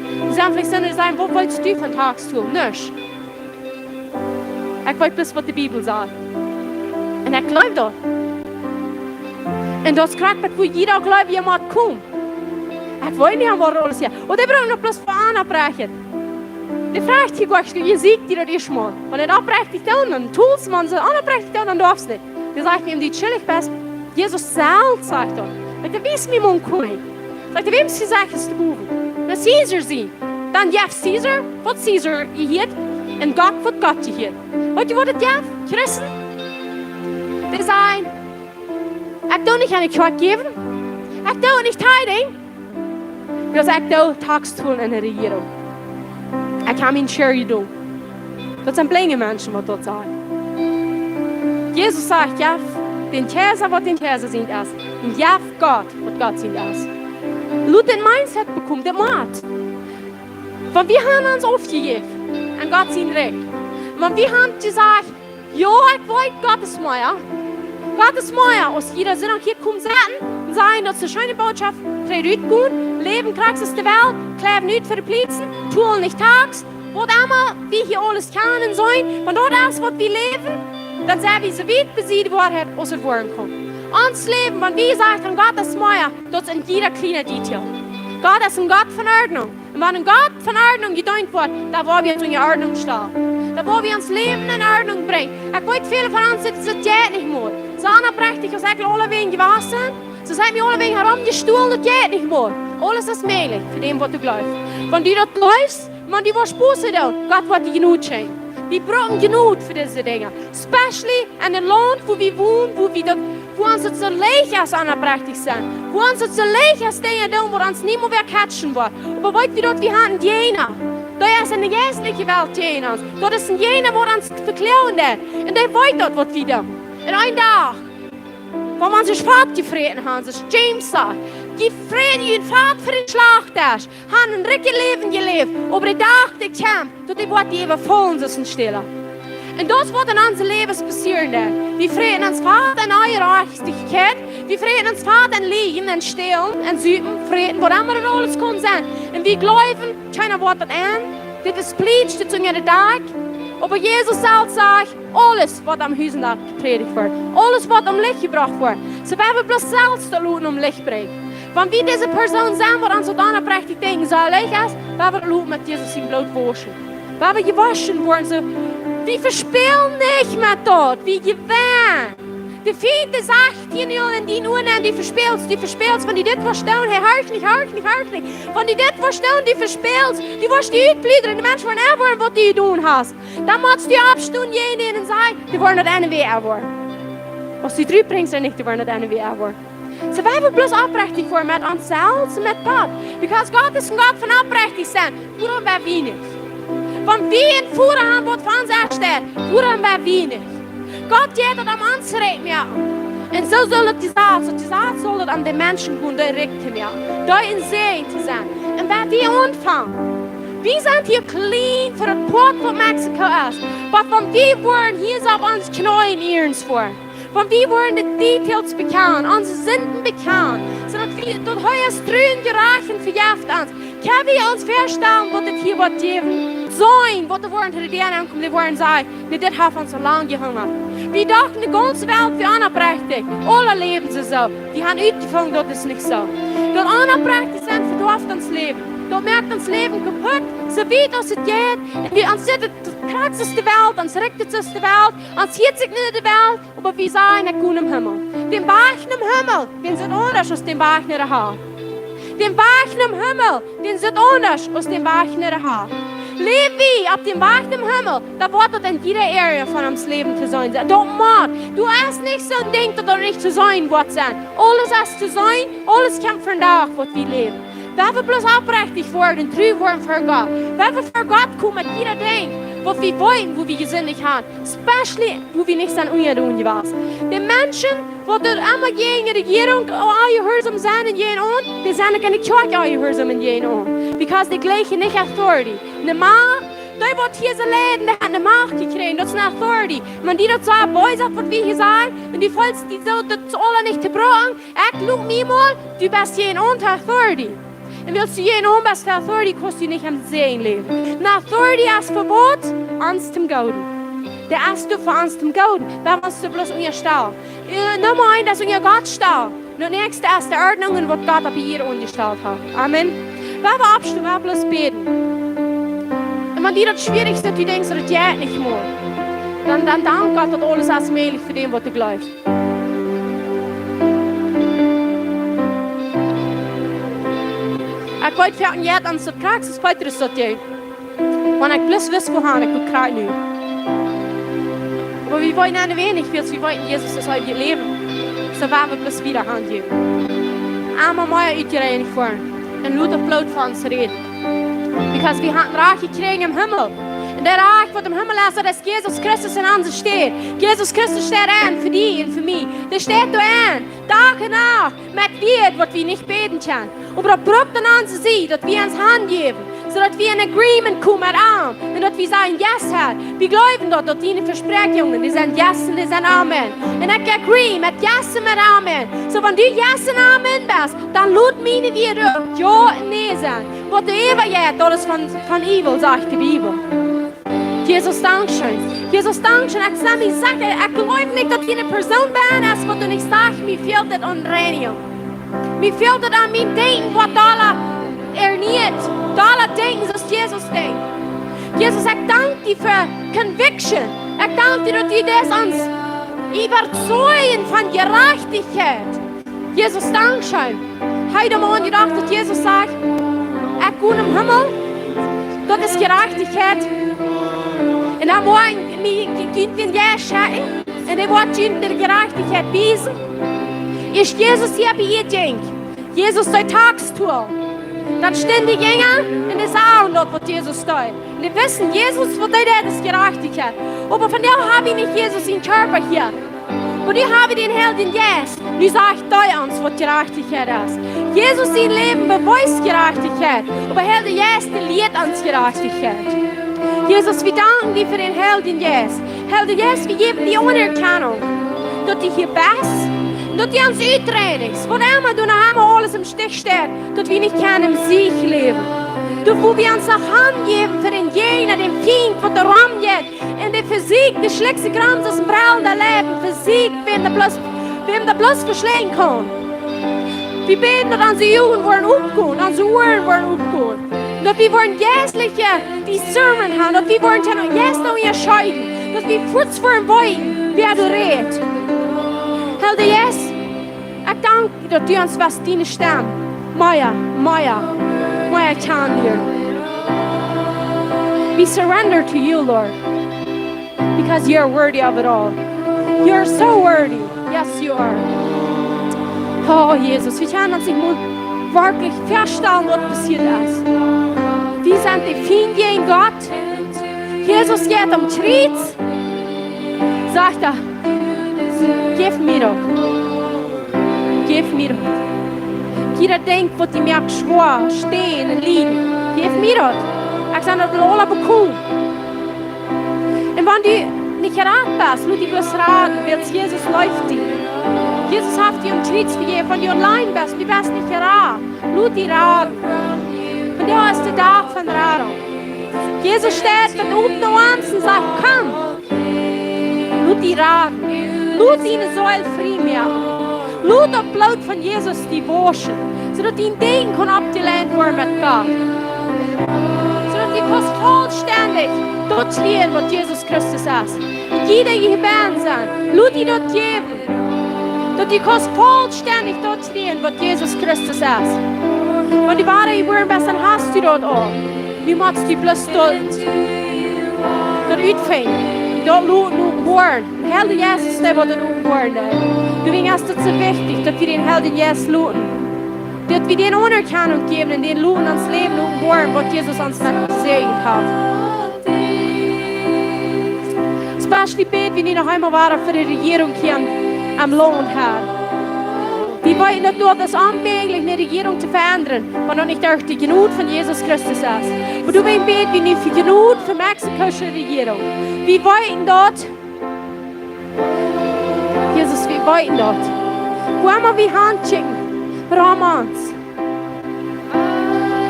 Wie sellen veleicht soo sennen, waut weetst du von Tax tolen? Nuscht. Ekj weet bloos, waut de Bibel sajcht. Un ekj jleew daut. Un daut es krakjt waut, wua jieda Gleewja mott komen. Ekj weet nich, wua aules hia. Oba dee brukt noch bloos fa aun opprecht. Dee fruacht hia goanich, jie seenen dee daut ieescht mol. Wan et opprecht doonen, dan tools, wan see aun opprecht doonen, dan darfst nich. Dee sajcht am, dee chillig best, Jesus selfst sajcht daut. Sajcht hee: "Wies mie mol een Kjennich." Sajcht hee: "Wäm sie sajchst du bowen? Daut Caesar sie. Dan jeff Caesar waut Caesar jehieet un Gott waut Gott jehieet." Weetst du waut et jeft? Christen, dee sajen: "Ekj doo nich aun de Kjoakj jäwen. Ekj doo nich tithing. Wiels ekj doo Taxen tolen enne Rejierunk. Ekj hab mien share jedonen." Daut sent blinje Menschen waut daut sajen. Jesus sajcht: "Jeff dän Kjeisa waut dän Kjeisa sient es, un jeff Gott waut Gott sient es." Lot daut mindset bekomen, daut mott. Wan wie haben ons aufjejäft aun Gott sien Rikj, wan wie haben jesajcht: "Jo, ekj weet, Gott es mea. Gott es mea aus jieda Sindach hia komen setten un sajen, daut es eene scheene Bootschoft, trigj utgonen, läwen krakjt soo aus de Welt, kjleewen ut fa de Pliezen, tolen nich Taxen, waut emma wie hia aules kjennen sennen, wan daut es waut wie läwen, dan sent wie soo wiet bie de Woarheit aus et woaren kaun. Ons Läwen, wan wie sajen, Gott es mea, daut es en jieda kjliena Detail. Gott es een Gott von Ordnunk. Un wan een Gott von Ordnunk jedeent woat, dan woa wie ons unja Ordnunk stalen. Dan woa wie ons Läwen en Ordnunk brinjen. Ekj weet, väle von ons sent, sent daut nich mea. Soo aun opprecht aus ekj aulewäajen jewast sie, soo sent wie aulewäajen romjestolen, daut jeit nich mea. Aules es mäajlich fa dän waut doa jleeft. Wan du daut jleefst, wan du woascht Buße doonen, Gott woat die Jnod schenkjen. Wie brucken Jnod fa dise Dinja. Especially en een Launt, wua wie wonen, wua wie daut, wua ons et soo leicht es, aun opprecht sennen. Wua ons et soo leicht es, Dinja doonen, waut ons niemols wada catchen woat. Oba weetst du daut, wie haben Diener. Dee es en de jeistliche Welt jäajen ons. Daut es een Diener, waut ons vekloagen deit. Un dee weet daut, waut wie doonen. Un een Dach, wan wie ons Fat jefräten haben, soo aus James sajcht, jie fräten jun Fat fa dän Schlachtdesch, haben een rikjet Läwen jeläft, oba de Dach, dee kjemt, daut dee woat die äwafaulen, soo aus een Stäla. Un daut woat en onse Läwes passieren, dan. Wie fräten ons Fat en Onjerajchtichkjeit, wie fräten ons Fat en Liejen, en Stälen, en Supen, fräten, waut emma daut aules kaun sennen. Un wie jleewen, kjeena woat daut enn. Dit es Plietsch, dit es unja de Dakj. Oba Jesus selfst sajcht, aules waut aum Husendak jeprädicht woat, aules waut aum Licht jebrocht woat, soo woa wie bloos selfst daut loten aum Licht brinjen. Wan wie dise Persoon sent, waut ons daut aun opprecht denkjen, soo leicht es, woa wie daut loten met Jesus sien Bloot wauschen. Woa wie jewoschen woaren, soo, wie vespälen nich met daut, wie jewennen. De Fient, dee sajcht hia nu aul en dien Uaren, du vespälst, du vespälst, wan du dit woascht doonen, hee, horch nich, horch nich, horch nich. Wan du dit woascht doonen, du vespälst, du woascht die utpludren, de Menschen woaren erfoaren, waut du jedonen hast. Dan motst du oppstonen, jäajen dän un sajen, dee woaren daut enne wada erfoaren. Aus du trigj brinjst, dan nich, dee woaren daut enne wada erfoaren. Soo, woa wie bloos opprecht woaren met ons selfst un met Gott. Because Gott es een Gott von opprecht sennen. Wuarom woa wie nich? Wan wie een Voda haben, waut fa ons es, wuarom woa wie nich? Gott jeit daut aun ons rikj moaken. Un soo saul et de Sach, soo de Sach saul et aun de Menschen gonen, dee rikj to moaken, dee een Säajen to sennen. Un woa wie aunfangen? Wie sent hia kjlien fa daut Poat, waut Mexiko es. Oba wan wie woaren hia soo opp onse Kjneeen ieescht woaren, wan wie woaren de Details bekjanen, onse Sinden bekjanen, soo daut wie daut hee es tru un jerajcht un vejeft ons, kjenn wie ons väastalen, waut et hia woat jäwen, soo waut doa woaren to de Däa aunkomen, dee woaren sajen: "Nä, dit haft ons soo lang jehungat. Wie dochten, de gaunze Welt wia onopprechtich. Aule läwen see soo. Wie haben utjefungen, daut es nich soo." Daut onopprechtich sennen vedoaft ons Läwen. Daut moakt ons Läwen kaput, soo wiet aus et jeit. Un wie, ons sitt et krakjt soo aus de Welt, ons rikjt et soo aus de Welt, ons hieet sikj no de Welt, oba wie sajen: "Ekj go nom Himmel." Dän Wajch nom Himmel, dän sitt aundasch aus dän Wajch no de Hal. Dän Wajch nom Himmel, dän sitt aundasch aus dän Wajch no de Hal. Läw wie opp dän Wajch nom Himmel, dan woat daut en jieda Area von ons Läwen to seenen sennen. Daut mott. Daut es nich soon Dinkj, daut daut nich to seenen woat sennen. Aules es to seenen, aules kjemt von daut, waut wie läwen. Woa wie bloos opprechtich woaren, tru woaren fa Gott. Woa wie fa Gott komen met jieda Dinkj, waut wie weeten, wua wie jesindicht haben. Especially wua wie nich sent unjadon jewast. De Menschen, waut doa emma jäajen de Rejierunk onjehuarsom sent un jäajen ons, dee sent uk enne Kjoakj onjehuarsom un jäajen ons. Because dee jleichen nich authority. Ne Macht, dee waut hia soo leiden, dee haben ne Macht jekjräajen. Daut es ne authority. Wan dee daut soo bees es, waut wie hia sajen, un dee feelt die soo, daut es aules nich to brucken. Ekj lot mie mol, du best jäajen ons authority. Un wiels du jäajen ons best authority, kaust du nich em Säajen läwen. Ne authority es fa waut? Ons toom Gooden. Dee es doa fa ons toom Gooden. Woa wie ons doa bloos unjastalen. Äh, Numma eent, daut es unja Gott stalen. Un daut näakjste es de Ordnungen, waut Gott opp Ieed aunjestalt haft. Amen. Wie woaren oppstonen, wie woaren bloos bäden. Un wan die daut schwierich es, daut du denkjst, daut jeit nich mea, dan, dan dank Gott, daut aules es mäajlich fa dän, waut jleeft. Ekj weet, fa een Joa aun de Praxis Petrus daut deed. Wan ekj bloos wist, wua han ekj wua krakjt nu. Oba wie woaren aun de wenig, wiels wie weeten, Jesus es eewjet Läwen. Soo woaren wie bloos wieda aunjäwen. Emma mea utjereinigt woaren. Un lot daut Bloot fa ons räden. Because wie haben Rach jekjräajen em Himmel. Un de Rach, waut em Himmel es, daut es Jesus Christus en onse Städ. Jesus Christus steit en fa die un fa mie. Dee steit doa en, Dach un Nacht, met Wieed, waut wie nich bäden kjennen. Oba daut brukt aun onse Sied, daut wie ons hanjäwen, soo daut wie en agreement komen met am. Un daut wie sajen, yes, Herr, wie jleewen daut, daut diene Vespräakjungen, dee sent yes un dee sent amen. Un ekj agree met yes un met amen. Soo, wan du yes un amen best, dan lot miene Wieed uk jo un nä sennen. Waut doa äwa jeit, daut es von, von evil, sajcht de Bibel. Jesus, dankscheen. Jesus, dankscheen. Ekj saj mie, saj, ekj jleew nich, daut hia eene Persoon bie es, waut du nich sajchst, mie fält daut aun Reinigung. Mie fält daut aun mien Denkjen, waut doa ernäat, doa denkjen, soo aus Jesus denkjt. Jesus, ekj dank die fa conviction. Ekj dank die, daut du deist ons äwazeijen von Jerajchtichkjeit. Jesus, dankscheen. Hee haud aul jedocht, daut Jesus sajcht: "Ekj go nom Himmel, daut es Jerajchtichkjeit. Un dan woa ekj mie, dän Jeist schekjen, un hee woat junt de Jerajchtichkjeit wiesen." Aus Jesus hia bie an jinkj, Jesus säd: "Tax toll." Dan stunden de Jinja un dee sagen daut, waut Jesus deed. Un dee wisten, Jesus, waut hee deed, es Jerajchtichkjeit. Oba vondoag hab wie nich Jesus sienen Kjarpa hia. Oba nu hab wie dän Heiljen Jeist. Nu sajcht hee ons, waut Jerajchtichkjeit es. Jesus sien Läwen bewiest Jerajchtichkjeit. Oba Heilja Jeist, dee lieet ons Jerajchtichkjeit. Jesus, wie danken die fa dän Heiljen Jeist. Heilja Jeist, wie jäwen die Aunerkjanunk, daut du hia best, daut du ons utreinjst, waut emma doa noch emma aules em Stich steit, daut wie nich kjennen em Sieg läwen. Doa, wua wie ons noch hanjäwen fa dän Jäajna, dän Fient, waut doa romjeit, un dee vesieekjt, dee schlikjt sikj rom aus een brellenda Leiw, vesieekjt, wäm daut bloos, wäm daut bloos veschlinjen kaun. Wie bäden, daut onse Uagen woaren opgonen, onse Uaren woaren opgonen. Daut wie woaren jeistelje Discernment haben, daut wie woaren kjennen Jeista unjascheeden, daut wie fuaz woaren weeten, wäa doa rät. Heilja Jeist, ekj dank die, daut du ons west diene Stemm mea, mea, mea kjannlieren. We surrender to you, Lord, because you are worthy of it all. You are so worthy. Yes, you are. Oh, Jesus, wie kjennen ons nich mol werkjlich vestalen, waut passieet es. Wie sent de Fient jäajen Gott. Jesus jeit aum Kjriez, sajcht hee: "Jeff mie daut. Jeff mie daut. Jieda Dinkj, waut die moakt schwoa, stäakjen un lieden. Jeff mie daut. Ekj sie daut aul aul bekomen." Un wan du nich jerat best, lot die bloos raden, wiels Jesus leeft die. Jesus haft die aum Kjriez vejäft, wan du auleen best, du best nich jerat. Lot die raden. Vondoag es de Dach von Radunk. Jesus steit met opne Oarms un sajcht: "Komm." Lot die raden. Lot diene Seel frie moaken. Lot daut Bloot von Jesus die wauschen, soo daut dien Denkjen kaun oppjeleent woaren met Gott. Soo daut du kaust vollstendich daut lieren, waut Jesus Christus es. Jieda Jedanken, lot die daut jäwen. Daut du kaust vollstendich daut lieren, waut Jesus Christus es. Wan du wada jebuaren best, dan hast du daut aul. Du motst die bloos daut, daut utfinjen. Daut loten openboaren. Heilja Jeist, dee woat daut openboaren. Doawäajen es daut soo wichtich, daut wie dän Heiljen Jeist loten, daut wie dän Aunerkjanunk jäwen un dän loten ons Läwen openboaren, waut Jesus ons jesäajent haft. Especially bäd wie nu noch eemol wada fa de Rejierunk hia aum Launt, Herr. Wie weeten, daut daut es onmäajlich, eene Rejierunk to veendren, wan daut nich derch de Jnod von Jesus Christus es. Oba doawäajen bäd wie nu fa Jnod fa de mexikaunsche Rejierunk. Wie weeten daut, Jesus, wie weeten daut, wua emma wie hankjikjen, rom ons,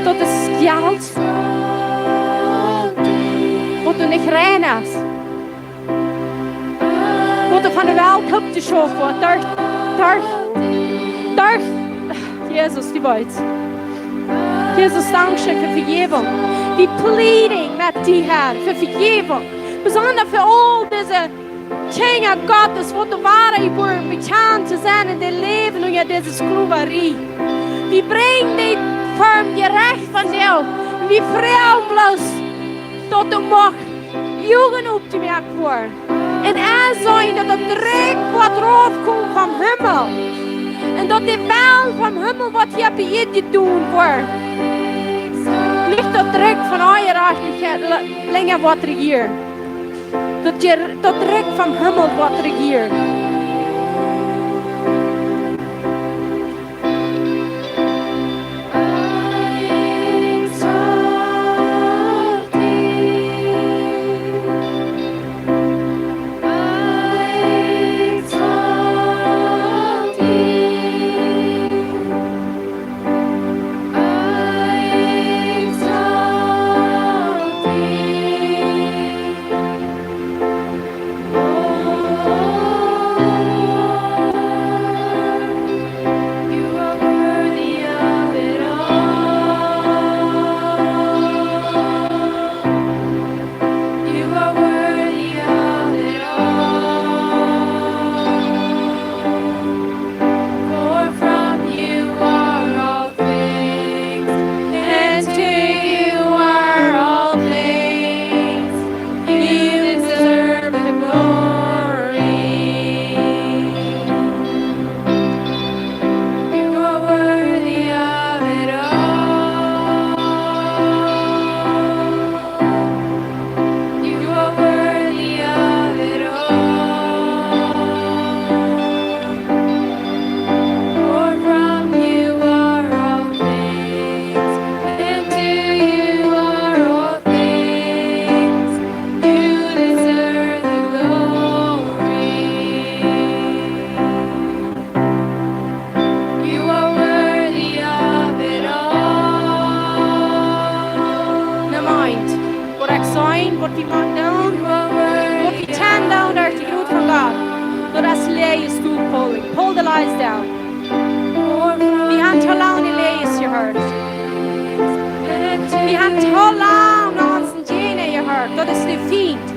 daut es Jelt, waut doa nich rein es, waut doa von de Welt oppjeschauft woat, derch, derch Derch Jesus, du weetst. Jesus, dankscheen fa Vejäwunk. Wie pleading met die, Herr, fa Vejäwunk. Besonda fa aul dise Kjinja Gottes, waut de Woarheit wudden bekjanen to sennen en dee läwen unja dise Sklowarie. Wie brinjen dee ver daut Jerecht von die. Un wie froagen bloos, daut du muchst Uagen opjemoakt woaren. Un enseenen, daut daut Rikj woat raufkomen vom Himmel. Un daut de Well vom Himmel woat hia opp de Ieed jedonen woaren. Nich daut Rikj von Onjerajchtichkjeit le-, lenja woat rejieren. Daut Jer-, daut Rikj vom Himmel woat rejieren. You are worthy of it all. You are worthy of it all. For from you are all things, and to you are all things. You deserve the glory. You are worthy of it all. You are worthy of it all. For from you are all things, and to you are all things. You deserve the glory. You are worthy of it all. Now mind, waut ekj saj, waut wie motten doonen, waut wie kjennen doonen, daut es de Jnod von Gott. Daut es läajes Stool pulling. Pull the lies down. Wie haben too lang de Läajes jehieet. Wie haben too lang no onsen Jäajenpoa jehieet. Daut es de Fient.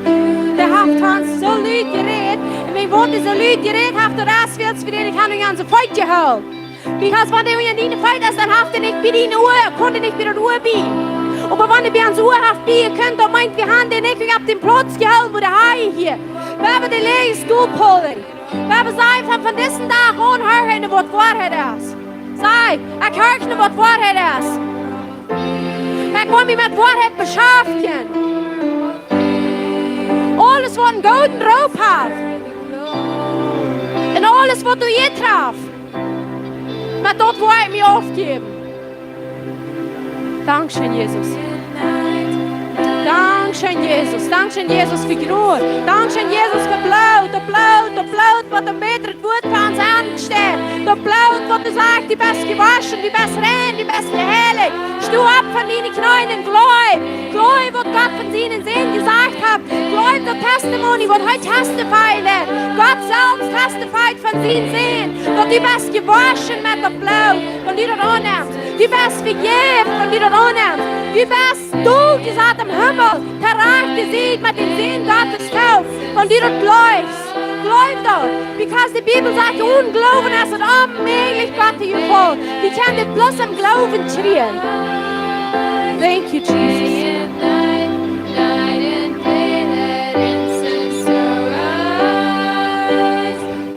Dee haft ons soo lud jerät. Un wan dee soo lud jerät haft, daut es wiels wie dän nich aun onse Feet jehoolen. Because wan dee unja diene Feet es, dan haft dee nich bie diene Uaren, kunn dee nich bie daut Uar bie. Oba wan dee bie ons Uar haft bie jekunt, dan meent wie haben dän nich opp dän Plauz jehoolen, wua dee hia. Wie haben de Läajes Stool pulling. Wie haben jesajcht von, von disen Dach aun horchen, waut Woarheit es. Saj, ekj horch no waut Woarheit es. Ekj well mie met Woarheit beschaftjen. Aules waut een gooden Roop haft. Un aules waut doa jie traft. Met daut well ekj mie aufjäwen. Dankscheen, Jesus. Dankscheen, Jesus. Dankscheen, Jesus, fa Jnod. Dankscheen, Jesus, fa Bloot, daut Bloot, daut Bloot, waut een bätret Wuat fa ons aunsteit. Daut Bloot, waut sajcht, du best jewoschen, du best rein, du best jeheilicht. Sto opp von diene Kjneeen un jleew. Jleew, waut Gott von sienen Sän jesajcht haft. Jleew daut Testimony, waut hee testified haft. Gott selfst testified von sienen Sän, daut du best jewoschen met daut Bloot, wan du daut aunnemst. Du best vejäft, wan du daut aunnemst. Du best doll jesat em Himmel, to rajchte Sied met dän Sän Gottes toop, wan du daut jleefst. Jleew daut, because de Bibel sajcht, onen Gloowen es et onmäajlich, Gott to jefaulen. Wie kjennen dit bloos em Gloowen kjrieen. Thank you, Jesus.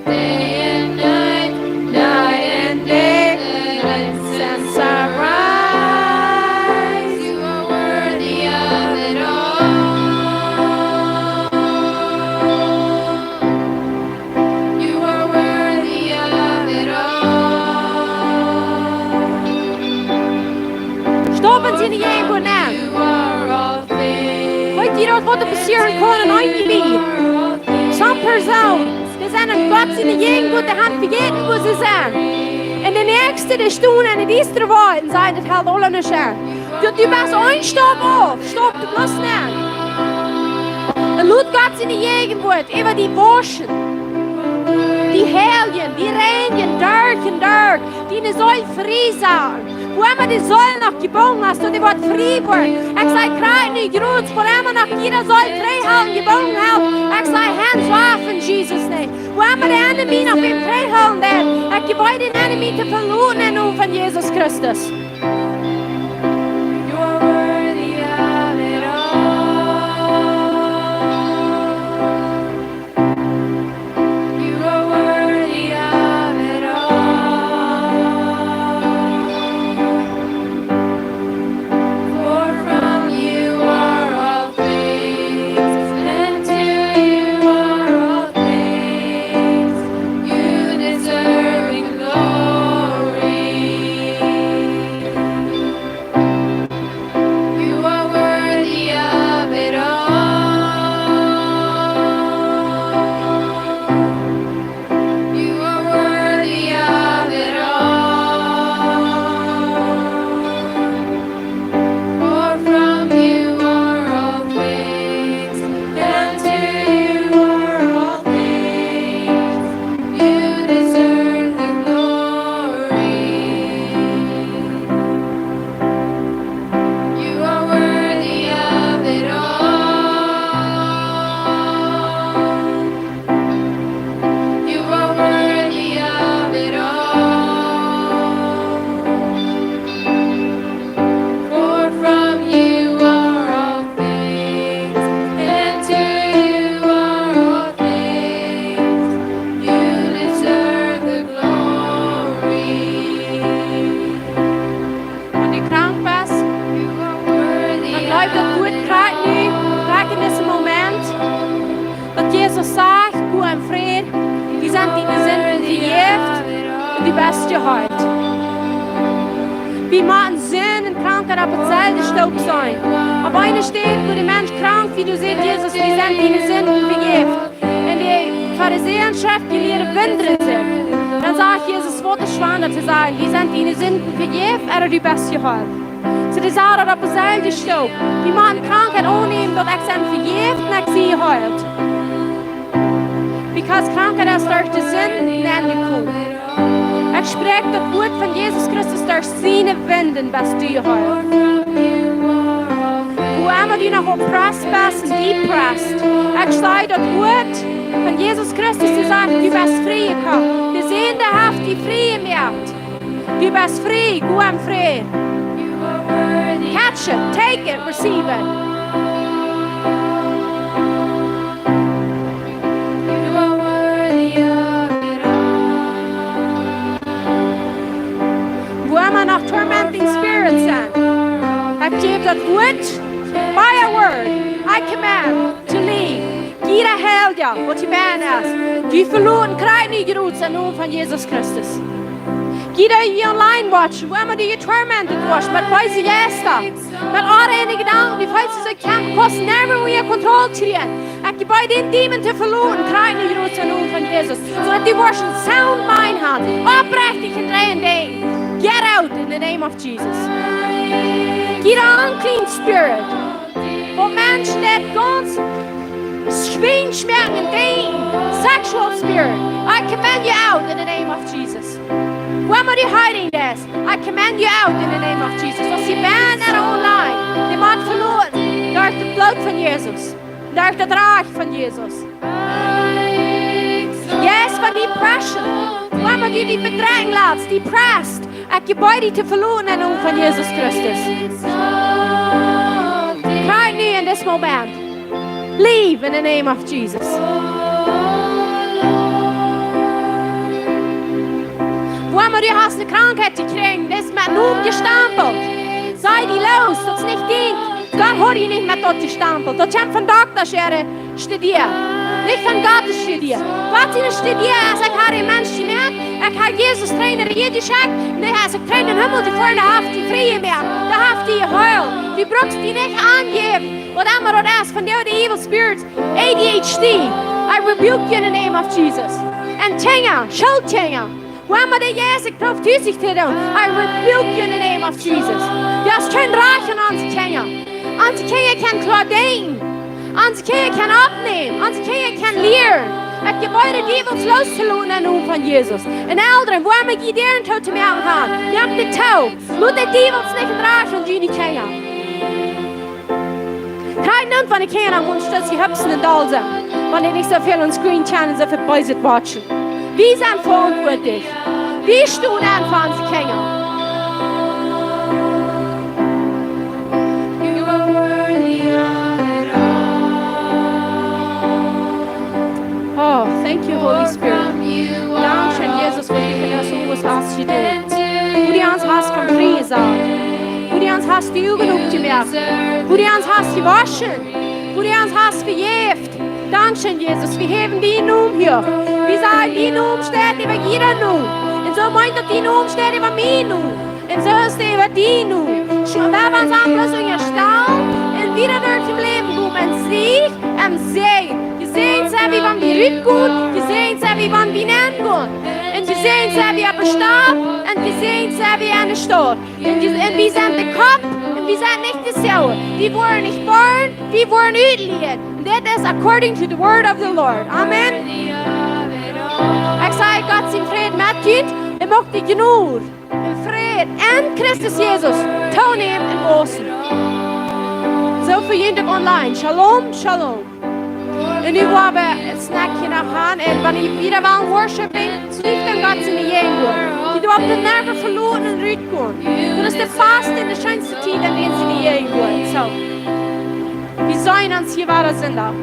Day and night, night and day, let incense arise. You are worthy of it all. You are worthy of it all. Staup en siene Jäajenwuat nenn. You are all things. Weet jie daut, waut doa passieren kaun en een Jebied? Some Persoonen, dee sent en Gott siene Jäajenwuat, dee haben vejäten, wua see sent. Un de näakjste, dee stonen en de diestre Welt un sajen, daut helt aula nich aun. Du, du best een Staup auf, staup du bloos nenn. Un lot Gott siene Jäajenwuat äwa die wauschen. heelen, die reinigen, derch un derch, die ne Seel frie sajen. Wua emma de Seel noch jebungen es, daut dee woat frie woaren. Ekj saj krakjt nu, jrots, wua emma noch jieda Seel trigjhoolen, jebungen haft, ekj saj hands off in Jesus' name. Wua emma de enemy noch wäm trigjhoolen deit, ekj jebäd dän enemy to veloten em Nomen von Jesus Christus. You are worthy of it all. You are worthy of it all. For from you are all things, and to you are all things. You deserve the glory. You are worthy of it all. You are worthy of it all. For from you are all things, and to you are all things. You deserve the glory. You are worthy of it all. You are worthy of it all. For from you are all things, and to you are all things. You deserve the glory. Wan du krank best, dan jleew daut Wuat krakjt nu, krakjt en disen Moment, daut Jesus sajcht: Go en Fräd, die sent diene Sinden vejäft un du best jeheelt. Wie motten Sind un Krankheit opp deeselwje Stoop sennen. Opp eene Städ, wua de Mensch krank, wie du sajchst: Jesus, die sent diene Sinden vejäft. Un de Farisäa un Schreftjelieede wundren sikj. Dan sajcht Jesus: Waut es schwoa to sajen? Die sent diene Sinden vejäft, ooda du best jeheelt. Soo, dee sent opp deeselwje Stoop. Wie motten Krankheit aunnämen, daut ekj sie vejäft un ekj sie jeheelt. Because Krankheit es derch de Sind nenjekomen. Ekj spräakj daut Wuat von Jesus Christus, derch siene Wunden best du jeheelt. Wua emma du noch oppressed best un depressed, ekj saj daut Wuat von Jesus Christus, dee sajcht: Du best frie jekomen. De Sind haft die frie jemoakt. Du best frie, go en Fräd. Catch it, take it, receive it. Wua emma noch tormenting spirits sent, ekj jäw daut Wuat, by a word, I command to leave. Jieda Heilja, waut hia benne es, du veloten krakjt nu jrots em Nomen von Jesus Christus. Jieda, dee online watchen, wua emma du jetormentet woascht met beese Jeista, met onreine Jedanken, du feelst, du kaust never wada Kontroll kjrieen. Ekj jleew, dän Dämon to veloten krakjt nu jrots em Nomen von Jesus, soo daut du woascht een sound mind haben, oprechtich un rein denkjen. Get out in the name of Jesus. Jieda unclean spirit, wua Menschen daut gaunz schwiensch moaken un denkjen, sexual spirit, I command you out in the name of Jesus. Wua emma du hiding best, I command you out in the name of Jesus. Aus dee benne online, dee mott veloten derch daut Bloot von Jesus, derch daut Rajcht von Jesus. Jeist von depression, wua emma du die bedrekjen latst, depressed, ekj jleew, die to veloten em Nomen von Jesus Christus. Krakjt nu en disen Moment. Leave in the name of Jesus. Wua emma du hast eene Krankheit jekjräajen, dee es met Nomen jestampelt. Saj die loos, daut es nich dien. Gott haft die nich met daut jestampelt. Daut kjemt von Dokta äare Studie, nich von Gott äare Studie. Gott siene Studie es: Ekj hab een Mensch jemoakt, ekj hab Jesus trigj no de Ieed jeschekjt, un hee es trigj nom Himmel jefoaren, dee haft die frie jemoakt, dee haft die jeheelt. Du brukst die nich aunjäwen, waut emma daut es, von de, de evil spirits, A D H D, I rebuke you in the name of Jesus. Un Kjinja, Schoolkjinja, wua emma dee Jeist prooft sikj to doonen, I rebuke you in the name of Jesus. Du hast kjeen Rajcht aun onse Kjinja. Onse Kjinja kjennen kloa denkjen. Onse Kjinja kjennen oppnämen. Onse Kjinja kjennen lieren. Daut jie woaren Diewels lostoloten em Nomen von Jesus. Un Elren, wua emma jie Däaren too to moaken han, moakt dee too. Lot de Diewels nich en Rajch aun june Kjinja. Krakjt nu, wan de Kjinja aum Mond stonen, dee hupsen un dol sent, wan dee nich soo väl aun screen kjennen, soo väl Beeset watchen. Wie sent veauntwuatlich. Wie stonen aun fa onse Kjinja. Oh, thank you, Holy Spirit. Dankscheen, Jesus, fa dise Persoon, waut du hast jedonen. Wua du ons hast von frie jesat. Wua du ons hast de Uagen opjemoakt. Wua du ons hast jewoschen. Wua du ons hast vejäft. Dankscheen, Jesus. Wie häwen dienen Nomen hia. Wie sajen, dien Nomen steit äwa jieda Nomen. Un soo meent daut, dien Nomen steit äwa mienen Nomen. Un soo es dee äwa dienen Nomen. Soo, wan wie ons aun bloos unjastalen un wieda derch daut Läwen gonen, un Sieg un Säajen. Jesäajent sent wie, wan wie rutgonen, jesäajent sent wie, wan wie nengonen. Un jesäajent sent wie opp de Staut, un jesäajent sent wie aun de Staut. Un wie, un wie sent de Kopp, un wie sent nich de Sool. Wie woaren nich boaren, wie woaren utlieren. That is according to the word of the Lord. Amen. Ekj saj, Gott sien Fräd met junt, un mucht de Jnod un Fräd en Christus Jesus toonämen un wausen. Soo fa junt uk online. Shalom, shalom. Un nu woa wie Snack hia noch han. Un wan jie wada wellen worshiping, blieft dan Gott siene Jäajenwuat. Jie doa opp de Nerven veloten un rutgonen. Daut es de baste un de scheenste Tiet, en dän siene Jäajenwuat. Soo. Wie seenen ons hia wada Sindach.